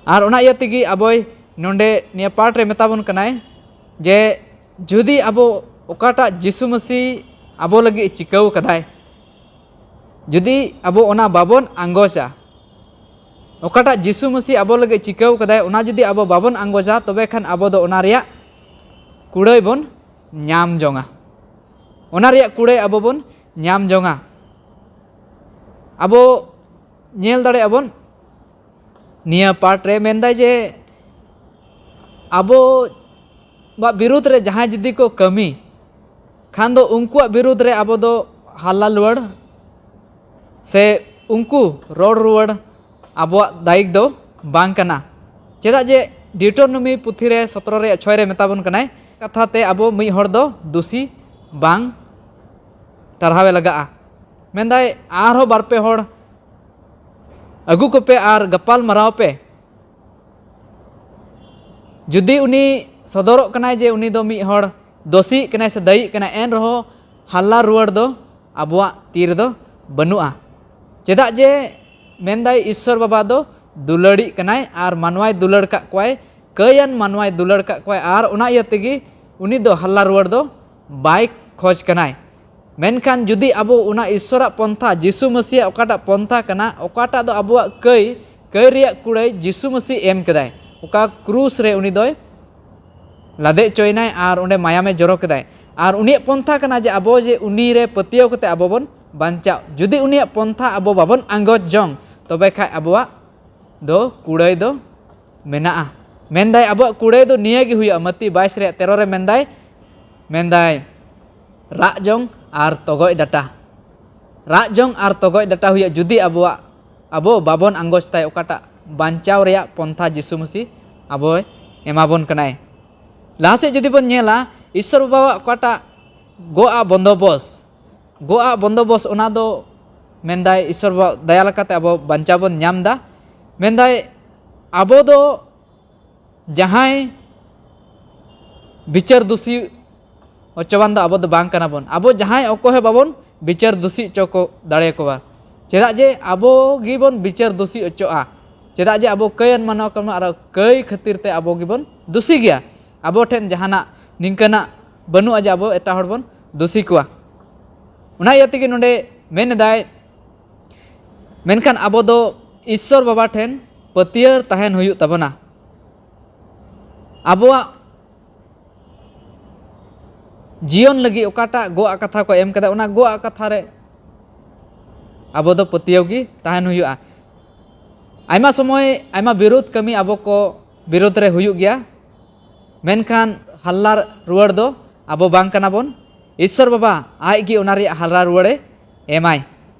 ᱟᱨ ᱚᱱᱟ ᱤᱭᱟᱹ ᱛᱮᱜᱮ ᱟᱵᱚᱭ ᱱᱚᱰᱮ ᱱᱤᱭᱟᱹ ᱯᱟᱴ ᱨᱮ ᱢᱮᱛᱟ ᱵᱚᱱ ᱠᱟᱱᱟᱭ ᱡᱮ ᱡᱩᱫᱤ ᱟᱵᱚ ᱚᱠᱟᱴᱟᱜ ᱡᱤᱥᱩ ᱢᱟᱹᱥᱤ ᱟᱵᱚ ᱞᱟᱹᱜᱤᱫ ᱪᱤᱠᱟᱹᱣ ᱠᱟᱫᱟᱭ, ᱡᱩᱫᱤ ᱟᱵᱚ ᱚᱱᱟ ᱵᱟᱵᱚᱱ ᱟᱸᱜᱚᱪᱟ, ᱚᱠᱟᱴᱟᱜ ᱡᱤᱥᱩ ᱢᱟᱹᱥᱤ ᱟᱵᱚ ᱞᱟᱹᱜᱤᱫ ᱪᱤᱠᱟᱹᱣ ᱠᱟᱫᱟᱭ, ᱚᱱᱟ ᱡᱩᱫᱤ ᱟᱵᱚ ᱵᱟᱵᱚᱱ ᱟᱸᱜᱚᱪᱟ, ᱛᱚᱵᱮ ᱠᱷᱟᱱ ᱟᱵᱚ ᱫᱚ ᱚᱱᱟ ᱨᱮᱭᱟᱜ ᱠᱩᱲᱟᱹᱭ ᱵᱚᱱ ᱧᱟᱢ ᱡᱚᱝᱟ᱾ ᱚᱱᱟ ᱨᱮᱭᱟᱜ ᱠᱩᱲᱟᱹᱭ ᱟᱵᱚ ᱵᱚᱱ ᱧᱟᱢ ᱡᱚᱝᱟ᱾ ᱟᱵᱚ ᱧᱮᱞ ᱫᱟᱲᱮᱭᱟᱜᱼᱟ ᱵᱚᱱ, ᱱᱤᱭᱟᱹ ᱯᱟᱴ ᱨᱮ ᱢᱮᱱᱫᱟᱭ ᱡᱮ ᱟᱵᱚᱣᱟᱜ ᱵᱤᱨᱩᱫᱽ ᱨᱮ ᱡᱟᱦᱟᱸᱭ ᱡᱩᱫᱤ ᱠᱚ ᱠᱟᱹᱢᱤ ᱠᱷᱟᱱ ᱫᱚ, ᱩᱱᱠᱩᱣᱟᱜ ᱵᱤᱨᱩᱫᱽ ᱨᱮ ᱟᱵᱚ ᱫᱚ ᱦᱟᱞᱞᱟ ᱨᱩᱣᱟᱹᱲ ᱥᱮ ᱩᱱᱠᱩ ᱨᱚᱲ ᱨᱩᱣᱟᱹᱲ ᱟᱵᱚᱣᱟᱜ ᱫᱟᱭᱤᱠ ᱫᱚ ᱵᱟᱝ ᱠᱟᱱᱟ᱾ ᱪᱮᱫᱟᱜ ᱡᱮ ᱰᱤᱭᱩᱴᱮᱨᱳᱱᱚᱢᱤ ᱯᱩᱛᱷᱤ ᱨᱮ ᱥᱚᱛᱨᱚ ᱨᱮᱭᱟᱜ ᱪᱷᱚᱭ ᱨᱮ ᱢᱮᱛᱟ ᱵᱚᱱ ᱠᱟᱱᱟᱭ, ᱠᱟᱛᱷᱟ ᱛᱮ ᱟᱵᱚ ᱢᱤᱫ ᱦᱚᱲ ᱫᱚ ᱫᱩᱥᱤ ᱵᱟᱝ ᱴᱟᱨᱦᱟᱣᱮ ᱞᱟᱜᱟᱜᱼᱟ᱾ ᱢᱮᱱᱫᱟᱭ, ᱟᱨᱦᱚᱸ ᱵᱟᱨ ᱯᱮ ᱦᱚᱲ ᱟᱹᱜᱩ ᱠᱚᱯᱮ ᱟᱨ ᱜᱟᱯᱟᱞ ᱢᱟᱨᱟᱣ ᱯᱮ᱾ ᱡᱩᱫᱤ ᱩᱱᱤ ᱥᱚᱫᱚᱨᱚᱜ ᱠᱟᱱᱟᱭ ᱡᱮ ᱩᱱᱤ ᱫᱚ ᱢᱤᱫ ᱦᱚᱲ ᱫᱳᱥᱤᱜ ᱠᱟᱱᱟᱭ ᱥᱮ ᱫᱟᱹᱭᱤᱜ ᱠᱟᱱᱟᱭ, ᱮᱱ ᱨᱮᱦᱚᱸ ᱦᱟᱞᱞᱟ ᱨᱩᱣᱟᱹᱲ ᱫᱚ ᱟᱵᱚᱣᱟᱜ ᱛᱤ ᱨᱮᱫᱚ ᱵᱟᱹᱱᱩᱜᱼᱟ᱾ ᱪᱮᱫᱟᱜ ᱡᱮ ᱢᱮᱱᱫᱟᱭ, ᱤᱥᱥᱚᱨ ᱵᱟᱵᱟ ᱫᱚ ᱫᱩᱞᱟᱹᱲᱤᱜ ᱠᱟᱱᱟᱭ ᱟᱨ ᱢᱟᱱᱣᱟᱭ ᱫᱩᱞᱟᱹᱲ ᱠᱟᱜ ᱠᱚᱣᱟᱭ, ᱠᱟᱹᱭᱟᱱ ᱢᱟᱱᱣᱟᱭ ᱫᱩᱞᱟᱹᱲ ᱠᱟᱜ ᱠᱚᱣᱟᱭ, ᱟᱨ ᱚᱱᱟ ᱤᱭᱟᱹ ᱛᱮᱜᱮ ᱩᱱᱤ ᱫᱚ ᱦᱟᱞᱞᱟ ᱨᱩᱣᱟᱹᱲ ᱫᱚ ᱵᱟᱭ ᱠᱷᱚᱡᱽ ᱠᱟᱱᱟᱭ᱾ ᱢᱮᱱᱠᱷᱟᱱ ᱡᱩᱫᱤ ᱟᱵᱚ ᱚᱱᱟ ᱤᱥᱥᱚᱨᱟᱜ ᱯᱚᱱᱛᱷᱟ, ᱡᱤᱥᱩ ᱢᱟᱹᱥᱤᱭᱟᱜ ᱚᱠᱟᱴᱟᱜ ᱯᱚᱱᱛᱷᱟ ᱠᱟᱱᱟ, ᱚᱠᱟᱴᱟᱜ ᱫᱚ ᱟᱵᱚᱣᱟᱜ ᱠᱟᱹᱭ, ᱠᱟᱹᱭ ᱨᱮᱭᱟᱜ ᱠᱩᱲᱟᱹᱭ ᱡᱤᱥᱩ ᱢᱟᱹᱥᱤ ᱮᱢ ᱠᱮᱫᱟᱭ, ᱚᱠᱟ ᱠᱨᱩᱥ ᱨᱮ ᱩᱱᱤ ᱫᱚᱭ ᱞᱟᱫᱮ ᱦᱚᱪᱚᱭᱮᱱᱟᱭ ᱟᱨ ᱚᱸᱰᱮ ᱢᱟᱭᱟᱢᱮ ᱡᱚᱨᱚ ᱠᱮᱫᱟᱭ᱾ ᱟᱨ ᱩᱱᱤᱭᱟᱜ ᱯᱚᱱᱛᱷᱟ ᱠᱟᱱᱟ ᱡᱮ ᱟᱵᱚ ᱡᱮ ᱩᱱᱤ ᱨᱮ ᱯᱟᱹᱛᱭᱟᱹᱣ ᱠᱟᱛᱮ ᱟᱵᱚ ᱵᱚᱱ ᱵᱟᱧᱪᱟᱜ᱾ ᱡᱩᱫᱤ ᱩᱱᱤᱭᱟᱜ ᱯᱚᱱᱛᱷᱟ ᱟᱵᱚ ᱵᱟᱵᱚᱱ ᱟᱸᱜᱚᱪ ᱡᱚᱝ, ᱛᱚᱵᱮ ᱠᱷᱟᱡ ᱟᱵᱚᱣᱟᱜ ᱫᱚ ᱠᱩᱲᱟᱹᱭ ᱫᱚ ᱢᱮᱱᱟᱜᱼᱟ᱾ ᱢᱮᱱᱫᱟᱭ, ᱟᱵᱚᱣᱟᱜ ᱠᱩᱲᱟᱹᱭ ᱫᱚ ᱱᱤᱭᱟᱹ ᱜᱮ ᱦᱩᱭᱩᱜᱼᱟ᱾ ᱢᱟᱹᱛᱤ ᱵᱟᱭᱤᱥ ᱨᱮᱭᱟᱜ ᱛᱮᱨᱚ ᱨᱮ ᱢᱮᱱᱫᱟᱭ, ᱢᱮᱱᱫᱟᱭ, ᱨᱟᱜ ᱡᱚᱝ ᱟᱨ ᱛᱚᱜᱚᱡ ᱰᱟᱴᱟ᱾ ᱨᱟᱜ ᱡᱚᱝ ᱟᱨ ᱛᱚᱜᱚᱡ ᱰᱟᱴᱟ ᱦᱩᱭᱩᱜᱼᱟ, ᱡᱩᱫᱤ ᱟᱵᱚᱣᱟᱜ, ᱟᱵᱚ ᱵᱟᱵᱚᱱ ᱟᱸᱜᱚᱪ ᱛᱟᱭ ᱚᱠᱟᱴᱟᱜ ᱵᱟᱧᱪᱟᱣ ᱨᱮᱭᱟᱜ ᱯᱚᱱᱛᱷᱟ ᱡᱤᱥᱩ ᱢᱟᱹᱥᱤ ᱟᱵᱚᱭ ᱮᱢᱟᱵᱚᱱ ᱠᱟᱱᱟᱭ᱾ ᱞᱟᱦᱟ ᱥᱮᱫ ᱡᱩᱫᱤ ᱵᱚᱱ ᱧᱮᱞᱟ, ᱤᱥᱥᱚᱨ ᱵᱟᱵᱟᱣᱟᱜ ᱚᱠᱟᱴᱟᱜ ᱜᱚᱜ ᱟᱜ ᱵᱚᱱᱫᱚᱵᱚᱥ, ᱜᱚᱜ ᱟᱜ ᱵᱚᱱᱫᱚᱵᱚᱥ, ᱚᱱᱟ ᱫᱚ ᱢᱮᱱᱫᱟᱭ, ᱤᱥᱥᱚᱨ ᱵᱟᱵᱟ ᱫᱟᱭᱟ ᱞᱮᱠᱟᱛᱮ ᱟᱵᱚ ᱵᱟᱧᱪᱟᱣ ᱵᱚᱱ ᱧᱟᱢ ᱮᱫᱟ᱾ ᱢᱮᱱᱫᱟᱭ, ᱟᱵᱚ ᱫᱚ ᱡᱟᱦᱟᱸᱭ ᱵᱤᱪᱟᱹᱨ ᱫᱩᱥᱤ ᱦᱚᱪᱚᱣᱟᱱ ᱫᱚ ᱟᱵᱚ ᱫᱚ ᱵᱟᱝ ᱠᱟᱱᱟ ᱵᱚᱱ᱾ ᱟᱵᱚ ᱡᱟᱦᱟᱸᱭ ᱚᱠᱚᱭ ᱦᱚᱸ ᱵᱟᱵᱚᱱ ᱵᱤᱪᱟᱹᱨ ᱫᱩᱥᱤ ᱦᱚᱪᱚ ᱠᱚ ᱫᱟᱲᱮᱭᱟᱠᱚᱣᱟ᱾ ᱪᱮᱫᱟᱜ ᱡᱮ ᱟᱵᱚ ᱜᱮᱵᱚᱱ ᱵᱤᱪᱟᱹᱨ ᱫᱩᱥᱤ ᱦᱚᱪᱚᱜᱼᱟ᱾ ᱪᱮᱫᱟᱜ ᱡᱮ ᱟᱵᱚ ᱠᱟᱹᱭᱟᱱ ᱢᱟᱱᱣᱟ ᱠᱟᱱᱟ ᱵᱚᱱ ᱟᱨ ᱠᱟᱹᱭ ᱠᱷᱟᱹᱛᱤᱨ ᱛᱮ ᱟᱵᱚ ᱜᱮᱵᱚᱱ ᱫᱩᱥᱤ ᱜᱮᱭᱟ᱾ ᱟᱵᱚ ᱴᱷᱮᱱ ᱡᱟᱦᱟᱱᱟᱜ ᱱᱤᱝᱠᱟᱹᱱᱟᱜ ᱵᱟᱹᱱᱩᱜᱼᱟ ᱡᱮ ᱟᱵᱚ ᱮᱴᱟᱜ ᱦᱚᱲ ᱵᱚᱱ ᱫᱩᱥᱤ ᱠᱚᱣᱟ᱾ ᱚᱱᱟ ᱤᱭᱟᱹ ᱛᱮᱜᱮ ᱱᱚᱰᱮ ᱢᱮᱱ ᱮᱫᱟᱭ, ᱢᱮᱱᱠᱷᱟᱱ ᱟᱵᱚ ᱫᱚ ᱤᱥᱥᱚᱨ ᱵᱟᱵᱟ ᱴᱷᱮᱱ ᱯᱟᱹᱛᱭᱟᱹᱣ ᱛᱟᱦᱮᱱ ᱦᱩᱭᱩᱜ ᱛᱟᱵᱚᱱᱟ᱾ ᱟᱵᱚᱣᱟᱜ ᱡᱤᱭᱚᱱ ᱞᱟᱹᱜᱤᱫ ᱚᱠᱟᱴᱟᱜ ᱜᱚᱜ ᱟᱜ ᱠᱟᱛᱷᱟ ᱠᱚ ᱮᱢ ᱠᱟᱫᱟ, ᱚᱱᱟ ᱜᱚᱜ ᱟᱜ ᱠᱟᱛᱷᱟ ᱨᱮ ᱟᱵᱚ ᱫᱚ ᱯᱟᱹᱛᱭᱟᱹᱣ ᱜᱮ ᱛᱟᱦᱮᱱ ᱦᱩᱭᱩᱜᱼᱟ᱾ ᱟᱭᱢᱟ ᱥᱚᱢᱚᱭ ᱟᱭᱢᱟ ᱵᱤᱨᱳᱫᱷ ᱠᱟᱹᱢᱤ ᱟᱵᱚ ᱠᱚ ᱵᱤᱨᱳᱫᱷ ᱨᱮ ᱦᱩᱭᱩᱜ ᱜᱮᱭᱟ, ᱢᱮᱱᱠᱷᱟᱱ ᱦᱟᱞᱞᱟ ᱨᱩᱣᱟᱹᱲ ᱫᱚ ᱟᱵᱚ ᱵᱟᱝ ᱠᱟᱱᱟ ᱵᱚᱱ᱾ ᱤᱥᱥᱚᱨ ᱵᱟᱵᱟ ᱟᱡ ᱜᱮ ᱚᱱᱟ ᱨᱮᱭᱟᱜ ᱦᱟᱞᱞᱟ ᱨᱩᱣᱟᱹᱲᱮ ᱮᱢᱟᱭ,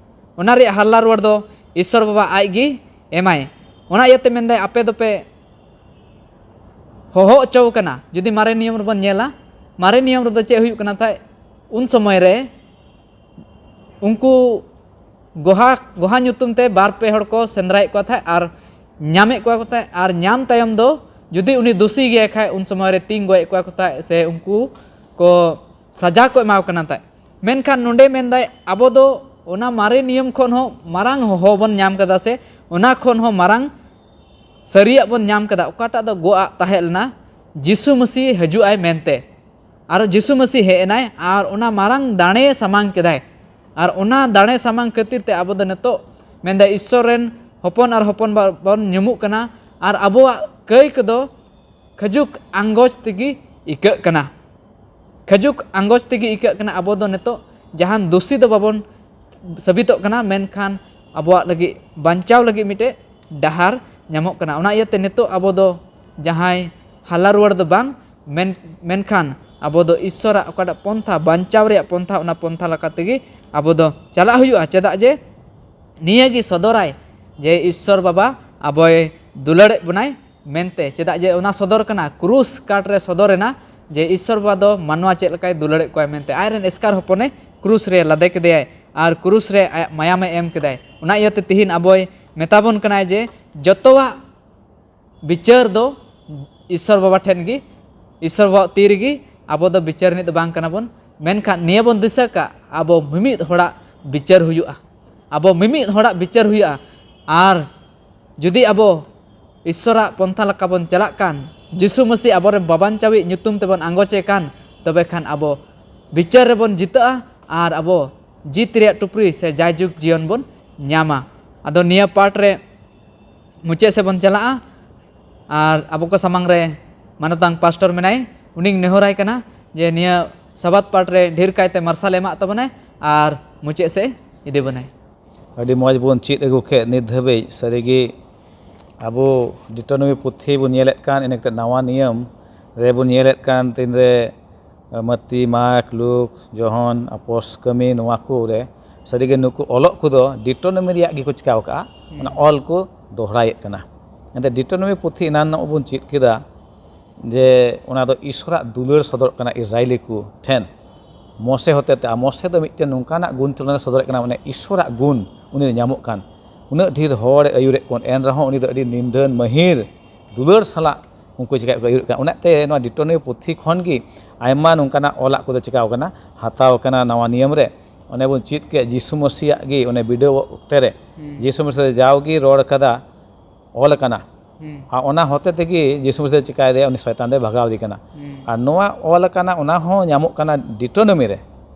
ᱚᱱᱟ ᱨᱮᱭᱟᱜ ᱦᱟᱞᱞᱟ ᱨᱩᱣᱟᱹᱲ ᱫᱚ ᱤᱥᱥᱚᱨ ᱵᱟᱵᱟ ᱟᱡ ᱜᱮ ᱮᱢᱟᱭ᱾ ᱚᱱᱟ ᱤᱭᱟᱹᱛᱮ ᱢᱮᱱᱫᱟᱭ, ᱟᱯᱮ ᱫᱚᱯᱮ ᱦᱚᱦᱚ ᱦᱚᱪᱚ ᱟᱠᱟᱱᱟ᱾ ᱡᱩᱫᱤ ᱢᱟᱨᱮ ᱱᱤᱭᱚᱢ ᱨᱮᱵᱚᱱ ᱧᱮᱞᱟ, ᱢᱟᱨᱮ ᱱᱤᱭᱚᱢ ᱨᱮᱫᱚ ᱪᱮᱫ ᱦᱩᱭᱩᱜ ᱠᱟᱱᱟ ᱛᱟᱦᱮᱸᱫ? ᱩᱱ ᱥᱚᱢᱚᱭ ᱨᱮ ᱩᱱᱠᱩ ᱜᱚᱦᱟ, ᱜᱚᱦᱟ ᱧᱩᱛᱩᱢ ᱛᱮ ᱵᱟᱨ ᱯᱮ ᱦᱚᱲ ᱠᱚ ᱥᱮᱸᱫᱽᱨᱟᱭᱮᱫ ᱠᱚ ᱛᱟᱦᱮᱸᱫ ᱟᱨ ᱧᱟᱢᱮᱫ ᱠᱚᱣᱟ ᱠᱚ ᱛᱟᱦᱮᱸᱫ, ᱟᱨ ᱧᱟᱢ ᱛᱟᱭᱚᱢ ᱫᱚ ᱡᱩᱫᱤ ᱩᱱᱤ ᱫᱳᱥᱤ ᱜᱮᱭᱟᱭ ᱠᱷᱟᱡ, ᱩᱱ ᱥᱚᱢᱚᱭ ᱨᱮ ᱛᱤᱧ ᱜᱚᱡ ᱠᱚᱣᱟ ᱠᱚ ᱛᱟᱦᱮᱸᱫ ᱥᱮ ᱩᱱᱠᱩ ᱠᱚ ᱥᱟᱡᱟ ᱠᱚ ᱮᱢᱟ ᱠᱚ ᱠᱟᱱᱟ ᱛᱟᱦᱮᱸᱫ᱾ ᱢᱮᱱᱠᱷᱟᱱ ᱱᱚᱰᱮ ᱢᱮᱱᱫᱟᱭ, ᱟᱵᱚ ᱫᱚ ᱚᱱᱟ ᱢᱟᱨᱮ ᱱᱤᱭᱚᱢ ᱠᱷᱚᱱ ᱦᱚᱸ ᱢᱟᱨᱟᱝ ᱦᱚᱦᱚ ᱵᱚᱱ ᱧᱟᱢ ᱠᱟᱫᱟ, ᱥᱮ ᱚᱱᱟ ᱠᱷᱚᱱ ᱦᱚᱸ ᱢᱟᱨᱟᱝ ᱥᱟᱹᱨᱤᱭᱟᱜ ᱵᱚᱱ ᱧᱟᱢ ᱠᱟᱫᱟ, ᱚᱠᱟᱴᱟᱜ ᱫᱚ ᱜᱚᱜ ᱟᱜ ᱛᱟᱦᱮᱸ ᱞᱮᱱᱟ, ᱡᱤᱥᱩ ᱢᱟᱹᱥᱤ ᱦᱤᱡᱩᱜ ᱟᱭ ᱢᱮᱱᱛᱮ᱾ ᱟᱨ ᱡᱤᱥᱩ ᱢᱟᱹᱥᱤ ᱦᱮᱡ ᱮᱱᱟᱭ ᱟᱨ ᱚᱱᱟ ᱢᱟᱨᱟᱝ ᱫᱟᱲᱮ ᱥᱟᱢᱟᱝ ᱠᱮᱫᱟᱭ᱾ ᱟᱨ ᱚᱱᱟ ᱫᱟᱲᱮ ᱥᱟᱢᱟᱝ ᱠᱷᱟᱹᱛᱤᱨ ᱛᱮ ᱟᱵᱚ ᱫᱚ ᱱᱤᱛᱚᱜ ᱢᱮᱱᱫᱟᱭ, ᱤᱥᱥᱚᱨ ᱨᱮᱱ ᱦᱚᱯᱚᱱ ᱟᱨ ᱦᱚᱯᱚᱱ ᱵᱟ-, ᱵᱚᱱ ᱧᱩᱢᱩᱜ ᱠᱟᱱᱟ᱾ ᱟᱨ ᱟᱵᱚᱣᱟᱜ ᱠᱟᱹᱭ ᱠᱚᱫᱚ ᱠᱷᱟᱹᱡᱩᱠ ᱟᱸᱜᱚᱪ ᱛᱮᱜᱮ ᱤᱠᱟᱹᱜ ᱠᱟᱱᱟ᱾ ᱠᱷᱟᱹᱡᱩᱠ ᱟᱸᱜᱚᱪ ᱛᱮᱜᱮ ᱤᱠᱟᱹᱜ ᱠᱟᱱᱟ᱾ ᱟᱵᱚ ᱫᱚ ᱱᱤᱛᱚᱜ ᱡᱟᱦᱟᱱ ᱫᱳᱥᱤ ᱫᱚ ᱵᱟᱵᱚᱱ ᱥᱟᱹᱵᱤᱛᱚᱜ ᱠᱟᱱᱟ, ᱢᱮᱱᱠᱷᱟᱱ ᱟᱵᱚᱣᱟᱜ ᱞᱟᱹᱜᱤᱫ, ᱵᱟᱧᱪᱟᱣ ᱞᱟᱹᱜᱤᱫ ᱢᱤᱫᱴᱮᱡ ᱰᱟᱦᱟᱨ ᱧᱟᱢᱚᱜ ᱠᱟᱱᱟ᱾ ᱚᱱᱟ ᱤᱭᱟᱹᱛᱮ ᱱᱤᱛᱚᱜ ᱟᱵᱚ ᱫᱚ ᱡᱟᱦᱟᱸᱭ ᱦᱟᱞᱟ ᱨᱩᱣᱟᱹᱲ ᱫᱚ ᱵᱟᱝ, ᱢᱮᱱ-, ᱢᱮᱱᱠᱷᱟᱱ ᱟᱵᱚ ᱫᱚ ᱤᱥᱥᱚᱨᱟᱜ ᱚᱠᱟᱴᱟᱜ ᱯᱚᱱᱛᱷᱟ, ᱵᱟᱧᱪᱟᱣ ᱨᱮᱭᱟᱜ ᱯᱚᱱᱛᱷᱟ, ᱚᱱᱟ ᱯᱚᱱᱛᱷᱟ ᱞᱮᱠᱟ ᱛᱮᱜᱮ ᱟᱵᱚ ᱫᱚ ᱪᱟᱞᱟᱜ ᱦᱩᱭᱩᱜᱼᱟ᱾ ᱪᱮᱫᱟᱜ ᱡᱮ ᱱᱤᱭᱟᱹ ᱜᱮ ᱥᱚᱫᱚᱨᱟᱭ ᱡᱮ ᱤᱥᱥᱚᱨ ᱵᱟᱵᱟ ᱟᱵᱚᱭ ᱫᱩᱞᱟᱹᱲᱮᱫ ᱵᱚᱱᱟᱭ ᱢᱮᱱᱛᱮ᱾ ᱪᱮᱫᱟᱜ ᱡᱮ ᱚᱱᱟ ᱥᱚᱫᱚᱨ ᱠᱟᱱᱟ, ᱠᱨᱩᱥ ᱠᱟᱴ ᱨᱮ ᱥᱚᱫᱚᱨ ᱮᱱᱟ ᱡᱮ ᱤᱥᱥᱚᱨ ᱵᱟᱵᱟ ᱫᱚ ᱢᱟᱱᱣᱟ ᱪᱮᱫ ᱞᱮᱠᱟᱭ ᱫᱩᱞᱟᱹᱲᱮᱫ ᱠᱚᱣᱟ ᱢᱮᱱᱛᱮ᱾ ᱟᱡ ᱨᱮᱱ ᱮᱥᱠᱟᱨ ᱦᱚᱯᱚᱱᱮ ᱠᱨᱩᱥ ᱨᱮ ᱞᱟᱫᱮ ᱠᱮᱫᱮᱭᱟᱭ ᱟᱨ ᱠᱨᱩᱥ ᱨᱮ ᱟᱭᱟᱜ ᱢᱟᱭᱟᱢᱮ ᱮᱢ ᱠᱮᱫᱟᱭ᱾ ᱚᱱᱟ ᱤᱭᱟᱹᱛᱮ ᱛᱤᱦᱤᱧ ᱟᱵᱚᱭ ᱢᱮᱛᱟ ᱵᱚᱱ ᱠᱟᱱᱟᱭ ᱡᱮ ᱡᱚᱛᱚᱣᱟᱜ ᱵᱤᱪᱟᱹᱨ ᱫᱚ ᱤᱥᱥᱚᱨ ᱵᱟᱵᱟ ᱴᱷᱮᱱ ᱜᱮ, ᱤᱥᱥᱚᱨ ᱵᱟᱵᱟ ᱛᱤ ᱨᱮᱜᱮ᱾ ᱟᱵᱚ ᱫᱚ ᱵᱤᱪᱟᱹᱨ ᱨᱤᱱᱤᱡ ᱫᱚ ᱵᱟᱝ ᱠᱟᱱᱟ ᱵᱚᱱ, ᱢᱮᱱᱠᱷᱟᱱ ᱱᱤᱭᱟᱹ ᱵᱚᱱ ᱫᱤᱥᱟᱹ ᱠᱟᱜ, ᱟᱵᱚ ᱢᱤᱢᱤᱫ ᱦᱚᱲᱟᱜ ᱵᱤᱪᱟᱹᱨ ᱦᱩᱭᱩᱜᱼᱟ᱾ ᱟᱵᱚ ᱢᱤᱢᱤᱫ ᱦᱚᱲᱟᱜ ᱵᱤᱪᱟᱹᱨ ᱦᱩᱭᱩᱜᱼᱟ᱾ ᱟᱨ ᱡᱩᱫᱤ ᱟᱵᱚ ᱤᱥᱥᱚᱨᱟᱜ ᱯᱚᱱᱛᱷᱟ ᱞᱮᱠᱟ ᱵᱚᱱ ᱪᱟᱞᱟᱜ ᱠᱟᱱ, ᱡᱤᱥᱩ ᱢᱟᱹᱥᱤ ᱟᱵᱚᱨᱮᱱ ᱵᱟᱵᱟᱧᱪᱟᱣᱤᱡ ᱧᱩᱛᱩᱢ ᱛᱮᱵᱚᱱ ᱟᱸᱜᱚᱪᱮ ᱠᱟᱱ, ᱛᱚᱵᱮ ᱠᱷᱟᱱ ᱟᱵᱚ ᱵᱤᱪᱟᱹᱨ ᱨᱮᱵᱚᱱ ᱡᱤᱛᱟᱹᱜᱼᱟ ᱟᱨ ᱟᱵᱚ ᱡᱤᱛ ᱨᱮᱭᱟᱜ ᱴᱩᱯᱨᱤ ᱥᱮ ᱡᱟᱭᱡᱩᱜᱽ ᱡᱤᱭᱚᱱ ᱵᱚᱱ ᱧᱟᱢᱟ᱾ ᱟᱫᱚ ᱱᱤᱭᱟᱹ ᱯᱟᱴ ᱨᱮ ᱢᱩᱪᱟᱹᱫ ᱥᱮᱫ ᱵᱚᱱ ᱪᱟᱞᱟᱜᱼᱟ᱾ ᱟᱨ ᱟᱵᱚ ᱠᱚ ᱥᱟᱢᱟᱝ ᱨᱮ ᱢᱟᱱᱚᱛᱟᱱ ᱯᱟᱥᱴᱚᱨ ᱢᱮᱱᱟᱭ, ᱩᱱᱤᱧ ᱱᱮᱦᱚᱨᱟᱭ ᱠᱟᱱᱟ ᱡᱮ ᱱᱤᱭᱟᱹ ᱥᱟᱵᱟᱫ ᱯᱟᱴ ᱨᱮ ᱰᱷᱮᱨ ᱠᱟᱭᱛᱮ ᱢᱟᱨᱥᱟᱞ ᱮᱢᱟᱜ ᱛᱟᱵᱚᱱᱟᱭ ᱟᱨ ᱢᱩᱪᱟᱹᱫ ᱥᱮᱫ ᱤᱫᱤ ᱵᱚᱱᱟᱭ᱾ ᱟᱹᱰᱤ ᱢᱚᱡᱽ ᱵᱚᱱ ᱪᱮᱫ ᱟᱹᱜᱩ ᱠᱮᱫ ᱱᱤᱛ ᱫᱷᱟᱹᱵᱤᱡ᱾ ᱥᱟᱹᱨᱤᱜᱮ ᱟᱵᱚ ᱰᱤᱴᱳᱱᱚᱢᱤ ᱯᱩᱛᱷᱤ ᱵᱚᱱ ᱧᱮᱞᱮᱫ ᱠᱟᱱ, ᱤᱱᱟᱹ ᱠᱟᱛᱮ ᱱᱟᱣᱟ ᱱᱤᱭᱚᱢ ᱨᱮᱵᱚᱱ ᱧᱮᱞᱮᱫ ᱠᱟᱱ, ᱛᱤᱱᱨᱮ ᱢᱟᱹᱛᱤ, ᱢᱟᱨᱠ, ᱞᱩᱠ, ᱡᱚᱦᱚᱱ, ᱟᱯᱚᱥ ᱠᱟᱹᱢᱤ, ᱱᱚᱣᱟ ᱠᱚ ᱨᱮ ᱥᱟᱹᱨᱤᱜᱮ ᱱᱩᱠᱩ ᱚᱞᱚᱜ ᱠᱚᱫᱚ ᱰᱤᱴᱳᱱᱚᱢᱤ ᱨᱮᱭᱟᱜ ᱜᱮᱠᱚ ᱪᱤᱠᱟᱹᱣ ᱠᱟᱜᱼᱟ, ᱚᱱᱟ ᱚᱞ ᱠᱚ ᱫᱚᱦᱲᱟᱭᱮᱫ ᱠᱟᱱᱟ᱾ ᱮᱱᱛᱮ ᱰᱤᱴᱳᱱᱚᱢᱤ ᱯᱩᱛᱷᱤ ᱮᱱᱟᱱᱚᱜ ᱵᱚᱱ ᱪᱮᱫ ᱠᱮᱫᱟ ᱡᱮ ᱚᱱᱟ ᱫᱚ ᱤᱥᱚᱨᱟᱜ ᱫᱩᱞᱟᱹᱲ ᱥᱚᱫᱚᱨᱚᱜ ᱠᱟᱱᱟ ᱤᱥᱨᱟᱭᱮᱞᱤ ᱠᱚ ᱴᱷᱮᱱ ᱢᱚᱥᱮ ᱦᱚᱛᱮᱛᱮ᱾ ᱟᱨ ᱢᱚᱥᱮ ᱫᱚ ᱢᱤᱫᱴᱮᱱ ᱱᱚᱝᱠᱟᱱᱟᱜ ᱜᱩᱱ ᱪᱚᱞᱚᱱᱮ ᱥᱚᱫᱚᱨᱮᱫ ᱠᱟᱱᱟ, ᱢᱟᱱᱮ ᱤᱥᱚᱨᱟᱜ ᱜᱩᱱ ᱩᱱᱤ ᱨᱮ ᱧᱟᱢᱚᱜ ᱠᱟᱱ᱾ ᱩᱱᱟᱹᱜ ᱰᱷᱮᱨ ᱦᱚᱲᱮ ᱟᱹᱭᱩᱨᱮᱫ ᱠᱚ, ᱮᱱ ᱨᱮᱦᱚᱸ ᱩᱱᱤ ᱫᱚ ᱟᱹᱰᱤ ᱱᱤᱱᱫᱷᱟᱹᱱ ᱢᱟᱹᱦᱤᱨ ᱫᱩᱞᱟᱹᱲ ᱥᱟᱞᱟᱜ ᱩᱱᱠᱩ ᱪᱤᱠᱟᱹᱭᱮᱫ ᱠᱚ, ᱟᱹᱭᱩᱨᱮᱫ ᱠᱟᱱᱟ᱾ ᱚᱱᱟᱛᱮ ᱱᱚᱣᱟ ᱰᱤᱴᱳᱱᱚᱢᱤ ᱯᱩᱛᱷᱤ ᱠᱷᱚᱱ ᱜᱮ ᱟᱭᱢᱟ ᱱᱚᱝᱠᱟᱱᱟᱜ ᱚᱞᱟᱜ ᱠᱚᱫᱚ ᱪᱤᱠᱟᱹᱣ ᱠᱟᱱᱟ, ᱦᱟᱛᱟᱣ ᱠᱟᱱᱟ ᱱᱟᱣᱟ ᱱᱤᱭᱚᱢ ᱨᱮ᱾ ᱚᱱᱮ ᱵᱚᱱ ᱪᱮᱫ ᱠᱮᱫ ᱡᱤᱥᱩ ᱢᱟᱹᱥᱤᱭᱟᱜ ᱜᱮ ᱚᱱᱮ ᱵᱤᱰᱟᱹᱣ ᱚᱠᱛᱮ ᱨᱮ ᱡᱤᱥᱩ ᱢᱟᱹᱥᱤ ᱫᱚ ᱡᱟᱣᱜᱮ ᱨᱚᱲ ᱠᱟᱫᱟ, ᱚᱞ ᱟᱠᱟᱱᱟ᱾ ᱟᱨ ᱚᱱᱟ ᱦᱚᱛᱮ ᱛᱮᱜᱮ ᱡᱤᱥᱩ ᱢᱟᱹᱥᱤ ᱫᱚ ᱪᱤᱠᱟᱭ ᱫᱟᱭ, ᱩᱱᱤ ᱥᱚᱭᱛᱟᱱ ᱫᱚᱭ ᱵᱷᱟᱜᱟᱣ ᱮᱫᱮ ᱠᱟᱱᱟ᱾ ᱟᱨ ᱱᱚᱣᱟ ᱚᱞ ᱟᱠᱟᱱᱟ, ᱚᱱᱟ ᱦᱚᱸ ᱧᱟᱢᱚᱜ ᱠᱟᱱᱟ ᱰᱤᱴᱳᱱᱚᱢᱤ ᱨᱮ᱾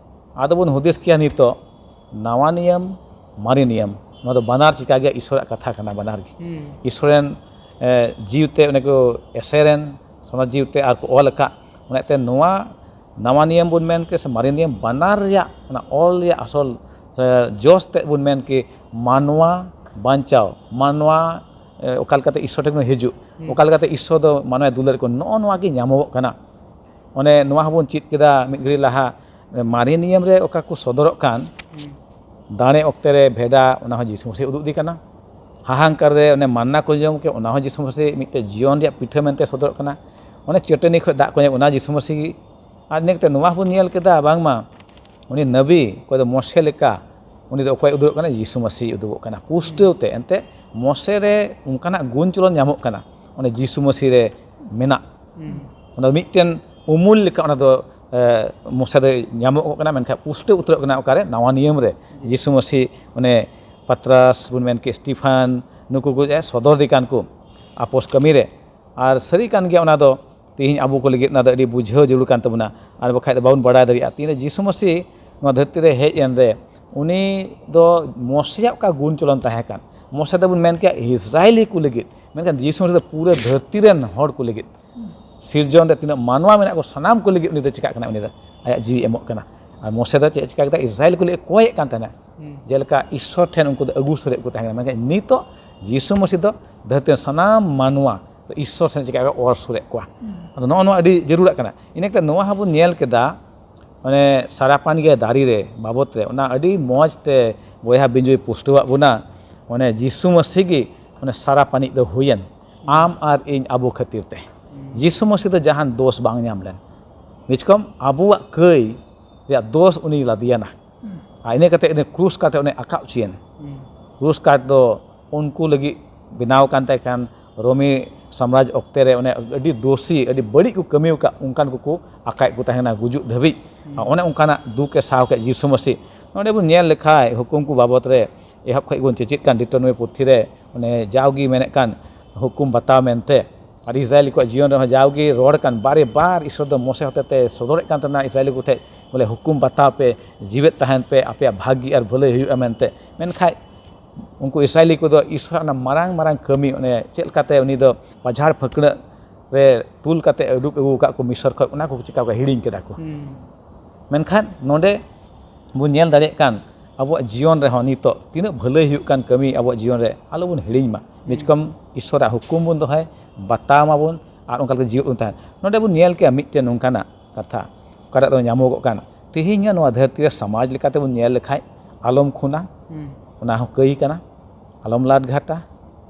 ᱟᱫᱚ ᱵᱚᱱ ᱦᱩᱫᱤᱥ ᱠᱮᱭᱟ ᱱᱤᱛᱚᱜ ᱱᱟᱣᱟ ᱱᱤᱭᱚᱢ, ᱢᱟᱨᱮ ᱱᱤᱭᱚᱢ, ᱱᱚᱣᱟ ᱫᱚ ᱵᱟᱱᱟᱨ ᱪᱤᱠᱟ ᱜᱮᱭᱟ, ᱤᱥᱚᱨᱟᱜ ᱠᱟᱛᱷᱟ ᱠᱟᱱᱟ ᱵᱟᱱᱟᱨ ᱜᱮ᱾ ᱤᱥᱚᱨ ᱨᱮᱱ ᱮ, ᱡᱤᱣᱤᱛᱮ ᱚᱱᱮ ᱠᱚ ᱮᱥᱮᱨᱮᱱ, ᱥᱚᱱᱟ ᱡᱤᱣᱤᱛᱮ ᱟᱨ ᱠᱚ ᱚᱞ ᱟᱠᱟᱫ᱾ ᱚᱱᱟᱛᱮ ᱱᱚᱣᱟ ᱱᱟᱣᱟ ᱱᱤᱭᱚᱢ ᱵᱚᱱ ᱢᱮᱱ ᱠᱮ ᱥᱮ ᱢᱟᱨᱮ ᱱᱤᱭᱚᱢ, ᱵᱟᱱᱟᱨ ᱨᱮᱭᱟᱜ ᱚᱱᱟ ᱚᱞ ᱨᱮᱭᱟᱜ ᱟᱥᱚᱞ ᱮ, ᱡᱚᱥ ᱛᱮᱫ ᱵᱚᱱ ᱢᱮᱱ ᱠᱮ ᱢᱟᱱᱣᱟ ᱵᱟᱧᱪᱟᱣ, ᱢᱟᱱᱣᱟ ᱮ, ᱚᱠᱟ ᱞᱮᱠᱟᱛᱮ ᱤᱥᱚᱨ ᱴᱷᱮᱱ ᱵᱚᱱ ᱦᱤᱡᱩᱜ, ᱚᱠᱟ ᱞᱮᱠᱟᱛᱮ ᱤᱥᱚᱨ ᱫᱚ ᱢᱟᱱᱣᱟᱭ ᱫᱩᱞᱟᱹᱲ ᱠᱚ, ᱱᱚᱜᱼᱚ ᱱᱚᱣᱟ ᱜᱮ ᱧᱟᱢᱚᱜᱚᱜ ᱠᱟᱱᱟ᱾ ᱚᱱᱮ ᱱᱚᱣᱟ ᱦᱚᱸᱵᱚᱱ ᱪᱮᱫ ᱠᱮᱫᱟ ᱢᱤᱫ ᱜᱷᱟᱹᱲᱤ ᱞᱟᱦᱟ, ᱢᱟᱨᱮ ᱱᱤᱭᱚᱢ ᱨᱮ ᱚᱠᱟ ᱠᱚ ᱥᱚᱫᱚᱨᱚᱜ ᱠᱟᱱ, ᱫᱟᱲᱮ ᱚᱠᱛᱮ ᱨᱮ ᱵᱷᱮᱰᱟ, ᱚᱱᱟ ᱦᱚᱸ ᱡᱤᱥᱩ ᱢᱟᱹᱥᱤ ᱩᱫᱩᱜ ᱤᱫᱤ ᱠᱟᱱᱟ᱾ ᱦᱟᱦᱟᱝᱠᱟᱨ ᱨᱮ ᱚᱱᱮ ᱢᱟᱱᱱᱟ ᱠᱚ ᱡᱚᱢ ᱠᱮᱫ, ᱚᱱᱟ ᱦᱚᱸ ᱡᱤᱥᱩ ᱢᱟᱹᱥᱤ ᱢᱤᱫᱴᱮᱡ ᱡᱤᱭᱚᱱ ᱨᱮᱭᱟᱜ ᱯᱤᱴᱷᱟᱹ ᱢᱮᱱᱛᱮ ᱥᱚᱫᱚᱨᱚᱜ ᱠᱟᱱᱟ᱾ ᱚᱱᱮ ᱪᱟᱹᱴᱟᱹᱱᱤ ᱠᱷᱚᱱ ᱫᱟᱜ ᱠᱚ ᱧᱟᱢ, ᱚᱱᱟ ᱡᱤᱥᱩ ᱢᱟᱹᱥᱤ ᱜᱮ᱾ ᱟᱨ ᱤᱱᱟᱹ ᱠᱟᱛᱮ ᱱᱚᱣᱟ ᱦᱚᱸᱵᱚᱱ ᱧᱮᱞ ᱠᱮᱫᱟ, ᱵᱟᱝᱢᱟ ᱩᱱᱤ ᱱᱟᱵᱤ ᱚᱠᱚᱭ ᱫᱚ ᱢᱚᱥᱮ ᱞᱮᱠᱟ, ᱩᱱᱤ ᱫᱚ ᱚᱠᱚᱭ ᱩᱫᱩᱜ ᱠᱟᱱᱟ? ᱡᱤᱥᱩ ᱢᱟᱹᱥᱤ ᱩᱫᱩᱜᱚᱜ ᱠᱟᱱᱟ ᱯᱩᱥᱴᱟᱹᱣ ᱛᱮ᱾ ᱮᱱᱛᱮ ᱢᱚᱥᱮ ᱨᱮ ᱚᱱᱠᱟᱱᱟᱜ ᱜᱩᱱ ᱪᱚᱞᱚᱱ ᱧᱟᱢᱚᱜ ᱠᱟᱱᱟ, ᱚᱱᱮ ᱡᱤᱥᱩ ᱢᱟᱹᱥᱤ ᱨᱮ ᱢᱮᱱᱟᱜ᱾ ᱚᱱᱟ ᱫᱚ ᱢᱤᱫᱴᱮᱱ ᱩᱢᱩᱞ ᱞᱮᱠᱟ ᱚᱱᱟ ᱫᱚ, ᱮ, ᱢᱚᱥᱮ ᱫᱚ ᱧᱟᱢᱚᱜ ᱠᱟᱱᱟ, ᱢᱮᱱᱠᱷᱟᱱ ᱯᱩᱥᱴᱟᱹᱣ ᱩᱛᱟᱹᱨᱚᱜ ᱠᱟᱱᱟ ᱚᱠᱟᱨᱮ? ᱱᱟᱣᱟ ᱱᱤᱭᱚᱢ ᱨᱮ᱾ ᱡᱤᱥᱩ ᱢᱟᱹᱥᱤ ᱚᱱᱮ ᱯᱟᱛᱨᱟᱥ ᱵᱚᱱ ᱢᱮᱱ ᱠᱮᱫ, ᱥᱴᱤᱯᱷᱟᱱ, ᱱᱩᱠᱩ ᱠᱚ ᱡᱟᱦᱟᱸᱭ ᱥᱚᱫᱚᱨ ᱫᱮ ᱠᱟᱱ ᱠᱚ ᱟᱯᱚᱥ ᱠᱟᱹᱢᱤ ᱨᱮ᱾ ᱟᱨ ᱥᱟᱹᱨᱤ ᱠᱟᱱ ᱜᱮᱭᱟ, ᱚᱱᱟ ᱫᱚ ᱛᱮᱦᱮᱧ ᱟᱵᱚ ᱠᱚ ᱞᱟᱹᱜᱤᱫ ᱚᱱᱟ ᱫᱚ ᱟᱹᱰᱤ ᱵᱩᱡᱷᱟᱹᱣ ᱡᱟᱹᱨᱩᱲ ᱠᱟᱱ ᱛᱟᱵᱚᱱᱟ, ᱟᱨ ᱵᱟᱠᱷᱟᱡ ᱫᱚ ᱵᱟᱵᱚᱱ ᱵᱟᱲᱟᱭ ᱫᱟᱲᱮᱭᱟᱜᱼᱟ᱾ ᱛᱤᱱᱨᱮ ᱡᱤᱥᱩ ᱢᱟᱹᱥᱤ ᱱᱚᱣᱟ ᱫᱷᱟᱹᱨᱛᱤ ᱨᱮ ᱦᱮᱡ ᱮᱱ ᱨᱮ, ᱩᱱᱤ ᱫᱚ ᱢᱚᱥᱮᱭᱟᱜ ᱚᱠᱟ ᱜᱩᱱ ᱪᱚᱞᱚᱱ ᱛᱟᱦᱮᱸ ᱠᱟᱱ, ᱢᱚᱥᱮ ᱫᱚᱵᱚᱱ ᱢᱮᱱ ᱠᱮᱭᱟ ᱤᱥᱨᱟᱭᱮᱞᱤ ᱠᱚ ᱞᱟᱹᱜᱤᱫ, ᱢᱮᱱᱠᱷᱟᱱ ᱡᱤᱥᱩ ᱢᱟᱹᱥᱤ ᱫᱚ ᱯᱩᱨᱟᱹ ᱫᱷᱟᱹᱨᱛᱤ ᱨᱮᱱ ᱦᱚᱲ ᱠᱚ ᱞᱟᱹᱜᱤᱫ᱾ ᱥᱤᱨᱡᱚᱱ ᱨᱮ ᱛᱤᱱᱟᱹᱜ ᱢᱟᱱᱣᱟ ᱢᱮᱱᱟᱜ ᱠᱚ, ᱥᱟᱱᱟᱢ ᱠᱚ ᱞᱟᱹᱜᱤᱫ ᱩᱱᱤ ᱫᱚ ᱪᱤᱠᱟᱹᱜ ᱠᱟᱱᱟ? ᱩᱱᱤ ᱫᱚ ᱟᱭᱟᱜ ᱡᱤᱣᱤ ᱮᱢᱚᱜ ᱠᱟᱱᱟ᱾ ᱟᱨ ᱢᱚᱥᱮ ᱫᱚ ᱪᱮᱫ ᱮ ᱪᱤᱠᱟ ᱠᱮᱫᱟ? ᱤᱥᱨᱟᱭᱮᱞ ᱠᱚ ᱞᱟᱹᱜᱤᱫ ᱠᱚᱭᱮᱫ ᱠᱟᱱ ᱛᱟᱦᱮᱱᱟ᱾ ᱡᱮᱞᱮᱠᱟ ᱤᱥᱥᱚᱨ ᱴᱷᱮᱱ ᱩᱱᱠᱩ ᱫᱚ ᱟᱹᱜᱩ ᱥᱩᱨᱮᱫ ᱠᱚ ᱛᱟᱦᱮᱸ ᱠᱟᱱᱟ, ᱢᱮᱱᱠᱷᱟᱱ ᱱᱤᱛᱚᱜ ᱡᱤᱥᱩ ᱢᱟᱹᱥᱤ ᱫᱚ ᱫᱷᱟᱹᱨᱛᱤ ᱨᱮᱱ ᱥᱟᱱᱟᱢ ᱢᱟᱱᱣᱟ ᱫᱚ ᱤᱥᱥᱚᱨ ᱥᱮᱱ ᱪᱤᱠᱟ ᱠᱚ ᱚᱨ ᱥᱩᱨᱮᱫ ᱠᱚᱣᱟ᱾ ᱟᱫᱚ ᱱᱚᱜᱼᱚ ᱱᱚᱣᱟ ᱟᱹᱰᱤ ᱡᱟᱹᱨᱩᱲᱟᱜ ᱠᱟᱱᱟ᱾ ᱤᱱᱟᱹ ᱠᱟᱛᱮ ᱱᱚᱣᱟ ᱦᱚᱸᱵᱚᱱ ᱧᱮᱞ ᱠᱮᱫᱟ, ᱢᱟᱱᱮ ᱥᱟᱨᱟᱯᱟᱱᱤ ᱜᱮ ᱫᱟᱨᱮ ᱨᱮ ᱵᱟᱵᱚᱛ ᱨᱮ ᱚᱱᱟ ᱟᱹᱰᱤ ᱢᱚᱡᱽ ᱛᱮ ᱵᱚᱭᱦᱟ ᱵᱤᱧᱡᱩᱭ ᱯᱩᱥᱴᱟᱹᱣᱟᱜ ᱵᱚᱱᱟ᱾ ᱢᱟᱱᱮ ᱡᱤᱥᱩ ᱢᱟᱹᱥᱤ ᱜᱮ ᱢᱟᱱᱮ ᱥᱟᱨᱟᱯᱟᱱᱤ ᱫᱚ ᱦᱩᱭᱮᱱ ᱟᱢ ᱟᱨ ᱤᱧ ᱟᱵᱚ ᱠᱷᱟᱹᱛᱤᱨ ᱛᱮ᱾ ᱡᱤᱥᱩ ᱢᱟᱹᱥᱤ ᱫᱚ ᱡᱟᱦᱟᱱ ᱫᱳᱥ ᱵᱟᱝ ᱧᱟᱢ ᱞᱮᱱ, ᱢᱤᱪᱠᱚᱢ ᱟᱵᱚᱣᱟᱜ ᱠᱟᱹᱭ ᱨᱮᱭᱟᱜ ᱫᱳᱥ ᱩᱱᱤ ᱞᱟᱫᱮᱭᱟᱱᱟ᱾ ᱟᱨ ᱤᱱᱟᱹ ᱠᱟᱛᱮ ᱩᱱᱤ ᱠᱨᱩᱥ ᱠᱟᱴ ᱨᱮ ᱩᱱᱤ ᱟᱠᱟᱵ ᱦᱚᱪᱚᱭᱮᱱ᱾ ᱠᱨᱩᱥ ᱠᱟᱴ ᱫᱚ ᱩᱱᱠᱩ ᱞᱟᱹᱜᱤᱫ ᱵᱮᱱᱟᱣ ᱠᱟᱱ ᱛᱟᱦᱮᱸ ᱠᱷᱟᱱ, ᱨᱳᱢᱤ ᱥᱟᱢᱨᱟᱡᱽ ᱚᱠᱛᱮ ᱨᱮ ᱚᱱᱮ ᱟᱹᱰᱤ ᱫᱳᱥᱤ, ᱟᱹᱰᱤ ᱵᱟᱹᱲᱤᱡ ᱠᱚ ᱠᱟᱹᱢᱤ ᱟᱠᱟᱫ, ᱚᱱᱠᱟᱱ ᱠᱚᱠᱚ ᱟᱠᱟᱭᱮᱫ ᱠᱚ ᱛᱟᱦᱮᱱᱟ ᱜᱩᱡᱩᱜ ᱫᱷᱟᱹᱵᱤᱡ᱾ ᱟᱨ ᱚᱱᱮ ᱚᱱᱠᱟᱱᱟᱜ ᱫᱩᱠ ᱮ ᱥᱟᱦᱟᱣ ᱠᱮᱫ ᱡᱤᱥᱩ ᱢᱟᱹᱥᱤ᱾ ᱱᱚᱰᱮ ᱵᱚᱱ ᱧᱮᱞ ᱞᱮᱠᱷᱟᱡ ᱦᱩᱠᱩᱢ ᱠᱚ ᱵᱟᱵᱚᱛ ᱨᱮ ᱮᱦᱚᱵ ᱠᱷᱚᱱ ᱵᱚᱱ ᱪᱮᱪᱮᱫ ᱠᱟᱱ ᱰᱤᱴᱳᱱᱚᱢᱤ ᱯᱩᱛᱷᱤ ᱨᱮ ᱚᱱᱮ ᱡᱟᱣᱜᱮ ᱢᱮᱱᱮᱫ ᱠᱟᱱ ᱦᱩᱠᱩᱢ ᱵᱟᱛᱟᱣ ᱢᱮᱱᱛᱮ᱾ ᱟᱨ ᱤᱥᱨᱟᱭᱮᱞᱤ ᱠᱚᱣᱟᱜ ᱡᱤᱭᱚᱱ ᱨᱮᱦᱚᱸ ᱡᱟᱣᱜᱮ ᱨᱚᱲ ᱠᱟᱱ, ᱵᱟᱨᱮ ᱵᱟᱨ ᱤᱥᱚᱨ ᱫᱚ ᱢᱚᱥᱮ ᱦᱚᱛᱮᱛᱮ ᱥᱚᱫᱚᱨᱮᱫ ᱠᱟᱱ ᱛᱟᱦᱮᱱᱟ ᱤᱥᱨᱟᱭᱮᱞᱤ ᱠᱚᱴᱷᱮᱱ, ᱵᱚᱞᱮ ᱦᱩᱠᱩᱢ ᱵᱟᱛᱟᱣ ᱯᱮ, ᱡᱤᱣᱮᱫ ᱛᱟᱦᱮᱱ ᱯᱮ, ᱟᱯᱮᱭᱟᱜ ᱵᱷᱟᱹᱜᱤ ᱟᱨ ᱵᱷᱟᱹᱞᱟᱹᱭ ᱦᱩᱭᱩᱜᱼᱟ ᱢᱮᱱᱛᱮ᱾ ᱢᱮᱱᱠᱷᱟᱡ ᱩᱱᱠᱩ ᱤᱥᱨᱟᱭᱮᱞᱤ ᱠᱚᱫᱚ ᱤᱥᱚᱨᱟᱜ ᱚᱱᱟ ᱢᱟᱨᱟᱝ ᱢᱟᱨᱟᱝ ᱠᱟᱹᱢᱤ, ᱚᱱᱮ ᱪᱮᱫ ᱞᱮᱠᱟᱛᱮ ᱩᱱᱤ ᱫᱚ ᱯᱟᱡᱷᱟᱲ ᱯᱷᱟᱹᱠᱲᱟᱹᱜ ᱨᱮ ᱛᱩᱞ ᱠᱟᱛᱮ ᱩᱰᱩᱠ ᱟᱹᱜᱩ ᱟᱠᱟᱫ ᱠᱚ ᱢᱤᱥᱚᱨ ᱠᱷᱚᱱ, ᱚᱱᱟ ᱠᱚ ᱪᱤᱠᱟ ᱠᱚ ᱦᱤᱲᱤᱧ ᱠᱮᱫᱟ ᱠᱚ᱾ ᱢᱮᱱᱠᱷᱟᱱ ᱱᱚᱰᱮ ᱵᱚᱱ ᱧᱮᱞ ᱫᱟᱲᱮᱭᱟᱜ ᱠᱟᱱ ᱟᱵᱚᱣᱟᱜ ᱡᱤᱭᱚᱱ ᱨᱮᱦᱚᱸ ᱱᱤᱛᱚᱜ ᱛᱤᱱᱟᱹᱜ ᱵᱷᱟᱹᱞᱟᱹᱭ ᱦᱩᱭᱩᱜ ᱠᱟᱱ ᱠᱟᱹᱢᱤ ᱟᱵᱚᱣᱟᱜ ᱡᱤᱭᱚᱱ ᱨᱮ ᱟᱞᱚ ᱵᱚᱱ ᱦᱤᱲᱤᱧ ᱢᱟ᱾ ᱢᱤᱪᱠᱚᱢ ᱤᱥᱚᱨᱟᱜ ᱦᱩᱠᱩᱢ ᱵᱚᱱ ᱫᱚᱦᱚᱭ, ᱵᱟᱛᱟᱣ ᱢᱟᱵᱚᱱ ᱟᱨ ᱚᱱᱠᱟ ᱞᱮᱠᱟ ᱡᱤᱣᱮᱫ ᱵᱚᱱ ᱛᱟᱦᱮᱱ᱾ ᱱᱚᱰᱮ ᱵᱚᱱ ᱧᱮᱞ ᱠᱮᱜᱼᱟ ᱢᱤᱫᱴᱮᱱ ᱱᱚᱝᱠᱟᱱᱟᱜ ᱠᱟᱛᱷᱟ, ᱚᱠᱟᱴᱟᱜ ᱫᱚ ᱧᱟᱢᱚᱜᱚᱜ ᱠᱟᱱᱟ᱾ ᱛᱮᱦᱮᱧ ᱦᱚᱸ ᱱᱚᱣᱟ ᱫᱷᱟᱹᱨᱛᱤ ᱨᱮ ᱥᱚᱢᱟᱡᱽ ᱞᱮᱠᱟᱛᱮ ᱵᱚᱱ ᱧᱮᱞ ᱞᱮᱠᱷᱟᱡ, ᱟᱞᱚᱢ ᱠᱷᱩᱱᱟ, ᱚᱱᱟ ᱦᱚᱸ ᱠᱟᱹᱭ ᱠᱟᱱᱟ, ᱟᱞᱚᱢ ᱞᱟᱴ ᱜᱷᱟᱴᱟ,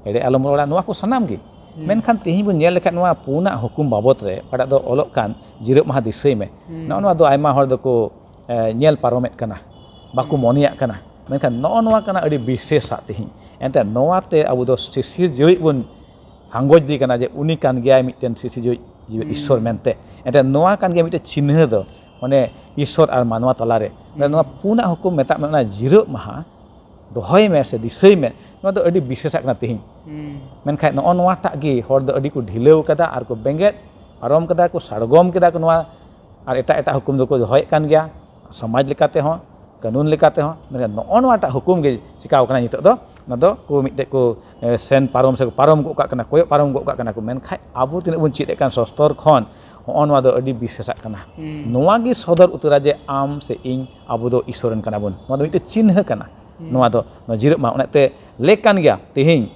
ᱮᱲᱮ ᱟᱞᱚᱢ ᱨᱚᱲᱟ, ᱱᱚᱣᱟ ᱠᱚ ᱥᱟᱱᱟᱢ ᱜᱮ᱾ ᱢᱮᱱᱠᱷᱟᱱ ᱛᱮᱦᱮᱧ ᱵᱚᱱ ᱧᱮᱞ ᱞᱮᱠᱷᱟᱡ ᱱᱚᱣᱟ ᱯᱩᱱᱟᱜ ᱦᱩᱠᱩᱢ ᱵᱟᱵᱚᱛ ᱨᱮ ᱚᱠᱟᱴᱟᱜ ᱫᱚ ᱚᱞᱚᱜ ᱠᱟᱱ ᱡᱤᱨᱟᱹᱜ ᱢᱟᱦᱟ ᱫᱤᱥᱟᱹᱭ ᱢᱮ, ᱱᱚᱜᱼᱚ ᱱᱚᱣᱟ ᱫᱚ ᱟᱭᱢᱟ ᱦᱚᱲ ᱫᱚᱠᱚ, ᱮ, ᱧᱮᱞ ᱯᱟᱨᱚᱢᱮᱫ ᱠᱟᱱᱟ, ᱵᱟᱠᱚ ᱢᱚᱱᱮᱭᱟᱜ ᱠᱟᱱᱟ᱾ ᱢᱮᱱᱠᱷᱟᱱ ᱱᱚᱜᱼᱚ ᱱᱚᱣᱟ ᱠᱟᱱᱟ ᱟᱹᱰᱤ ᱵᱤᱥᱮᱥᱟᱜ ᱛᱮᱦᱮᱧ᱾ ᱮᱱᱛᱮ ᱱᱚᱣᱟᱛᱮ ᱟᱵᱚ ᱫᱚ ᱥᱤᱥᱤᱨ ᱡᱤᱣᱤᱡ ᱵᱚᱱ ᱟᱸᱜᱚᱪ ᱫᱮ ᱠᱟᱱᱟ ᱡᱮ ᱩᱱᱤ ᱠᱟᱱ ᱜᱮᱭᱟᱭ ᱢᱤᱫᱴᱮᱱ ᱥᱤᱥᱤᱨ ᱡᱤᱣᱤᱡ ᱡᱤᱣᱤ ᱤᱥᱥᱚᱨ ᱢᱮᱱᱛᱮ᱾ ᱮᱱᱛᱮ ᱱᱚᱣᱟ ᱠᱟᱱ ᱜᱮᱭᱟ ᱢᱤᱫᱴᱮᱱ ᱪᱤᱱᱦᱟᱹ ᱫᱚ, ᱢᱟᱱᱮ ᱤᱥᱥᱚᱨ ᱟᱨ ᱢᱟᱱᱣᱟ ᱛᱟᱞᱟᱨᱮ᱾ ᱱᱚᱣᱟ ᱯᱩᱱᱟᱜ ᱦᱩᱠᱩᱢ ᱢᱮᱛᱟᱜ ᱢᱮ, ᱚᱱᱟ ᱡᱤᱨᱟᱹᱜ ᱢᱟᱦᱟ ᱫᱚᱦᱚᱭ ᱢᱮ ᱥᱮ ᱫᱤᱥᱟᱹᱭ ᱢᱮ, ᱱᱚᱣᱟ ᱫᱚ ᱟᱹᱰᱤ ᱵᱤᱥᱮᱥᱟᱜ ᱠᱟᱱᱟ ᱛᱮᱦᱮᱧ᱾ ᱢᱮᱱᱠᱷᱟᱱ ᱱᱚᱜᱼᱚ ᱱᱚᱣᱟᱴᱟᱜ ᱜᱮ ᱦᱚᱲ ᱫᱚ ᱟᱹᱰᱤ ᱠᱚ ᱰᱷᱤᱞᱟᱹᱣ ᱠᱟᱫᱟ ᱟᱨ ᱠᱚ ᱵᱮᱸᱜᱮᱫ ᱯᱟᱨᱚᱢ ᱠᱟᱫᱟ ᱠᱚ, ᱥᱟᱲᱜᱚᱢ ᱠᱮᱫᱟ ᱠᱚ ᱱᱚᱣᱟ᱾ ᱟᱨ ᱮᱴᱟᱜ ᱮᱴᱟᱜ ᱦᱩᱠᱩᱢ ᱫᱚᱠᱚ ᱫᱚᱦᱚᱭᱮᱫ ᱠᱟᱱ ᱜᱮᱭᱟ, ᱥᱚᱢᱟᱡᱽ ᱞᱮᱠᱟᱛᱮ ᱦᱚᱸ, ᱠᱟᱹᱱᱩᱱ ᱞᱮᱠᱟᱛᱮ ᱦᱚᱸ᱾ ᱢᱮᱱᱠᱷᱟᱱ ᱱᱚᱜᱼᱚ ᱱᱚᱣᱟᱴᱟᱜ ᱦᱩᱠᱩᱢ ᱜᱮ ᱪᱤᱠᱟᱣ ᱠᱟᱱᱟ ᱱᱤᱛᱚᱜ ᱫᱚ ᱚᱱᱟ ᱫᱚ ᱠᱚ ᱢᱤᱫᱴᱮᱡ ᱠᱚ ᱮ, ᱥᱮᱱ ᱯᱟᱨᱚᱢ ᱥᱮ ᱠᱚ ᱯᱟᱨᱚᱢ ᱜᱚᱜ ᱠᱟᱜ ᱠᱟᱱᱟ, ᱠᱚᱭᱚᱜ ᱯᱟᱨᱚᱢ ᱜᱚᱜ ᱠᱟᱜ ᱠᱟᱱᱟ ᱠᱚ᱾ ᱢᱮᱱᱠᱷᱟᱡ ᱟᱵᱚ ᱛᱤᱱᱟᱹᱜ ᱵᱚᱱ ᱪᱮᱫ ᱮᱫ ᱠᱟᱱ ᱥᱚᱥᱛᱚᱨ ᱠᱷᱚᱱ, ᱦᱚᱸᱜᱼᱚ ᱱᱚᱣᱟ ᱫᱚ ᱟᱹᱰᱤ ᱵᱤᱥᱮᱥᱟᱜ ᱠᱟᱱᱟ᱾ ᱦᱩᱸ᱾ ᱱᱚᱣᱟ ᱜᱮ ᱥᱚᱫᱚᱨ ᱩᱛᱟᱹᱨᱟ ᱡᱮ ᱟᱢ ᱥᱮ ᱤᱧ, ᱟᱵᱚ ᱫᱚ ᱤᱥᱥᱚᱨ ᱨᱮᱱ ᱠᱟᱱᱟ ᱵᱚᱱ᱾ ᱱᱚᱣᱟ ᱫᱚ ᱢᱤᱫᱴᱮᱡ ᱪᱤᱱᱦᱟᱹ ᱠᱟᱱᱟ᱾ ᱦᱩᱸ᱾ ᱱᱚᱣᱟ ᱫᱚ, ᱱᱚᱣᱟ ᱡᱤᱨᱟᱹᱜ ᱢᱟ᱾ ᱚᱱᱟᱛᱮ ᱞᱮᱠ ᱠᱟᱱ ᱜᱮᱭᱟ ᱛᱮᱦᱮᱧ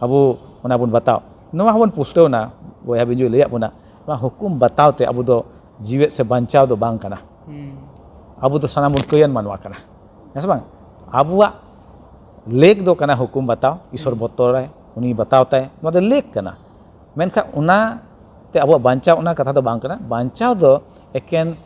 ᱟᱵᱚ ᱚᱱᱟ ᱵᱚᱱ ᱵᱟᱛᱟᱣ᱾ ᱱᱚᱣᱟ ᱦᱚᱸᱵᱚᱱ ᱯᱩᱥᱴᱟᱹᱣ ᱮᱱᱟ, ᱵᱚᱭᱦᱟ ᱵᱤᱧᱡᱩᱭ ᱞᱟᱹᱭᱟᱫ ᱵᱚᱱᱟ, ᱱᱚᱣᱟ ᱦᱩᱠᱩᱢ ᱵᱟᱛᱟᱣ ᱛᱮ ᱟᱵᱚ ᱫᱚ ᱡᱤᱣᱮᱫ ᱥᱮ ᱵᱟᱧᱪᱟᱣ ᱫᱚ ᱵᱟᱝ ᱠᱟᱱᱟ᱾ ᱦᱩᱸ᱾ ᱟᱵᱚ ᱫᱚ ᱥᱟᱱᱟᱢ ᱵᱚᱱ ᱠᱟᱹᱭᱟᱱ ᱢᱟᱱᱣᱟ ᱠᱟᱱᱟ, ᱦᱮᱸ ᱥᱮ ᱵᱟᱝ? ᱟᱵᱚᱣᱟᱜ ᱞᱮᱠ ᱫᱚ ᱠᱟᱱᱟ ᱦᱩᱠᱩᱢ ᱵᱟᱛᱟᱣ, ᱤᱥᱚᱨ ᱦᱩᱸ᱾ ᱵᱚᱛᱚᱨᱟᱭ, ᱩᱱᱤ ᱵᱟᱛᱟᱣ ᱛᱟᱭ, ᱱᱚᱣᱟ ᱫᱚ ᱞᱮᱠ ᱠᱟᱱᱟ᱾ ᱢᱮᱱᱠᱷᱟᱱ ᱚᱱᱟ ᱛᱮ ᱟᱵᱚᱣᱟᱜ ᱵᱟᱧᱪᱟᱣ, ᱚᱱᱟ ᱠᱟᱛᱷᱟ ᱫᱚ ᱵᱟᱝ ᱠᱟᱱᱟ᱾ ᱵᱟᱧᱪᱟᱣ ᱫᱚ ᱮᱠᱮᱱ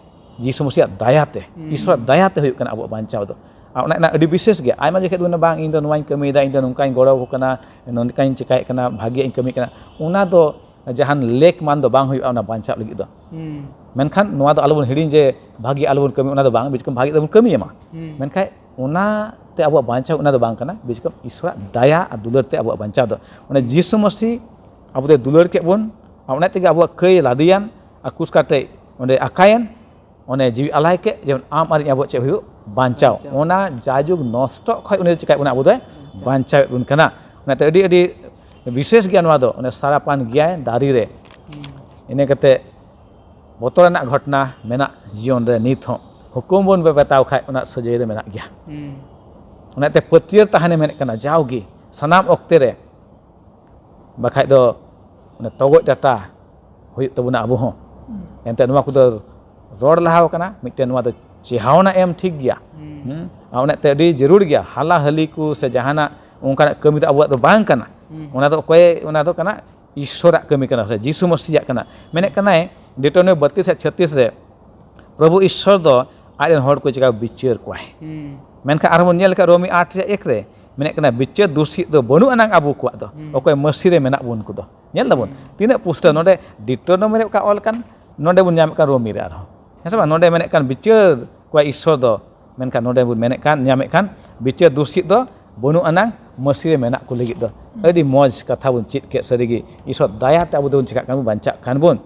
ᱡᱤᱥᱩ ᱢᱟᱹᱥᱤᱭᱟᱜ ᱫᱟᱭᱟ ᱛᱮ, ᱦᱩᱸ᱾ ᱤᱥᱚᱨᱟᱜ ᱫᱟᱭᱟ ᱛᱮ ᱦᱩᱭᱩᱜ ᱠᱟᱱᱟ ᱟᱵᱚᱣᱟᱜ ᱵᱟᱧᱪᱟᱣ ᱫᱚ᱾ ᱟᱨ ᱚᱱᱟ, ᱚᱱᱟ ᱟᱹᱰᱤ ᱵᱤᱥᱮᱥ ᱜᱮᱭᱟ᱾ ᱟᱭᱢᱟ ᱡᱚᱠᱷᱮᱡ ᱫᱚ ᱢᱮᱱᱟ, "ᱵᱟᱝ, ᱤᱧ ᱫᱚ ᱱᱚᱣᱟᱧ ᱠᱟᱹᱢᱤᱭᱮᱫᱟ, ᱤᱧ ᱫᱚ ᱱᱚᱝᱠᱟᱧ ᱜᱚᱲᱚ ᱟᱠᱚ ᱠᱟᱱᱟ, ᱱᱚᱝᱠᱟᱧ ᱪᱮᱠᱟᱭᱮᱫ ᱠᱟᱱᱟ, ᱵᱷᱟᱜᱮᱭᱟᱜ ᱤᱧ ᱠᱟᱹᱢᱤᱭᱮᱫ ᱠᱟᱱᱟ", ᱚᱱᱟ ᱫᱚ ᱡᱟᱦᱟᱱ ᱞᱮᱠ ᱢᱟᱱ ᱫᱚ ᱵᱟᱝ ᱦᱩᱭᱩᱜᱼᱟ ᱚᱱᱟ ᱵᱟᱧᱪᱟᱣ ᱞᱟᱹᱜᱤᱫ ᱫᱚ᱾ ᱦᱩᱸ᱾ ᱢᱮᱱᱠᱷᱟᱱ ᱱᱚᱣᱟ ᱫᱚ ᱟᱞᱚᱵᱚᱱ ᱦᱤᱲᱤᱧ ᱡᱮ ᱵᱷᱟᱜᱮ ᱟᱞᱚᱵᱚᱱ ᱠᱟᱹᱢᱤ, ᱚᱱᱟ ᱫᱚ ᱵᱟᱝ, ᱵᱤᱪᱠᱚᱢ ᱵᱷᱟᱜᱮ ᱫᱚᱵᱚᱱ ᱠᱟᱹᱢᱤᱭᱟ ᱢᱟ᱾ ᱦᱩᱸ᱾ ᱢᱮᱱᱠᱷᱟᱱ ᱚᱱᱟ ᱛᱮ ᱟᱵᱚᱣᱟᱜ ᱵᱟᱧᱪᱟᱣ ᱚᱱᱟ ᱫᱚ ᱵᱟᱝ ᱠᱟᱱᱟ, ᱵᱤᱪᱠᱚᱢ ᱤᱥᱚᱨᱟᱜ ᱫᱟᱭᱟ ᱟᱨ ᱫᱩᱞᱟᱹᱲ ᱛᱮ ᱟᱵᱚᱣᱟᱜ ᱵᱟᱧᱪᱟᱣ ᱫᱚ᱾ ᱚᱱᱮ ᱡᱤᱥᱩ ᱢᱟᱹᱥᱤ ᱟᱵᱚ ᱫᱚᱭ ᱫᱩᱞᱟᱹᱲ ᱠᱮᱫ ᱵᱚᱱ, ᱟᱨ ᱚᱱᱟ ᱛᱮᱜᱮ ᱟᱵᱚᱣᱟᱜ ᱠᱟᱹᱭ ᱞᱟᱫᱮᱭᱟᱱ ᱟᱨ ᱠᱨᱩᱥ ᱠᱟᱴᱮᱡ ᱚᱸᱰᱮ ᱟᱠᱟᱭᱮᱱ, ᱚᱱᱮ ᱡᱤᱣᱤ ᱟᱞᱟᱭ ᱠᱮᱫ, ᱡᱮᱢᱚᱱ ᱟᱢ ᱟᱨ ᱤᱧ ᱟᱵᱚᱣᱟᱜ ᱪᱮᱫ ᱦᱩᱭᱩᱜ? ᱵᱟᱧᱪᱟᱣ᱾ ᱵᱟᱧᱪᱟᱣ᱾ ᱚᱱᱟ ᱡᱟᱭᱡᱩᱜᱽ ᱱᱚᱥᱴᱚᱜ ᱠᱷᱚᱡ ᱩᱱᱤ ᱫᱚ ᱪᱤᱠᱟᱭᱮᱫ ᱵᱚᱱᱟ? ᱟᱵᱚ ᱫᱚᱭ ᱵᱟᱧᱪᱟᱣ᱾ ᱵᱟᱧᱪᱟᱣᱮᱫ ᱵᱚᱱ ᱠᱟᱱᱟ᱾ ᱚᱱᱟᱛᱮ ᱟᱹᱰᱤ, ᱟᱹᱰᱤ ᱵᱤᱥᱮᱥ ᱜᱮᱭᱟ ᱱᱚᱣᱟ ᱫᱚ, ᱚᱱᱮ ᱥᱟᱨᱟᱯᱟᱱ ᱜᱮᱭᱟᱭ ᱫᱟᱨᱮ ᱨᱮ᱾ ᱦᱩᱸ᱾ ᱤᱱᱟᱹ ᱠᱟᱛᱮ ᱵᱚᱛᱚᱨ ᱨᱮᱱᱟᱜ ᱜᱷᱚᱴᱚᱱᱟ ᱢᱮᱱᱟᱜ ᱡᱤᱭᱚᱱ ᱨᱮ ᱱᱤᱛ ᱦᱚᱸ᱾ ᱦᱩᱠᱩᱢ ᱵᱚᱱ ᱵᱮᱵᱮᱛᱟᱣ ᱠᱷᱟᱡ ᱚᱱᱟ ᱥᱟᱹᱡᱟᱹᱭ ᱨᱮ ᱢᱮᱱᱟᱜ ᱜᱮᱭᱟ᱾ ᱦᱩᱸ᱾ ᱚᱱᱟᱛᱮ ᱯᱟᱹᱛᱭᱟᱹᱨ ᱛᱟᱦᱮᱱᱮ ᱢᱮᱱᱮᱫ ᱠᱟᱱᱟ ᱡᱟᱣᱜᱮ ᱥᱟᱱᱟᱢ ᱚᱠᱛᱮ ᱨᱮ, ᱵᱟᱠᱷᱟᱡ ᱫᱚ ᱚᱱᱮ ᱛᱚᱜᱚᱡ ᱰᱟᱴᱟ ᱦᱩᱭᱩᱜ ᱛᱟᱵᱚᱱᱟ ᱟᱵᱚ ᱦᱚᱸ᱾ ᱦᱩᱸ᱾ ᱮᱱᱛᱮ ᱱᱚᱣᱟ ᱠᱚᱫᱚ ᱨᱚᱲ ᱞᱟᱦᱟᱣ ᱠᱟᱱᱟ, ᱢᱤᱫᱴᱮᱱ ᱱᱚᱣᱟ ᱫᱚ ᱪᱮᱦᱟᱣᱱᱟ ᱮᱢ ᱴᱷᱤᱠ ᱜᱮᱭᱟ᱾ ᱦᱩᱸ᱾ ᱦᱩᱸ? ᱟᱨ ᱚᱱᱟᱛᱮ ᱟᱹᱰᱤ ᱡᱟᱹᱨᱩᱲ ᱜᱮᱭᱟ, ᱦᱟᱞᱟ ᱦᱟᱹᱞᱤ ᱠᱚ ᱥᱮ ᱡᱟᱦᱟᱱᱟᱜ ᱚᱱᱠᱟᱱᱟᱜ ᱠᱟᱹᱢᱤ ᱫᱚ ᱟᱵᱚᱣᱟᱜ ᱫᱚ ᱵᱟᱝ ᱠᱟᱱᱟ᱾ ᱦᱩᱸ᱾ ᱚᱱᱟ ᱫᱚ ᱚᱠᱚᱭ, ᱚᱱᱟ ᱫᱚ ᱠᱟᱱᱟ ᱤᱥᱥᱚᱨᱟᱜ ᱠᱟᱹᱢᱤ ᱠᱟᱱᱟ, ᱥᱮ ᱡᱤᱥᱩ ᱢᱟᱹᱥᱤᱭᱟᱜ ᱠᱟᱱᱟ᱾ ᱢᱮᱱᱮᱫ ᱠᱟᱱᱟᱭ ᱰᱤᱴᱳᱱᱳᱢᱤ ᱵᱟᱛᱤᱥ ᱟᱨ ᱪᱷᱟᱛᱤᱥ ᱨᱮ, ᱯᱨᱚᱵᱷᱩ ᱤᱥᱥᱚᱨ ᱫᱚ ᱟᱡ ᱨᱮᱱ ᱦᱚᱲ ᱠᱚ ᱪᱮᱠᱟ ᱵᱤᱪᱟᱹᱨ ᱠᱚᱣᱟᱭ᱾ ᱦᱩᱸ᱾ ᱢᱮᱱᱠᱷᱟᱱ ᱟᱨᱦᱚᱸ ᱵᱚᱱ ᱧᱮᱞ ᱞᱮᱠᱷᱟᱱ ᱨᱳᱢᱤ ᱟᱴ ᱨᱮᱭᱟᱜ ᱮᱠ ᱨᱮ ᱢᱮᱱᱮᱫ ᱠᱟᱱᱟ, ᱵᱤᱪᱟᱹᱨ ᱫᱩᱥᱤ ᱫᱚ ᱵᱟᱹᱱᱩᱜ ᱟᱱᱟᱝ ᱟᱵᱚ ᱠᱚᱣᱟᱜ ᱫᱚ, ᱦᱩᱸ᱾ ᱚᱠᱚᱭ ᱢᱟᱹᱥᱤ ᱨᱮ ᱢᱮᱱᱟᱜ ᱵᱚᱱ ᱠᱚᱫᱚ᱾ ᱧᱮᱞ ᱫᱟᱵᱚᱱ, ᱦᱩᱸ᱾ ᱛᱤᱱᱟᱹᱜ ᱯᱩᱥᱴᱟᱹᱣ ᱱᱚᱰᱮ ᱰᱤᱴᱳᱱᱳᱢᱤ ᱨᱮ ᱚᱠᱟ ᱚᱞ ᱠᱟᱱ, ᱱᱚᱰᱮ ᱵᱚᱱ ᱧᱟᱢᱮᱫ ᱠᱟᱱ ᱨᱳᱢᱤ ᱨᱮ ᱟᱨᱦᱚᱸ᱾ ᱦᱮᱸ ᱥᱮ ᱵᱟᱝ? ᱱᱚᱰᱮ ᱢᱮᱱᱮᱫ ᱠᱟᱱ ᱵᱤᱪᱟᱹᱨ ᱠᱚᱣᱟᱭ ᱤᱥᱥᱚᱨ ᱫᱚ, ᱢᱮᱱᱠᱷᱟᱱ ᱱᱚᱰᱮ ᱵᱚᱱ ᱢᱮᱱᱮᱫ ᱠᱟᱱ, ᱧᱟᱢᱮᱫ ᱠᱟᱱ, ᱵᱤᱪᱟᱹᱨ ᱫᱩᱥᱤ ᱫᱚ ᱵᱟᱹᱱᱩᱜ ᱟᱱᱟᱝ ᱢᱟᱹᱥᱤ ᱨᱮ ᱢᱮᱱᱟᱜ ᱠᱚ ᱞᱟᱹᱜᱤᱫ ᱫᱚ᱾ ᱦᱩᱸ᱾ ᱟᱹᱰᱤ ᱢᱚᱡᱽ ᱠᱟᱛᱷᱟ ᱵᱚᱱ ᱪᱮᱫ ᱠᱮᱫ ᱥᱟᱹᱨᱤᱜᱮ᱾ ᱤᱥᱥᱚᱨ ᱫᱟᱭᱟᱛᱮ ᱟᱵᱚ ᱫᱚᱵᱚᱱ ᱪᱤᱠᱟᱹᱜ ᱠᱟᱱ ᱵᱚᱱ? ᱵᱟᱧᱪᱟᱜ ᱠᱟᱱ ᱵᱚᱱ᱾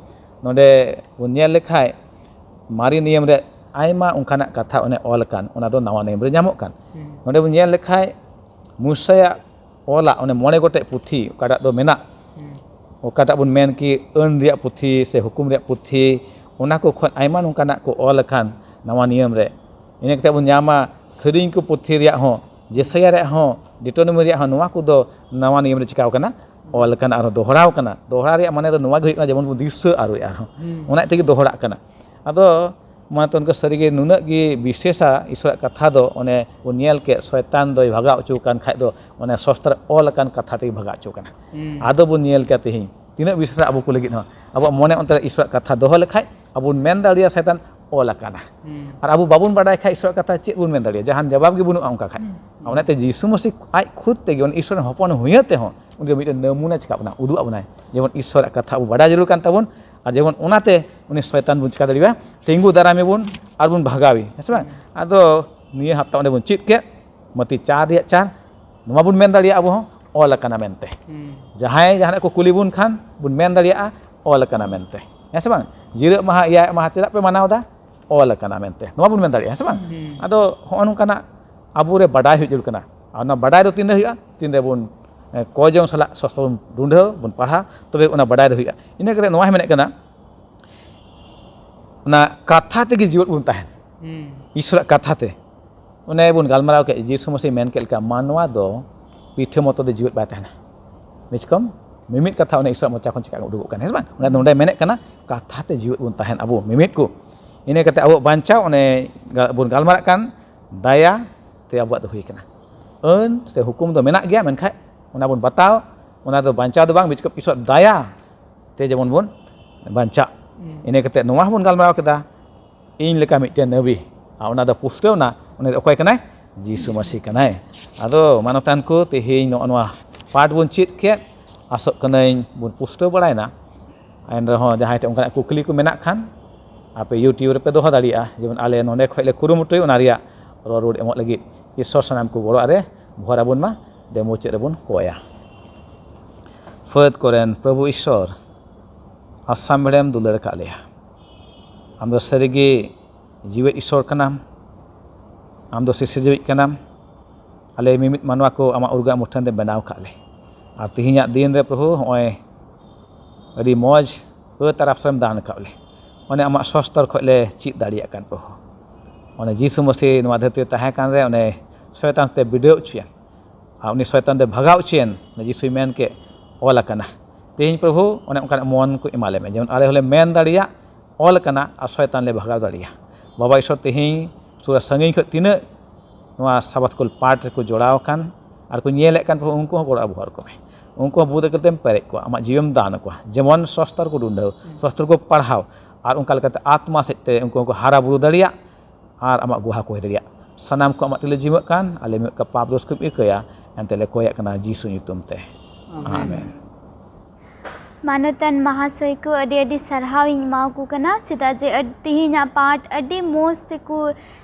ᱱᱚᱰᱮ ᱵᱚᱱ ᱧᱮᱞ ᱞᱮᱠᱷᱟᱡ ᱢᱟᱨᱮ ᱱᱤᱭᱚᱢ ᱨᱮ ᱟᱭᱢᱟ ᱚᱱᱠᱟᱱᱟᱜ ᱠᱟᱛᱷᱟ ᱚᱱᱮ ᱚᱞ ᱟᱠᱟᱱ, ᱚᱱᱟ ᱫᱚ ᱱᱟᱣᱟ ᱱᱤᱭᱚᱢ ᱨᱮ ᱧᱟᱢᱚᱜ ᱠᱟᱱ᱾ ᱦᱩᱸ᱾ ᱱᱚᱰᱮ ᱵᱚᱱ ᱧᱮᱞ ᱞᱮᱠᱷᱟᱡ ᱢᱩᱥᱟᱭᱟᱜ ᱚᱞᱟᱜ ᱚᱱᱮ ᱢᱚᱬᱮ ᱜᱚᱴᱮᱡ ᱯᱩᱛᱷᱤ ᱚᱠᱟᱴᱟᱜ ᱫᱚ ᱢᱮᱱᱟᱜ, ᱚᱠᱟᱴᱟᱜ ᱵᱚᱱ ᱢᱮᱱ ᱠᱤ ᱟᱹᱱ ᱨᱮᱭᱟᱜ ᱯᱩᱛᱷᱤ ᱥᱮ ᱦᱩᱠᱩᱢ ᱨᱮᱭᱟᱜ ᱯᱩᱛᱷᱤ, ᱚᱱᱟ ᱠᱚ ᱠᱷᱚᱱ ᱟᱭᱢᱟ ᱱᱚᱝᱠᱟᱱᱟᱜ ᱠᱚ ᱚᱞ ᱟᱠᱟᱱ ᱱᱟᱣᱟ ᱱᱤᱭᱚᱢ ᱨᱮ᱾ ᱤᱱᱟᱹ ᱠᱟᱛᱮ ᱵᱚᱱ ᱧᱟᱢᱟ ᱥᱮᱨᱮᱧ ᱠᱚ ᱯᱩᱛᱷᱤ ᱨᱮᱭᱟᱜ ᱦᱚᱸ, ᱡᱮᱥᱟᱭᱟ ᱨᱮᱭᱟᱜ ᱦᱚᱸ, ᱰᱤᱴᱳᱱᱚᱢᱤ ᱨᱮᱭᱟᱜ ᱦᱚᱸ, ᱱᱚᱣᱟ ᱠᱚᱫᱚ ᱱᱟᱣᱟ ᱱᱤᱭᱚᱢ ᱨᱮ ᱪᱤᱠᱟᱣ ᱠᱟᱱᱟ, ᱚᱞ ᱟᱠᱟᱱᱟ, ᱟᱨᱦᱚᱸ ᱫᱚᱦᱲᱟᱣ ᱠᱟᱱᱟ᱾ ᱫᱚᱦᱲᱟ ᱨᱮᱭᱟᱜ ᱢᱟᱱᱮ ᱫᱚ ᱱᱚᱣᱟ ᱜᱮ ᱦᱩᱭᱩᱜ ᱠᱟᱱᱟ, ᱡᱮᱢᱚᱱ ᱵᱚᱱ ᱫᱤᱥᱟᱹ ᱟᱹᱨᱩᱭᱮᱫᱼᱟ ᱟᱨᱦᱚᱸ, ᱚᱱᱟ ᱛᱮᱜᱮ ᱫᱚᱦᱲᱟᱜ ᱠᱟᱱᱟ᱾ ᱟᱫᱚ ᱢᱟ ᱛᱚ ᱚᱱᱠᱟ ᱥᱟᱹᱨᱤᱜᱮ ᱱᱩᱱᱟᱹᱜ ᱜᱮ ᱵᱤᱥᱮᱥᱟ ᱤᱥᱚᱨᱟᱜ ᱠᱟᱛᱷᱟ ᱫᱚ, ᱚᱱᱮ ᱵᱚᱱ ᱧᱮᱞ ᱠᱮᱫ ᱥᱚᱭᱛᱟᱱ ᱫᱚᱭ ᱵᱷᱟᱜᱟᱣ ᱦᱚᱪᱚ ᱠᱟᱱ ᱠᱷᱟᱡ ᱫᱚ ᱚᱱᱮ ᱥᱚᱥᱛᱨᱚ ᱚᱞ ᱟᱠᱟᱱ ᱠᱟᱛᱷᱟ ᱛᱮᱜᱮ ᱵᱷᱟᱜᱟᱣ ᱦᱚᱪᱚ ᱠᱟᱱᱟ᱾ ᱟᱫᱚ ᱵᱚᱱ ᱧᱮᱞ ᱠᱮᱫᱟ ᱛᱮᱦᱮᱧ ᱛᱤᱱᱟᱹᱜ ᱵᱤᱥᱮᱥᱟ ᱟᱵᱚ ᱠᱚ ᱞᱟᱹᱜᱤᱫ ᱦᱚᱸ, ᱟᱵᱚᱣᱟᱜ ᱢᱚᱱᱮ ᱚᱱᱛᱚᱨ ᱨᱮ ᱤᱥᱚᱨᱟᱜ ᱠᱟᱛᱷᱟ ᱫᱚᱦᱚ ᱞᱮᱠᱷᱟᱡ ᱟᱵᱚ ᱵᱚᱱ ᱢᱮᱱ ᱫᱟᱲᱮᱭᱟᱜᱼᱟ ᱥᱚᱭᱛᱟᱱ ᱚᱞ ᱟᱠᱟᱱᱟ᱾ ᱟᱨ ᱟᱵᱚ ᱵᱟᱵᱚᱱ ᱵᱟᱰᱟᱭ ᱠᱷᱟᱡ ᱤᱥᱚᱨᱟᱜ ᱠᱟᱛᱷᱟ ᱪᱮᱫ ᱵᱚᱱ ᱢᱮᱱ ᱫᱟᱲᱮᱭᱟᱜᱼᱟ, ᱡᱟᱦᱟᱱ ᱡᱟᱵᱟᱵ ᱜᱮ ᱵᱟᱹᱱᱩᱜᱼᱟ ᱚᱱᱠᱟ ᱠᱷᱟᱡ᱾ ᱚᱱᱟᱛᱮ ᱡᱤᱥᱩ ᱢᱟᱹᱥᱤ ᱟᱡ ᱠᱷᱩᱫ ᱛᱮᱜᱮ ᱩᱱᱤ ᱤᱥᱚᱨ ᱨᱮᱱ ᱦᱚᱯᱚᱱ ᱦᱩᱭ ᱛᱮᱦᱚᱸ ᱩᱱᱤ ᱫᱚ ᱢᱤᱫᱴᱮᱱ ᱱᱟᱢᱩᱱᱟ ᱪᱤᱠᱟᱹᱜ ᱵᱚᱱᱟ, ᱩᱫᱩᱜ ᱟᱵᱚᱱᱟᱭ, ᱡᱮᱢᱚᱱ ᱤᱥᱚᱨᱟᱜ ᱠᱟᱛᱷᱟ ᱟᱵᱚ ᱵᱟᱰᱟᱭ ᱡᱟᱹᱨᱩᱲ ᱠᱟᱱ ᱛᱟᱵᱚᱱ᱾ ᱟᱨ ᱡᱮᱢᱚᱱ ᱚᱱᱟᱛᱮ ᱩᱱᱤ ᱥᱚᱭᱛᱟᱱ ᱵᱚᱱ ᱪᱤᱠᱟ ᱫᱟᱲᱮᱭᱟᱜᱼᱟ, ᱛᱤᱸᱜᱩ ᱫᱟᱨᱟᱢᱮ ᱵᱚᱱ ᱟᱨ ᱵᱚᱱ ᱵᱷᱟᱜᱟᱣᱮ, ᱦᱮᱸ ᱥᱮ ᱵᱟᱝ? ᱟᱫᱚ ᱱᱤᱭᱟᱹ ᱦᱟᱯᱛᱟ ᱚᱸᱰᱮ ᱵᱚᱱ ᱪᱮᱫ ᱠᱮᱫ ᱢᱟᱹᱛᱤ ᱪᱟᱨ ᱨᱮᱭᱟᱜ ᱪᱟᱨ, ᱱᱚᱣᱟ ᱵᱚᱱ ᱢᱮᱱ ᱫᱟᱲᱮᱭᱟᱜᱼᱟ ᱟᱵᱚ ᱦᱚᱸ, ᱚᱞ ᱟᱠᱟᱱᱟ ᱢᱮᱱᱛᱮ᱾ ᱡᱟᱦᱟᱸᱭ ᱡᱟᱦᱟᱱᱟᱜ ᱠᱚ ᱠᱩᱞᱤ ᱵᱚᱱ ᱠᱷᱟᱱ ᱵᱚᱱ ᱢᱮᱱ ᱫᱟᱲᱮᱭᱟᱜᱼᱟ, ᱚᱞ ᱟᱠᱟᱱᱟ ᱢᱮᱱᱛᱮ, ᱦᱮᱸ ᱥᱮ ᱵᱟᱝ? ᱡᱤᱨᱟᱹᱜ ᱢᱟᱦᱟ, ᱮᱭᱟᱭ ᱢᱟᱦᱟ ᱪᱮᱫᱟᱜ ᱯᱮ ᱢᱟᱱᱟᱣ ᱮᱫᱟ? ᱚᱞ ᱟᱠᱟᱱᱟ ᱢᱮᱱᱛᱮ, ᱱᱚᱣᱟ ᱵᱚᱱ ᱢᱮᱱ ᱫᱟᱲᱮᱭᱟᱜᱼᱟ, ᱦᱮᱸ ᱥᱮ ᱵᱟᱝ? ᱟᱫᱚ ᱦᱚᱸᱜᱼᱚ ᱱᱚᱝᱠᱟᱱᱟᱜ ᱟᱵᱚᱨᱮ ᱵᱟᱰᱟᱭ ᱦᱩᱭᱩᱜ ᱡᱟᱹᱨᱩᱲ ᱠᱟᱱᱟ᱾ ᱟᱨ ᱚᱱᱟ ᱵᱟᱰᱟᱭ ᱫᱚ ᱛᱤᱱᱨᱮ ᱦᱩᱭᱩᱜᱼᱟ? ᱛᱤᱱᱨᱮ ᱵᱚᱱ, ᱮ, ᱠᱚᱭᱡᱚᱱ ᱥᱟᱞᱟᱜ ᱥᱚᱥᱛᱨᱚ ᱵᱚᱱ ᱨᱩᱸᱰᱷᱟᱹᱣ, ᱵᱚᱱ ᱯᱟᱲᱦᱟᱣ, ᱛᱚᱵᱮ ᱚᱱᱟ ᱵᱟᱰᱟᱭ ᱫᱚ ᱦᱩᱭᱩᱜᱼᱟ᱾ ᱤᱱᱟᱹ ᱠᱟᱛᱮ ᱱᱚᱣᱟ ᱦᱚᱸ ᱢᱮᱱᱮᱫ ᱠᱟᱱᱟ, ᱚᱱᱟ ᱠᱟᱛᱷᱟ ᱛᱮᱜᱮ ᱡᱤᱣᱮᱫ ᱵᱚᱱ ᱛᱟᱦᱮᱱ᱾ ᱤᱥᱚᱨᱟᱜ ᱠᱟᱛᱷᱟ ᱛᱮ᱾ ᱚᱱᱮ ᱵᱚᱱ ᱜᱟᱞᱢᱟᱨᱟᱣ ᱠᱮᱫ, ᱡᱤᱥᱩ ᱢᱟᱹᱥᱤ ᱢᱮᱱ ᱠᱮᱫ ᱞᱮᱠᱟ, ᱢᱟᱱᱣᱟ ᱫᱚ ᱯᱤᱴᱷᱟᱹ ᱢᱚᱛᱚ ᱫᱚ ᱡᱤᱣᱮᱫ ᱵᱟᱭ ᱛᱟᱦᱮᱱᱟ᱾ ᱵᱩᱡᱽ ᱠᱚᱢ, ᱢᱤᱢᱤᱫ ᱠᱟᱛᱷᱟ ᱚᱱᱮ ᱤᱥᱚᱨᱟᱜ ᱢᱚᱪᱟ ᱠᱷᱚᱱ ᱪᱤᱠᱟ ᱩᱰᱩᱠᱚᱜ ᱠᱟᱱᱟ, ᱦᱮᱸ ᱥᱮ ᱵᱟᱝ? ᱚᱱᱟ ᱱᱚᱰᱮ ᱢᱮᱱᱮᱫ ᱠᱟᱱᱟ, ᱠᱟᱛᱷᱟ ᱛᱮ ᱡᱤᱣᱮᱫ ᱵᱚᱱ ᱛᱟᱦᱮᱱ ᱟᱵᱚ ᱢᱤᱢᱤᱫ ᱠᱚ᱾ ᱤᱱᱟᱹ ᱠᱟᱛᱮ ᱟᱵᱚᱣᱟᱜ ᱵᱟᱧᱪᱟᱣ, ᱚᱱᱮ ᱜᱟ-, ᱵᱚᱱ ᱜᱟᱞᱢᱟᱨᱟᱜ ᱠᱟᱱ, ᱫᱟᱭᱟ ᱛᱮ ᱟᱵᱚᱣᱟᱜ ᱫᱚ ᱦᱩᱭ ᱠᱟᱱᱟ᱾ ᱟᱹᱱ ᱥᱮ ᱦᱩᱠᱩᱢ ᱫᱚ ᱢᱮᱱᱟᱜ ᱜᱮᱭᱟ, ᱢᱮᱱᱠᱷᱟᱡ ᱚᱱᱟ ᱵᱚᱱ ᱵᱟᱛᱟᱣ, ᱚᱱᱟ ᱫᱚ ᱵᱟᱧᱪᱟᱣ ᱫᱚ ᱵᱟᱝ, ᱵᱤᱪᱠᱚᱢ ᱤᱥᱚᱨ ᱫᱟᱭᱟ ᱛᱮ ᱡᱮᱢᱚᱱ ᱵᱚᱱ ᱵᱟᱧᱪᱟᱜ᱾ ᱤᱱᱟᱹ ᱠᱟᱛᱮ ᱱᱚᱣᱟ ᱦᱚᱸᱵᱚᱱ ᱜᱟᱞᱢᱟᱨᱟᱣ ᱠᱮᱫᱟ, ᱤᱧ ᱞᱮᱠᱟ ᱢᱤᱫᱴᱮᱱ ᱱᱟᱹᱵᱤ, ᱟᱨ ᱚᱱᱟ ᱫᱚ ᱯᱩᱥᱴᱟᱹᱣ ᱮᱱᱟ, ᱩᱱᱤ ᱫᱚ ᱚᱠᱚᱭ ᱠᱟᱱᱟᱭ? ᱡᱤᱥᱩ ᱢᱟᱹᱥᱤ ᱠᱟᱱᱟᱭ᱾ ᱟᱫᱚ ᱢᱟᱱᱚᱛᱟᱱ ᱠᱚ, ᱛᱮᱦᱮᱧ ᱱᱚᱜᱼᱚ ᱱᱚᱣᱟ ᱯᱟᱴ ᱵᱚᱱ ᱪᱮᱫ ᱠᱮᱫ, ᱟᱥᱚᱜ ᱠᱟᱹᱱᱟᱹᱧ ᱵᱚᱱ ᱯᱩᱥᱴᱟᱹᱣ ᱵᱟᱲᱟᱭᱮᱱᱟ᱾ ᱮᱱ ᱨᱮᱦᱚᱸ ᱡᱟᱦᱟᱸᱭ ᱴᱷᱮᱱ ᱚᱱᱠᱟᱱᱟᱜ ᱠᱩᱠᱞᱤ ᱠᱚ ᱢᱮᱱᱟᱜ ᱠᱷᱟᱱ, ᱟᱯᱮ YouTube ᱨᱮᱯᱮ ᱫᱚᱦᱚ ᱫᱟᱲᱮᱭᱟᱜᱼᱟ᱾ ᱡᱮᱢᱚᱱ ᱟᱞᱮ ᱱᱚᱰᱮ ᱠᱷᱚᱱ ᱞᱮ ᱠᱩᱨᱩᱢᱩᱴᱩᱭᱟ ᱚᱱᱟ ᱨᱮᱭᱟᱜ ᱨᱚᱲ ᱨᱩᱣᱟᱹᱲ ᱮᱢᱚᱜ ᱞᱟᱹᱜᱤᱫ᱾ ᱤᱥᱚᱨ ᱥᱟᱱᱟᱢ ᱠᱚ ᱜᱚᱲᱚ ᱨᱮ ᱵᱷᱚᱨ ᱟᱵᱚᱱ ᱢᱟ᱾ ᱫᱮ ᱢᱩᱪᱟᱹᱫ ᱨᱮᱵᱚᱱ ᱠᱚᱭᱟ᱾ ᱯᱷᱟᱹᱫ ᱠᱚᱨᱮᱱ ᱯᱨᱚᱵᱷᱩ ᱤᱥᱚᱨ, ᱟᱥᱟᱢ ᱵᱮᱲᱮᱢ ᱫᱩᱞᱟᱹᱲ ᱟᱠᱟᱫ ᱞᱮᱭᱟ᱾ ᱟᱢ ᱫᱚ ᱥᱟᱹᱨᱤᱜᱮ ᱡᱤᱣᱮᱫ ᱤᱥᱚᱨ ᱠᱟᱱᱟᱢ᱾ ᱟᱢ ᱫᱚ ᱥᱤᱥᱤᱨᱡᱟᱹᱣᱤᱡ ᱠᱟᱱᱟᱢ᱾ ᱟᱞᱮ ᱢᱤᱢᱤᱫ ᱢᱟᱱᱣᱟ ᱠᱚ ᱟᱢᱟᱜ ᱩᱨᱜᱟᱹ ᱟᱜ ᱢᱩᱴᱷᱟᱹᱱ ᱛᱮᱢ ᱵᱮᱱᱟᱣ ᱟᱠᱟᱫ ᱞᱮ᱾ ᱟᱨ ᱛᱮᱦᱮᱧᱟᱜ ᱫᱤᱱ ᱨᱮ ᱯᱨᱚᱵᱷᱩ, ᱱᱚᱜᱼᱚᱭ ᱟᱹᱰᱤ ᱢᱚᱡᱽ ᱟᱹᱛ ᱟᱨ ᱟᱯᱥᱨᱟᱢ ᱫᱟᱱ ᱟᱠᱟᱫ ᱞᱮ᱾ ᱚᱱᱮ ᱟᱢᱟᱜ ᱥᱚᱥᱛᱚᱨ ᱠᱷᱚᱡ ᱞᱮ ᱪᱮᱫ ᱫᱟᱲᱮᱭᱟᱜ ᱠᱟᱱ ᱯᱨᱚᱵᱷᱩ᱾ ᱚᱱᱮ ᱡᱤᱥᱩ ᱢᱟᱹᱥᱤ ᱱᱚᱣᱟ ᱫᱷᱟᱹᱨᱛᱤ ᱨᱮ ᱛᱟᱦᱮᱸ ᱠᱟᱱ ᱨᱮ ᱚᱱᱮ ᱥᱚᱭᱛᱟᱱ ᱛᱮ ᱵᱤᱰᱟᱹᱣ ᱦᱚᱪᱚᱭᱮᱱ᱾ ᱟᱨ ᱩᱱᱤ ᱥᱚᱭᱛᱟᱱ ᱫᱚᱭ ᱵᱷᱟᱜᱟᱣ ᱦᱚᱪᱚᱭᱮᱱ᱾ ᱚᱱᱮ ᱡᱤᱥᱩᱭ ᱢᱮᱱ ᱠᱮᱫ, "ᱚᱞ ᱟᱠᱟᱱᱟ᱾" ᱛᱮᱦᱮᱧ ᱯᱨᱚᱵᱷᱩ ᱚᱱᱮ ᱚᱱᱠᱟᱱ ᱢᱚᱱ ᱠᱚ ᱮᱢᱟ ᱞᱮ ᱢᱮ, ᱡᱮᱢᱚᱱ ᱟᱞᱮ ᱦᱚᱸᱞᱮ ᱢᱮᱱ ᱫᱟᱲᱮᱭᱟᱜ, "ᱚᱞ ᱟᱠᱟᱱᱟ", ᱟᱨ ᱥᱚᱭᱛᱟᱱ ᱞᱮ ᱵᱷᱟᱜᱟᱣ ᱫᱟᱲᱮᱭᱟᱜᱼᱟ᱾ ᱵᱟᱵᱟ ᱤᱥᱚᱨ, ᱛᱮᱦᱮᱧ ᱥᱩᱨ ᱟᱨ ᱥᱟᱺᱜᱤᱧ ᱠᱷᱚᱱ ᱛᱤᱱᱟᱹᱜ ᱱᱚᱣᱟ ᱥᱟᱵᱟᱛ ᱠᱩᱞ ᱯᱟᱴ ᱨᱮᱠᱚ ᱡᱚᱲᱟᱣ ᱟᱠᱟᱱ ᱟᱨ ᱠᱚ ᱧᱮᱞᱮᱫ ᱠᱟᱱ, ᱯᱨᱚᱵᱷᱩ ᱩᱱᱠᱩ ᱦᱚᱸ ᱜᱚᱲᱚ ᱟᱵᱚᱦᱟᱨ ᱠᱚᱢᱮ᱾ ᱩᱱᱠᱩ ᱦᱚᱸ ᱵᱩᱫ ᱮᱠᱟᱞ ᱛᱮᱢ ᱯᱮᱨᱮᱡ ᱠᱚᱣᱟ, ᱟᱢᱟᱜ ᱡᱤᱣᱤᱢ ᱫᱟᱱ ᱟᱠᱚᱣᱟ, ᱡᱮᱢᱚᱱ ᱥᱚᱥᱛᱚᱨ ᱠᱚ ᱰᱩᱰᱟᱹᱣ, ᱥᱚᱥᱛᱚᱨ ᱠᱚ ᱯᱟᱲᱦᱟᱣ, ᱟᱨ ᱚᱱᱠᱟ ᱞᱮᱠᱟᱛᱮ ᱟᱛᱢᱟ ᱥᱮᱫ ᱛᱮ ᱩᱱᱠᱩ ᱦᱚᱸᱠᱚ ᱦᱟᱨᱟ ᱵᱩᱨᱩ ᱫᱟᱲᱮᱭᱟᱜ ᱟᱨ ᱟᱢᱟᱜ ᱜᱩᱦᱟ ᱠᱚ ᱦᱩᱭ ᱫᱟᱲᱮᱭᱟᱜ᱾ ᱥᱟᱱᱟᱢ ᱠᱚ ᱟᱢᱟᱜ ᱛᱤ ᱞᱮ ᱡᱤᱢᱟᱹᱜ ᱠᱟᱱ, ᱟᱞᱮ ᱢᱤᱫ ᱠᱟ ᱯᱟᱯ ᱫᱳᱥ ᱠᱚᱢ ᱤᱠᱟᱹᱭᱟ, ᱮᱱᱛᱮ ᱞᱮ ᱠᱚᱭᱟᱜ ᱠᱟᱱᱟ ᱡᱤᱥᱩ ᱧᱩᱛᱩᱢ ᱛᱮ᱾ ᱟᱢᱮᱱ᱾ ᱟᱢᱮᱱ᱾ ᱢᱟᱱᱚᱛᱟᱱ ᱢᱟᱦᱟᱥᱚᱭ ᱠᱚ ᱟᱹᱰᱤ ᱟᱹᱰᱤ ᱥᱟᱨᱦᱟᱣ ᱤᱧ ᱮᱢᱟ ᱠᱚ ᱠᱟᱱᱟ, ᱪᱮᱫᱟᱜ ᱡᱮ ᱟᱹᱰ-, ᱛᱮᱦᱮᱧᱟᱜ ᱯᱟᱴ ᱟᱹᱰᱤ ᱢᱚᱡᱽ ᱛᱮᱠᱚ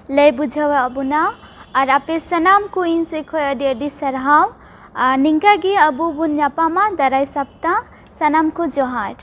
ᱞᱟᱹᱭ ᱵᱩᱡᱷᱟᱹᱣᱟᱫ ᱵᱚᱱᱟ᱾ ᱟᱨ ᱟᱯᱮ ᱥᱟᱱᱟᱢ ᱠᱚ ᱤᱧ ᱥᱮᱫ ᱠᱷᱚᱱ ᱟᱹᱰᱤ ᱟᱹᱰᱤ ᱥᱟᱨᱦᱟᱣ᱾ ᱟᱨ ᱱᱤᱝᱠᱟ ᱜᱮ ᱟᱵᱚ ᱵᱚᱱ ᱧᱟᱯᱟᱢᱟ ᱫᱟᱨᱟᱭ ᱥᱟᱯᱛᱟ᱾ ᱥᱟᱱᱟᱢ ᱠᱚ ᱡᱚᱦᱟᱨ᱾